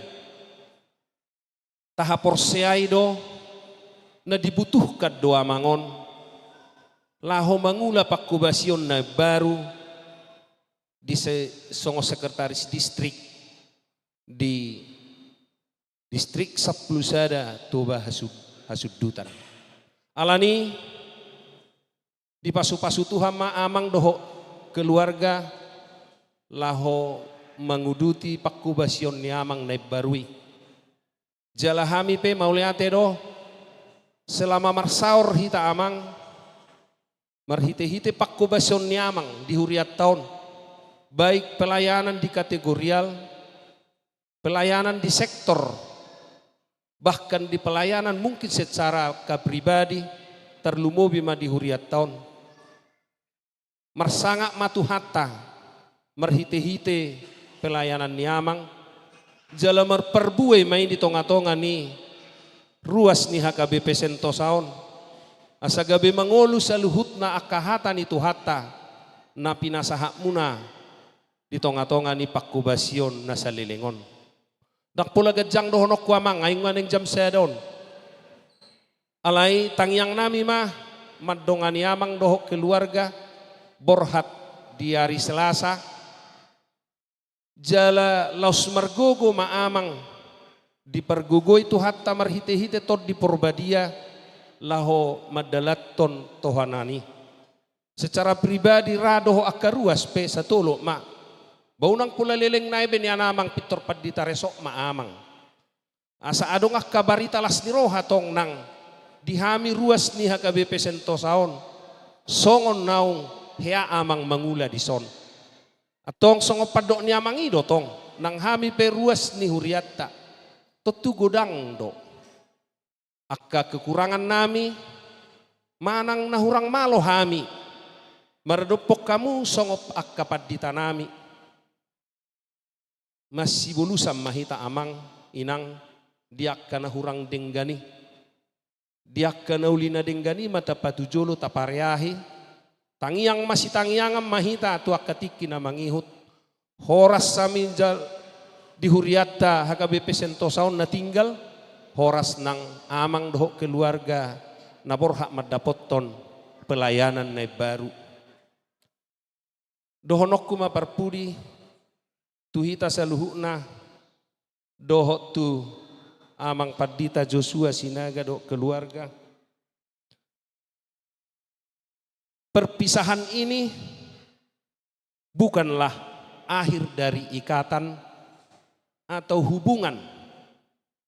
Tahaporseai do na dibutuhkan do amang on laho mangula pangkobasion na baru di se-, songon sekretaris distrik di Distrik Sampulu Sada Toba Hasud-, Hasundutan. Alani, dipasupasu Tuhan ma amang dohot keluarga laho manguduti pangkobasion ni amang na imbaru i. Jala hami pe mauliate do, selama marsaor hita amang, marhitehite pangkobasion ni amang di hurianta on, baik pelayanan di kategorial, pelayanan di sektor, bahkan di pelayanan mungkin secara kepribadi, tarlumobi ma di hurianta on. Marsangap ma Tuhanta marhitehite pelayanan ni amang, jala marparbue ma i di tongatonga ni ruas ni H K B P Sentosa on, asa gabe mangolu saluhutna angka hata ni Tuhanta na pinasahatmuna di tongatonga ni pangkobasion na saleleng on. Ndang pola ganjang dohononku amang, ai nunga naeng jam sada on. Alai tangiangnami ma mandongani amang dohot keluarga borhat di ari Selasa. Jala laos margogo ma amang dipargogoi Tuhanta marhitehite Tondi Porbadia laho mandalanhon tohanan i. Secara pribadi ra dohot angka ruas pe satolop ma. Ba unang pola leleng nai be nian amang, pintor pandita resort ma amang. Asa adong angka barita las ni roha tong nang di hami ruas ni H K B P Sentosa on, songon naung hea amang mangula dison. Antong songon pandok ni amang i do tong, nang hami pe ruas ni hurianta, tontu godang do angka kekurangannami, manang na hurang malo hami maradophon hamu songon angka panditanami. Masibolusan ma hita amang, inang, di angka na hurang denggan i, di angka na uli na denggan i ma tapatujolo, tapareahi. Tangiang masitangiangan ma hita tu angka tingki na mangihut. Horas hami jal-, di hurianta H K B P Sentosa on na tinggal, horas nang amang dohot keluarga na borhat mandapothon pelayanan na imbaru. Dohononku ma parpudi tu hita saluhutna, dohot tu amang pandita Josua Sinaga dohot keluarga. Perpisahan ini bukanlah akhir dari ikatan atau hubungan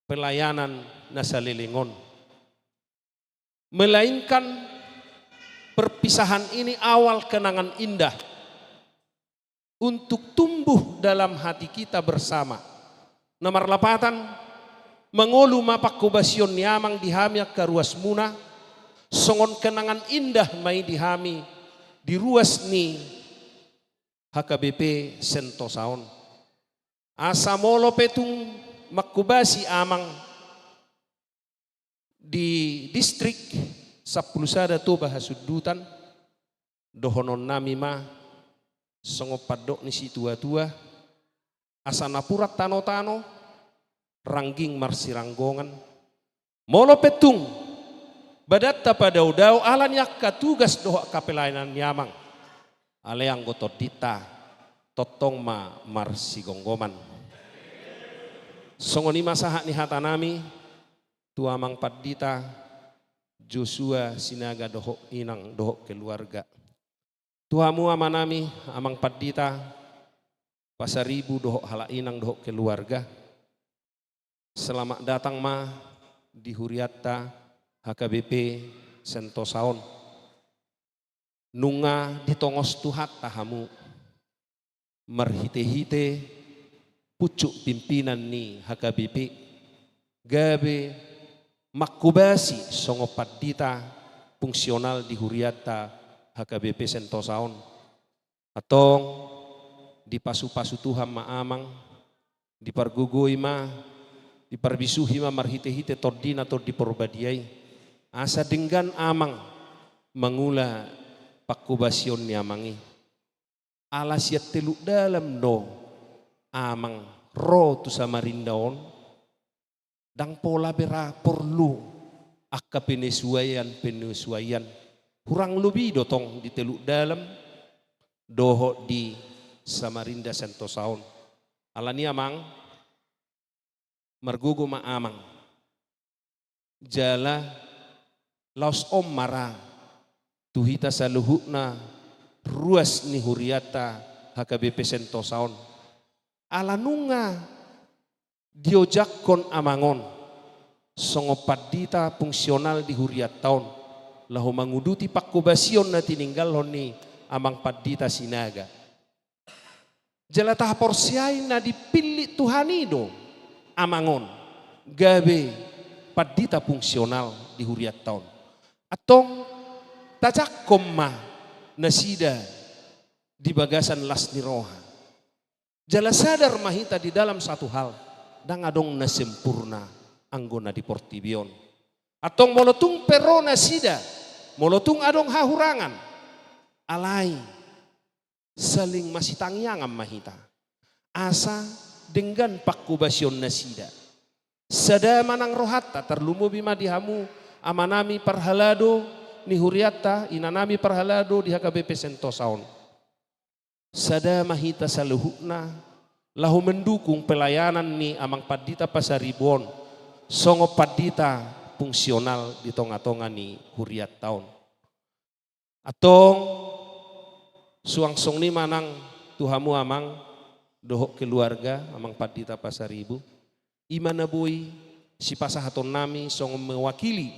pelayanan na saleleng on. Melainkan perpisahan ini awal kenangan indah untuk tumbuh dalam hati kita bersama. Na marlapatan, mangolu ma pangkobasion ni amang di hami angka ruasmuna, songon kenangan indah ma i di hami di ruas ni H K B P Sentosa on. Asa molo pe tung mangkobasi amang di Distrik Sampulu Sada Toba Hasundutan, dohononnami ma songon pandok ni situatua, asa napuran tanotano, rangging marsiranggongan. Molo pe tung badanta padaodao ala ni angka tugas dohot angka pelayanan ni amang, alai anggo tondinta tongtong ma marsigomgoman. Songon i ma sahat ni hatanami tu amang pandita Josua Sinaga dohot inang dohot keluarga. Tu hamu amanami, amang pandita Pasaribu dohot halak inang dohot keluarga, selamat datang ma di hurianta H K B P Sentosa on. Nunga ditongos Tuhanta hamu marhitehite pucuk pimpinan ni H K B P, gabe mangkobasi songon pandita fungsional di hurianta H K B P Sentosa on. Antong, dipasupasu Tuhan ma amang, dipargogoi ma, diparbisuhi ma marhitehite Tondina Tondi Porbadia i, asa denggan amang mangula pangkobasion ni amang i. Ala sian Teluk Dalam do amang ro tu Samarinda on, ndang pola be ra porlu angka penyesuaian-penyesuaian. Hurang lobi do tong di Teluk Dalam dohot di Samarinda Sentosa on. Alani amang, margogo ma amang. Jala laos on ma ra tu hita saluhutna ruas ni hurianta H K B P Sentosa on. Ala nunga diojakhon amang on songon pandita fungsional di hurianta on, laho manguduti pangkobasion na tininggalhon ni amang pandita Sinaga. Jala tahaporseai na dipillit Tuhan i do amang on gabe pandita fungsional di hurianta on. Antong, tajangkon ma nasida di bagasan las ni roha. Jala sadar ma hita di dalam satu hal, ndang adong na sempurna anggo na di portibi on. Antong, molo tung pe ro nasida, molo tung adong hahurangan, alai saling masitangiangan ma hita, asa denggan pangkobasion nasida. Sada ma nang rohanta, tarlumobi ma di hamu amanami parhalado ni hurianta, inanami parhalado di H K B P Sentosa on. Sada ma hita saluhutna laho mendukung pelayanan ni amang pandita Pasaribu on songon pandita fungsional di tonga-tonga ni hurianta on. Antong, suang songon i ma nang tu hamu amang dohot keluarga amang pandita Pasaribu. I ma na boi sipasahatonnami songon mewakili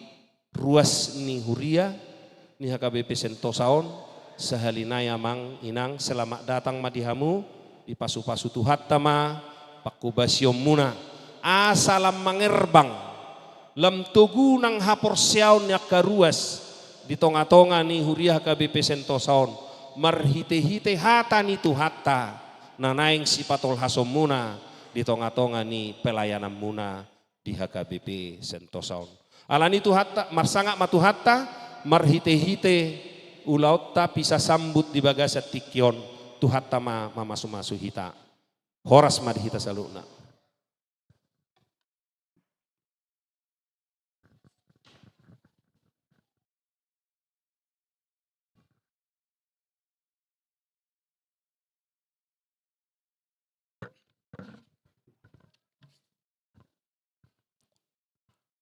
ruas ni huria ni H K B P Sentosa on. Sahali nai amang inang, selamat datang ma di hamu, dipasupasu Tuhanta ma pangkobasionmuna, asa lam mangerbang, lam togu nang haporseaon ni angka ruas di tonga-tonga ni huria H K B P Sentosa on, marhite-hite hata ni Tuhanta na naeng sipatolhasonmuna di tonga-tonga ni pelayananmuna di H K B P Sentosa on. Alani Tuhanta, marsangap ma Tuhanta, marhite-hite ulaonta pisasambut di bagasan tingki on, Tuhanta ma mamasu-masu hita. Horas ma di hita saluhutna.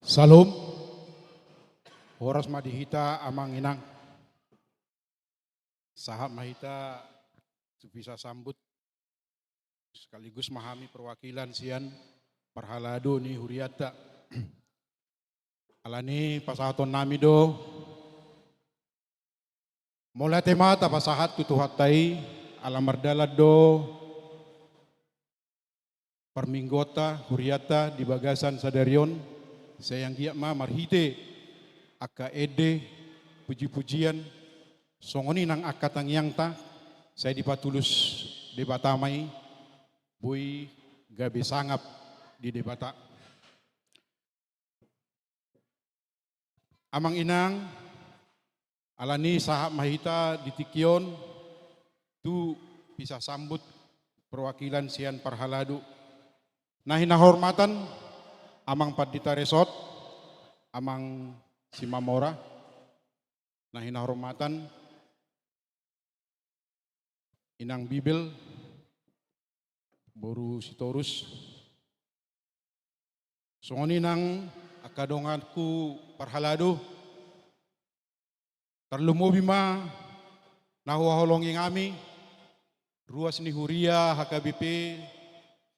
Syalom. Horas ma di hita amang inang. Sahat ma hita tu pisasambut, sekaligus ma hami perwakilan sian parhalado ni hurianta. Alani pasahatonnami do, mauliate ma tapasahat tu Tuhanta i, ala mardalan do parmingguonta, hurianta di bagasan sadari on, sai anggiat ma marhite angka ende, puji-pujian, songon i nang angka tangiangta, sai dipatulus Debata ma i, boi gabe sangap di Debata. Amang inang, alani sahat ma hita di tingki on tu pisasambut perwakilan sian parhalado. Na hinahormatan amang pandita Resot, amang Simamora, na hinahormatan inang Bibel, boru Sitorus, songon i nang angka donganku parhalado, tarlumobi ma na huhaholongi hami ruas ni huria H K B P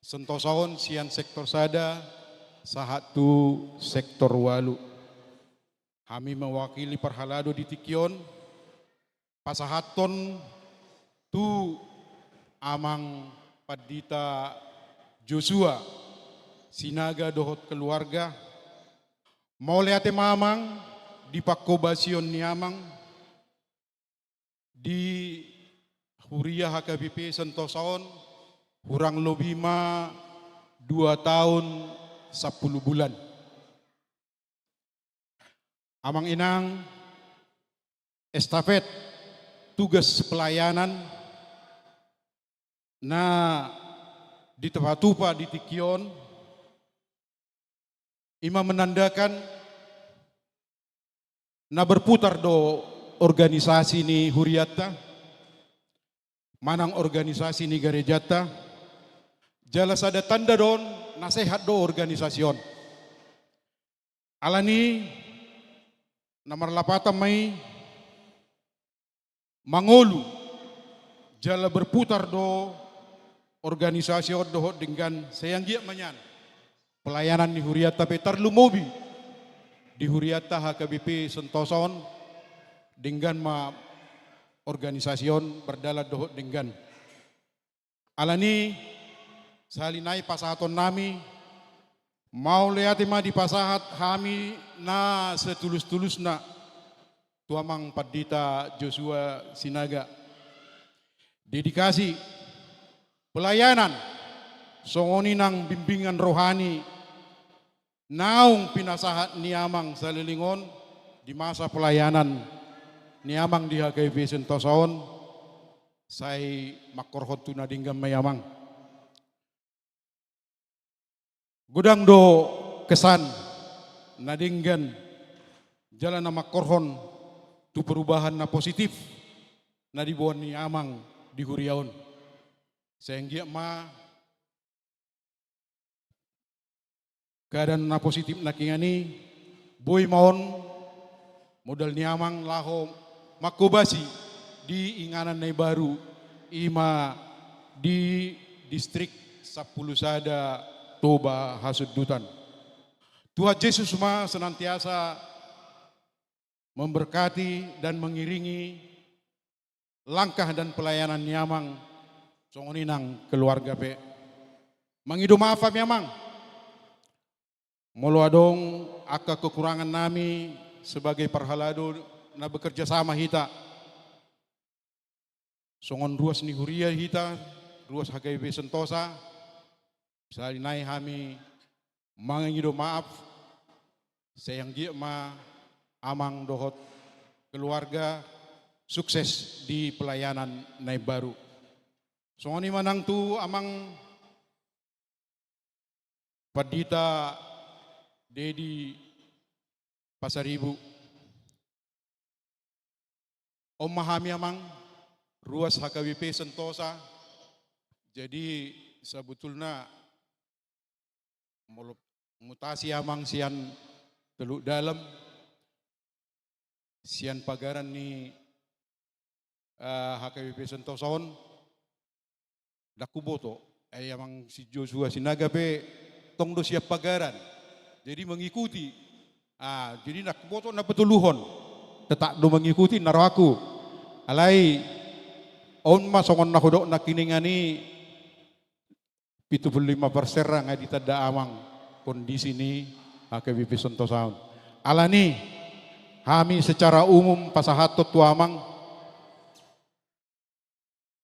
Sentosa on sian sektor sada sahat tu sektor ualu. Hami mewakili parhalado di tingki on, pasahathon tu amang pandita Josua Sinaga dohot keluarga. Mauliate ma amang di pangkobasion ni amang di huria H K B P Sentosa on hurang lobi ma dua taon sampulu bulan. Amang inang, estafet tugas pelayanan na ditupatupa di tingki on, ima menandakan na berputar do organisasi ni hurianta, manang organisasi ni garejanta, jala sada tanda do on na sehat do organisasi on. Alani na marlapatan ma i, mangolu jala berputar do organisasi on dohot denggan, sai anggiat ma nian pelayanan ni hurianta pe tarlumobi di hurianta H K B P Sentosa on, denggan ma organisasi on berdalan dohot denggan. Alani sahali nai pasahatonnami, mauliate ma dipasahat hami na setulus-tulusna tu Amang Pandita Joshua Sinaga. Dedikasi pelayanan songon i nang bimbingan rohani naung pinasahat ni Amang saleleng on di masa pelayanan ni Amang di H K B P Sentosa on, sai mangkorhon tu na denggan ma i, Amang. Godang do kesan na denggan jala na mangkorhon tu perubahan na positif na diboan ni Amang di huria on. Sai anggiat ma keadaan na positif nangkiningan i, boi ma on modal ni Amang laho manghobasi di inganan na imbaru, ima di Distrik Sampulu Sada Toba Hasundutan. Tuhan Jesus ma senantiasa memberkati dan mengiringi langkah dan pelayanan ni Amang, songon i nang keluarga pe. Mangido maaf hami, Amang, molo adong angka kekurangannami sebagai parhalado na bekerja sama hita. Songon ruas ni huria hita, ruas H K B P Sentosa, sahali nai hami mangido maaf, sai anggiat ma Amang dohot keluarga sukses di pelayanan na imbaru. Songon i ma nang tu Amang Pandita Dedi Pasaribu. On ma hami, Amang, ruas H K B P Sentosa. Jadi, sebetulna molo mutasi, Amang, sian Teluk Dalem, sian pagaran ni, eh, H K B P Sentosa on, ndang huboto. Ai Amang si Joshua Sinaga pe tong do sian pagaran. Jadi mengikuti. Ah, jadi ndang huboto na patoluhon. Tetap do mengikuti na rohangku. Alai on ma songon na hudok nangkiningan i, pitu pulu lima persen ra nga ditanda Amang kondisi ni H K B P Sentosa on. Alani hami secara umum pasahathon tu Amang,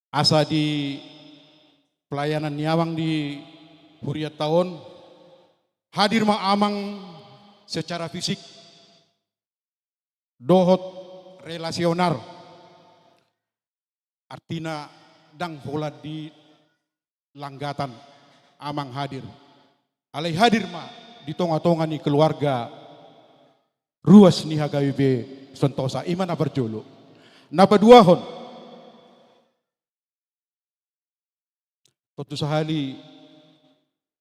asa di pelayanan ni Amang di hurianta on, hadir ma Amang secara fisik dohot relasional. Artina, ndang holan di langgatan Amang hadir. Alai hadir ma di tonga-tonga ni keluarga ruas ni H K B P Sentosa, ima na parjolo. Na paduahon, tontu sahali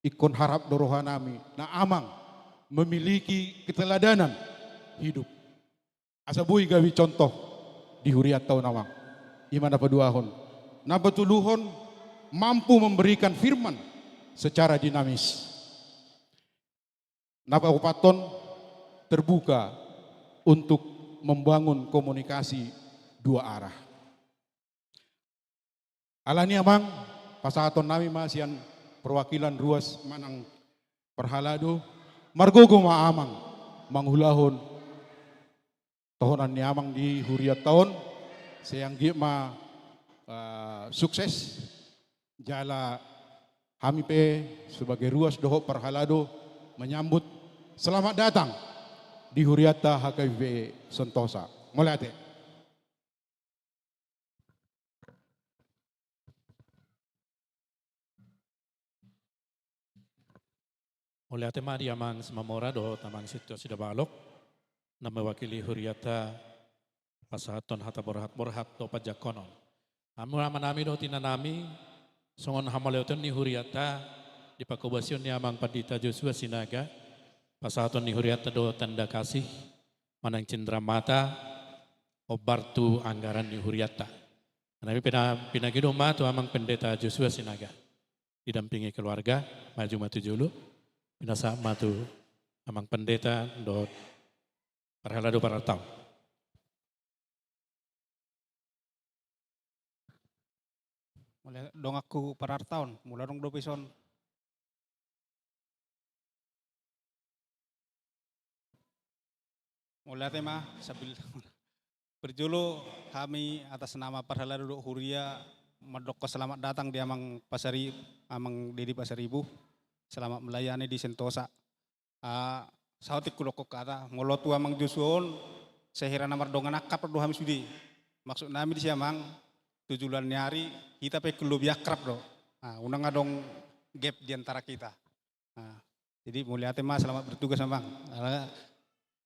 ingkon harap do rohanami, na Amang memiliki keteladanan hidup. Asa boi gabe contoh di hurianta on, Amang. Ima na paduahon. Na patoluhon, mampu memberikan firman secara dinamis. Na paopathon, terbuka untuk membangun komunikasi dua arah. Alani, Amang, pasahatonnami ma sian perwakilan ruas manang parhalado, margogo ma Amang mangulahon tohonan ni Amang di hurianta on, sai anggiat ma, eh, Sukses. Jala hami pe sebagai ruas dohot parhalado menyambut selamat datang di hurianta H K B P Sentosa. Mauliate. Mauliate ma di Amang Simamora dohot Amang Sintua Sidabalok na mewakili hurianta pasahathon hata borhat-borhat dohot panjangkonon. Hamu amanami dohot inanami, songon hamauliateon ni hurianta di panghobasion ni Amang Pandita Josua Sinaga, pasahaton ni hurianta do tanda kasih manang cindera mata, hombar tu anggaran ni hurianta. Nami pina-, pinagi do ma tu Amang Pendeta Josua Sinaga. Didampingi keluarga, maju ma tu jolo, pinasahat ma tu Amang Pendeta dohot parhalado parartaon. Mauliate donganku parartaon, molo adong dope ison. Mauliate ma, sambil parjolo hami atas nama parhalado dohot huria mandokkon selamat datang di Amang Pasari-, Amang Dedi Pasaribu. Selamat melayani di Sentosa. Ah, saotik hudokkon hata, molo tu Amang Josua on, sahira na mardongan akrab do hami sude. Maksud nami disi Amang, tu joloan ni ari, hita pe ingkon lobi akrab do. Ah, unang adong gap di antara kita. Ah, jadi mauliate ma, selamat bertugas Amang. Ala,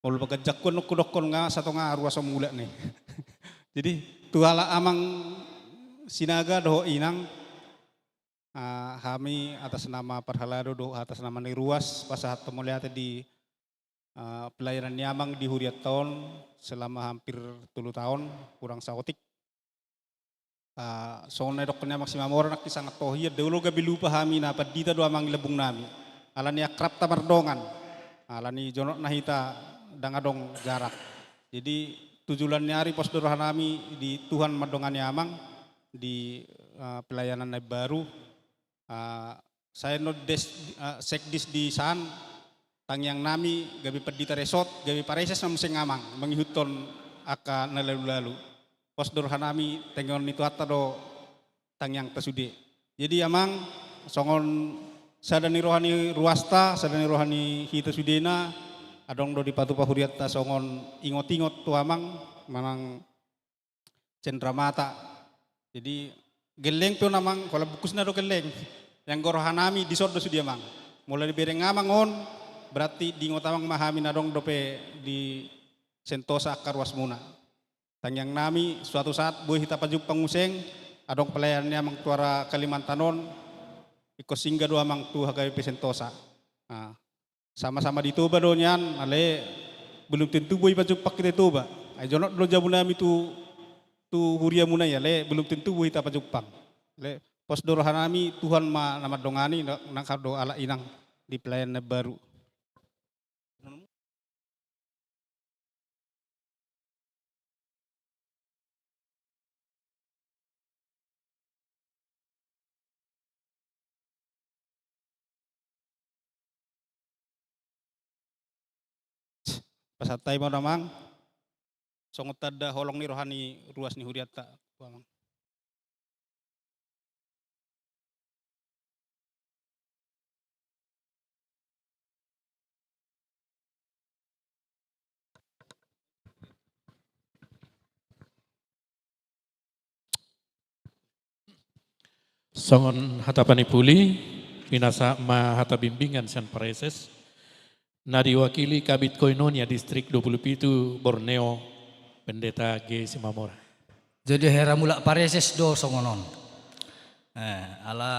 molo paganjangkon hudokkon nga satonga ruas on mulak ni. Jadi, tu halak Amang Sinaga dohot Inang, ah, hami atas nama parhalado dohot atas nama ni ruas pasahathon mauliate di, ah, pelayanan ni Amang di hurianta on selama hampir tolu taon, kurang saotik. Ah, songon na nidokkon ni Amang Simamora nangkin sangat tohi, ndang olo gabe lupa hami na pandita do Amang i lambung nami. Ala ni akrabta mardongan, ala ni jonokna hita ndang adong jarak. Jadi, tu joloan ni ari pos do roha nami di Tuhan mandongani Amang di, ah, pelayanan na imbaru. Ah, sai annon des-, ah, sekdis di san, tangiang nami gabe pandita resort, gabe praeses ma muse Amang, mangihuthon angka na lalu-lalu. Pos do roha nami, tangiangan ni Tuhanta do tangiangta sude. Jadi Amang, songon sada ni roha ni ruasta, sada ni roha ni hita sudena, adong do dipatupa hurianta songon ingot-ingot tu Amang, manang cendramata. Jadi, gelleng pe on Amang, holan bungkusna do gelleng. Anggo roha nami dison do sude Amang. Molo dibereng Amang on, berarti diingot Amang ma hami na adong dope di Sentosa angka ruasmuna. Tangiang nami, suatu saat boi hita pajumpang muse, adong pelayanan ni Amang tu ari Kalimantan on, ingkon singgah do Amang tu H K B P Sentosa. Nah, sama-sama di Toba do nian, alai belum tentu boi pajumpang hita di Toba. Ai jonok do jabu nami tu, tu huriamuna i, alai belum tentu boi hita pajumpang. Alai pos do roha nami, Tuhan ma na mandongani, na, nang do halak inang di pelayanan na baru. Pasahat hami ma on Amang, songon tanda holong ni roha ni ruas ni hurianta, Amang. Songon hata panipuli, pinasahat ma hata bimbingan sian praeses, na diwakili Kabid Koinonia Distrik dua puluh pitu Borneo, Pendeta G Simamora. Jadi hera mulak praeses do songon on. Eh, ala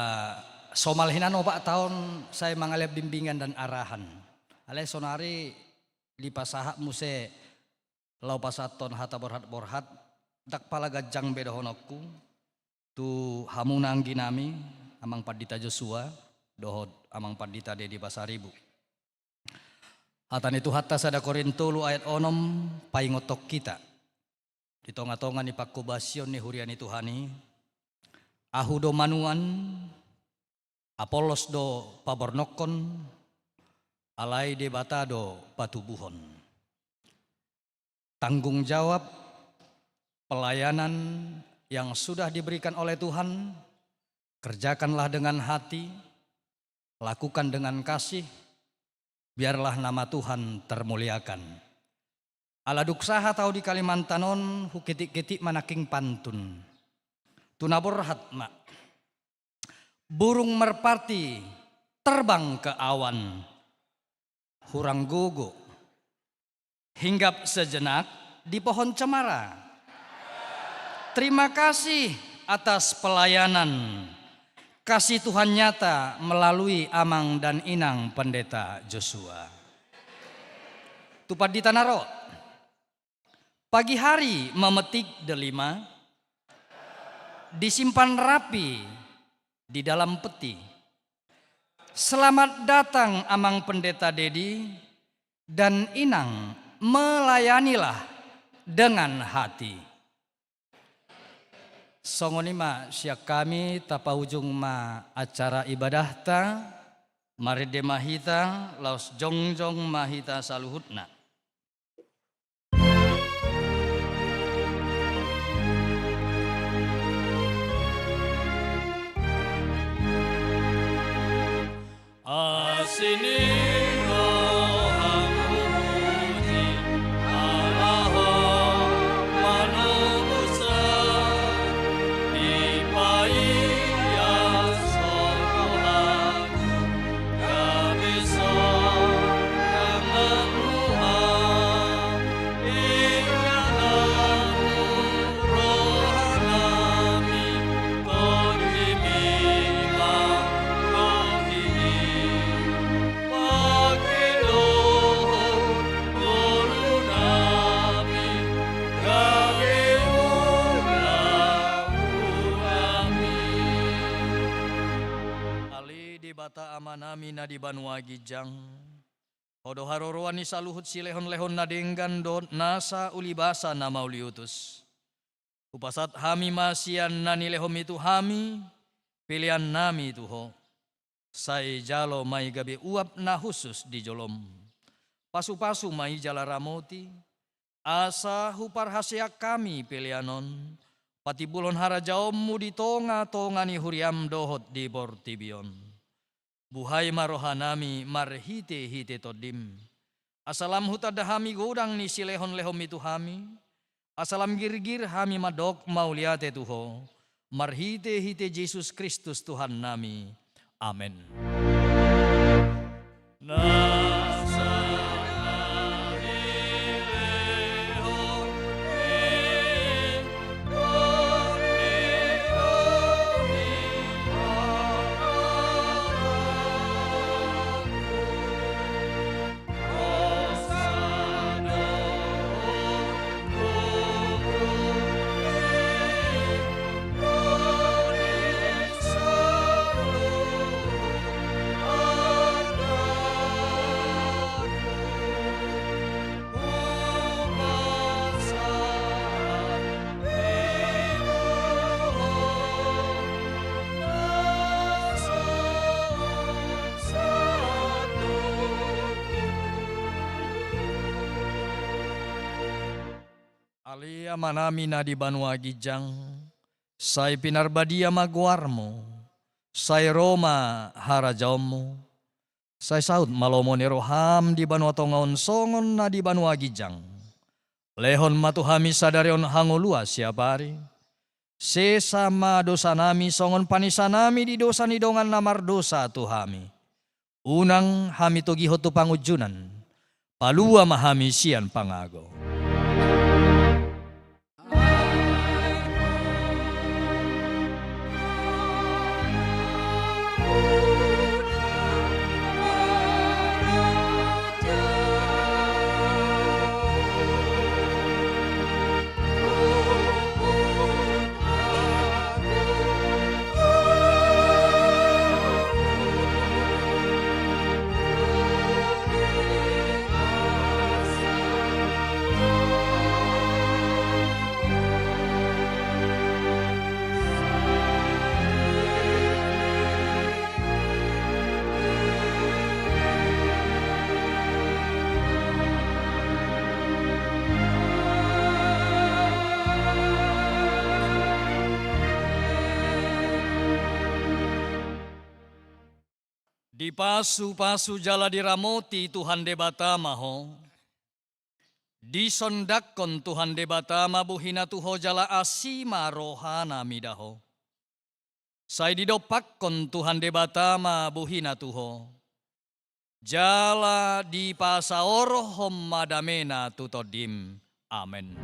somal hian opat taon sai mangalehon bimbingan dan arahan. Alai sonari dipasahat muse laho pasahathon hata borhat-borhat, ndang pala ganjang be dohononku, tu hamuna anggi nami, Amang Pandita Josua, dohot Amang Pandita Dedi Pasaribu. Hata ni Tuhanta sada Korinto tolu ayat onom, paingothon hita. Di tonga-tonga ni panghobasion ni huria ni Tuhan i, ahu do manuan, Apollos do pabornokhon, alai Debata do patubuhon. Tanggung jawab pelayanan yang sudah diberikan oleh Tuhan, kerjakanlah dengan hati, lakukan dengan kasih, biarlah nama Tuhan termuliakan. Ala dung sahat ahu di Kalimantan on, hukitik-kitik ma nangkin pantun. Tu na borhat ma. Burung merpati terbang ke awan. Hurang gogo. Hinggap sejenak di pohon cemara. Terima kasih atas pelayanan. Kasih Tuhan nyata melalui Amang dan Inang Pendeta Joshua. Tu pandita na ro. Pagi hari memetik delima, disimpan rapi di dalam peti. Selamat datang Amang Pendeta Dedi dan Inang, melayanilah dengan hati. Songon i ma sian hami, tapaujung ma acara ibadahta, marende ma hita, laos jongjong ma hita saluhutna. Asi ni roham hupuji, ala Ho manobusan, dipaias Ho roha. Ale Debata Amanami na di banua ginjang, Ho do haroroan ni saluhut silehonlehon na denggan dohot nasa ulibasa na mauliutus. Hupasahat hami ma sian na nilehonMi tu hami, peleannami tu Ho. Sai jalo ma i gabe uap na hushus di joloM. Pasupasu ma i jala ramoti, asa huparhaseang hami pelean on, patimbulhon harajaonMu di tongatonga ni huriaM dohot di portibi on. Buhai ma rohanami marhitehite TondiM. Asa lam hutanda hami godang ni silehonlehonMi tu hami, asa lam girgir hami mandok mauliate tu Ho, marhitehite Jesus Kristus Tuhannami. Amen. Ale Amanami na di banua ginjang, sai pinarbadia ma goarMu, sai ro ma harajaonMu, sai saut ma lomo ni rohaM di banua tonga on songon na di banua ginjang. Lehon ma tu hami sadari on hangoluan siapari. Sesa ma dosanami songon panesanami di dosa ni dongan na mardosa tu hami. Unang hami togihon tu pangunjunan. Palua ma hami sian pangago. Dipasupasu jala diramoti Tuhan Debata ma ho. Disondanghon Tuhan Debata ma bohina tu ho jala asi ma rohana mida ho. Sai didompakhon Tuhan Debata ma bohina tu ho. Jala dipasaorhon ma damena tu tondim. Amen.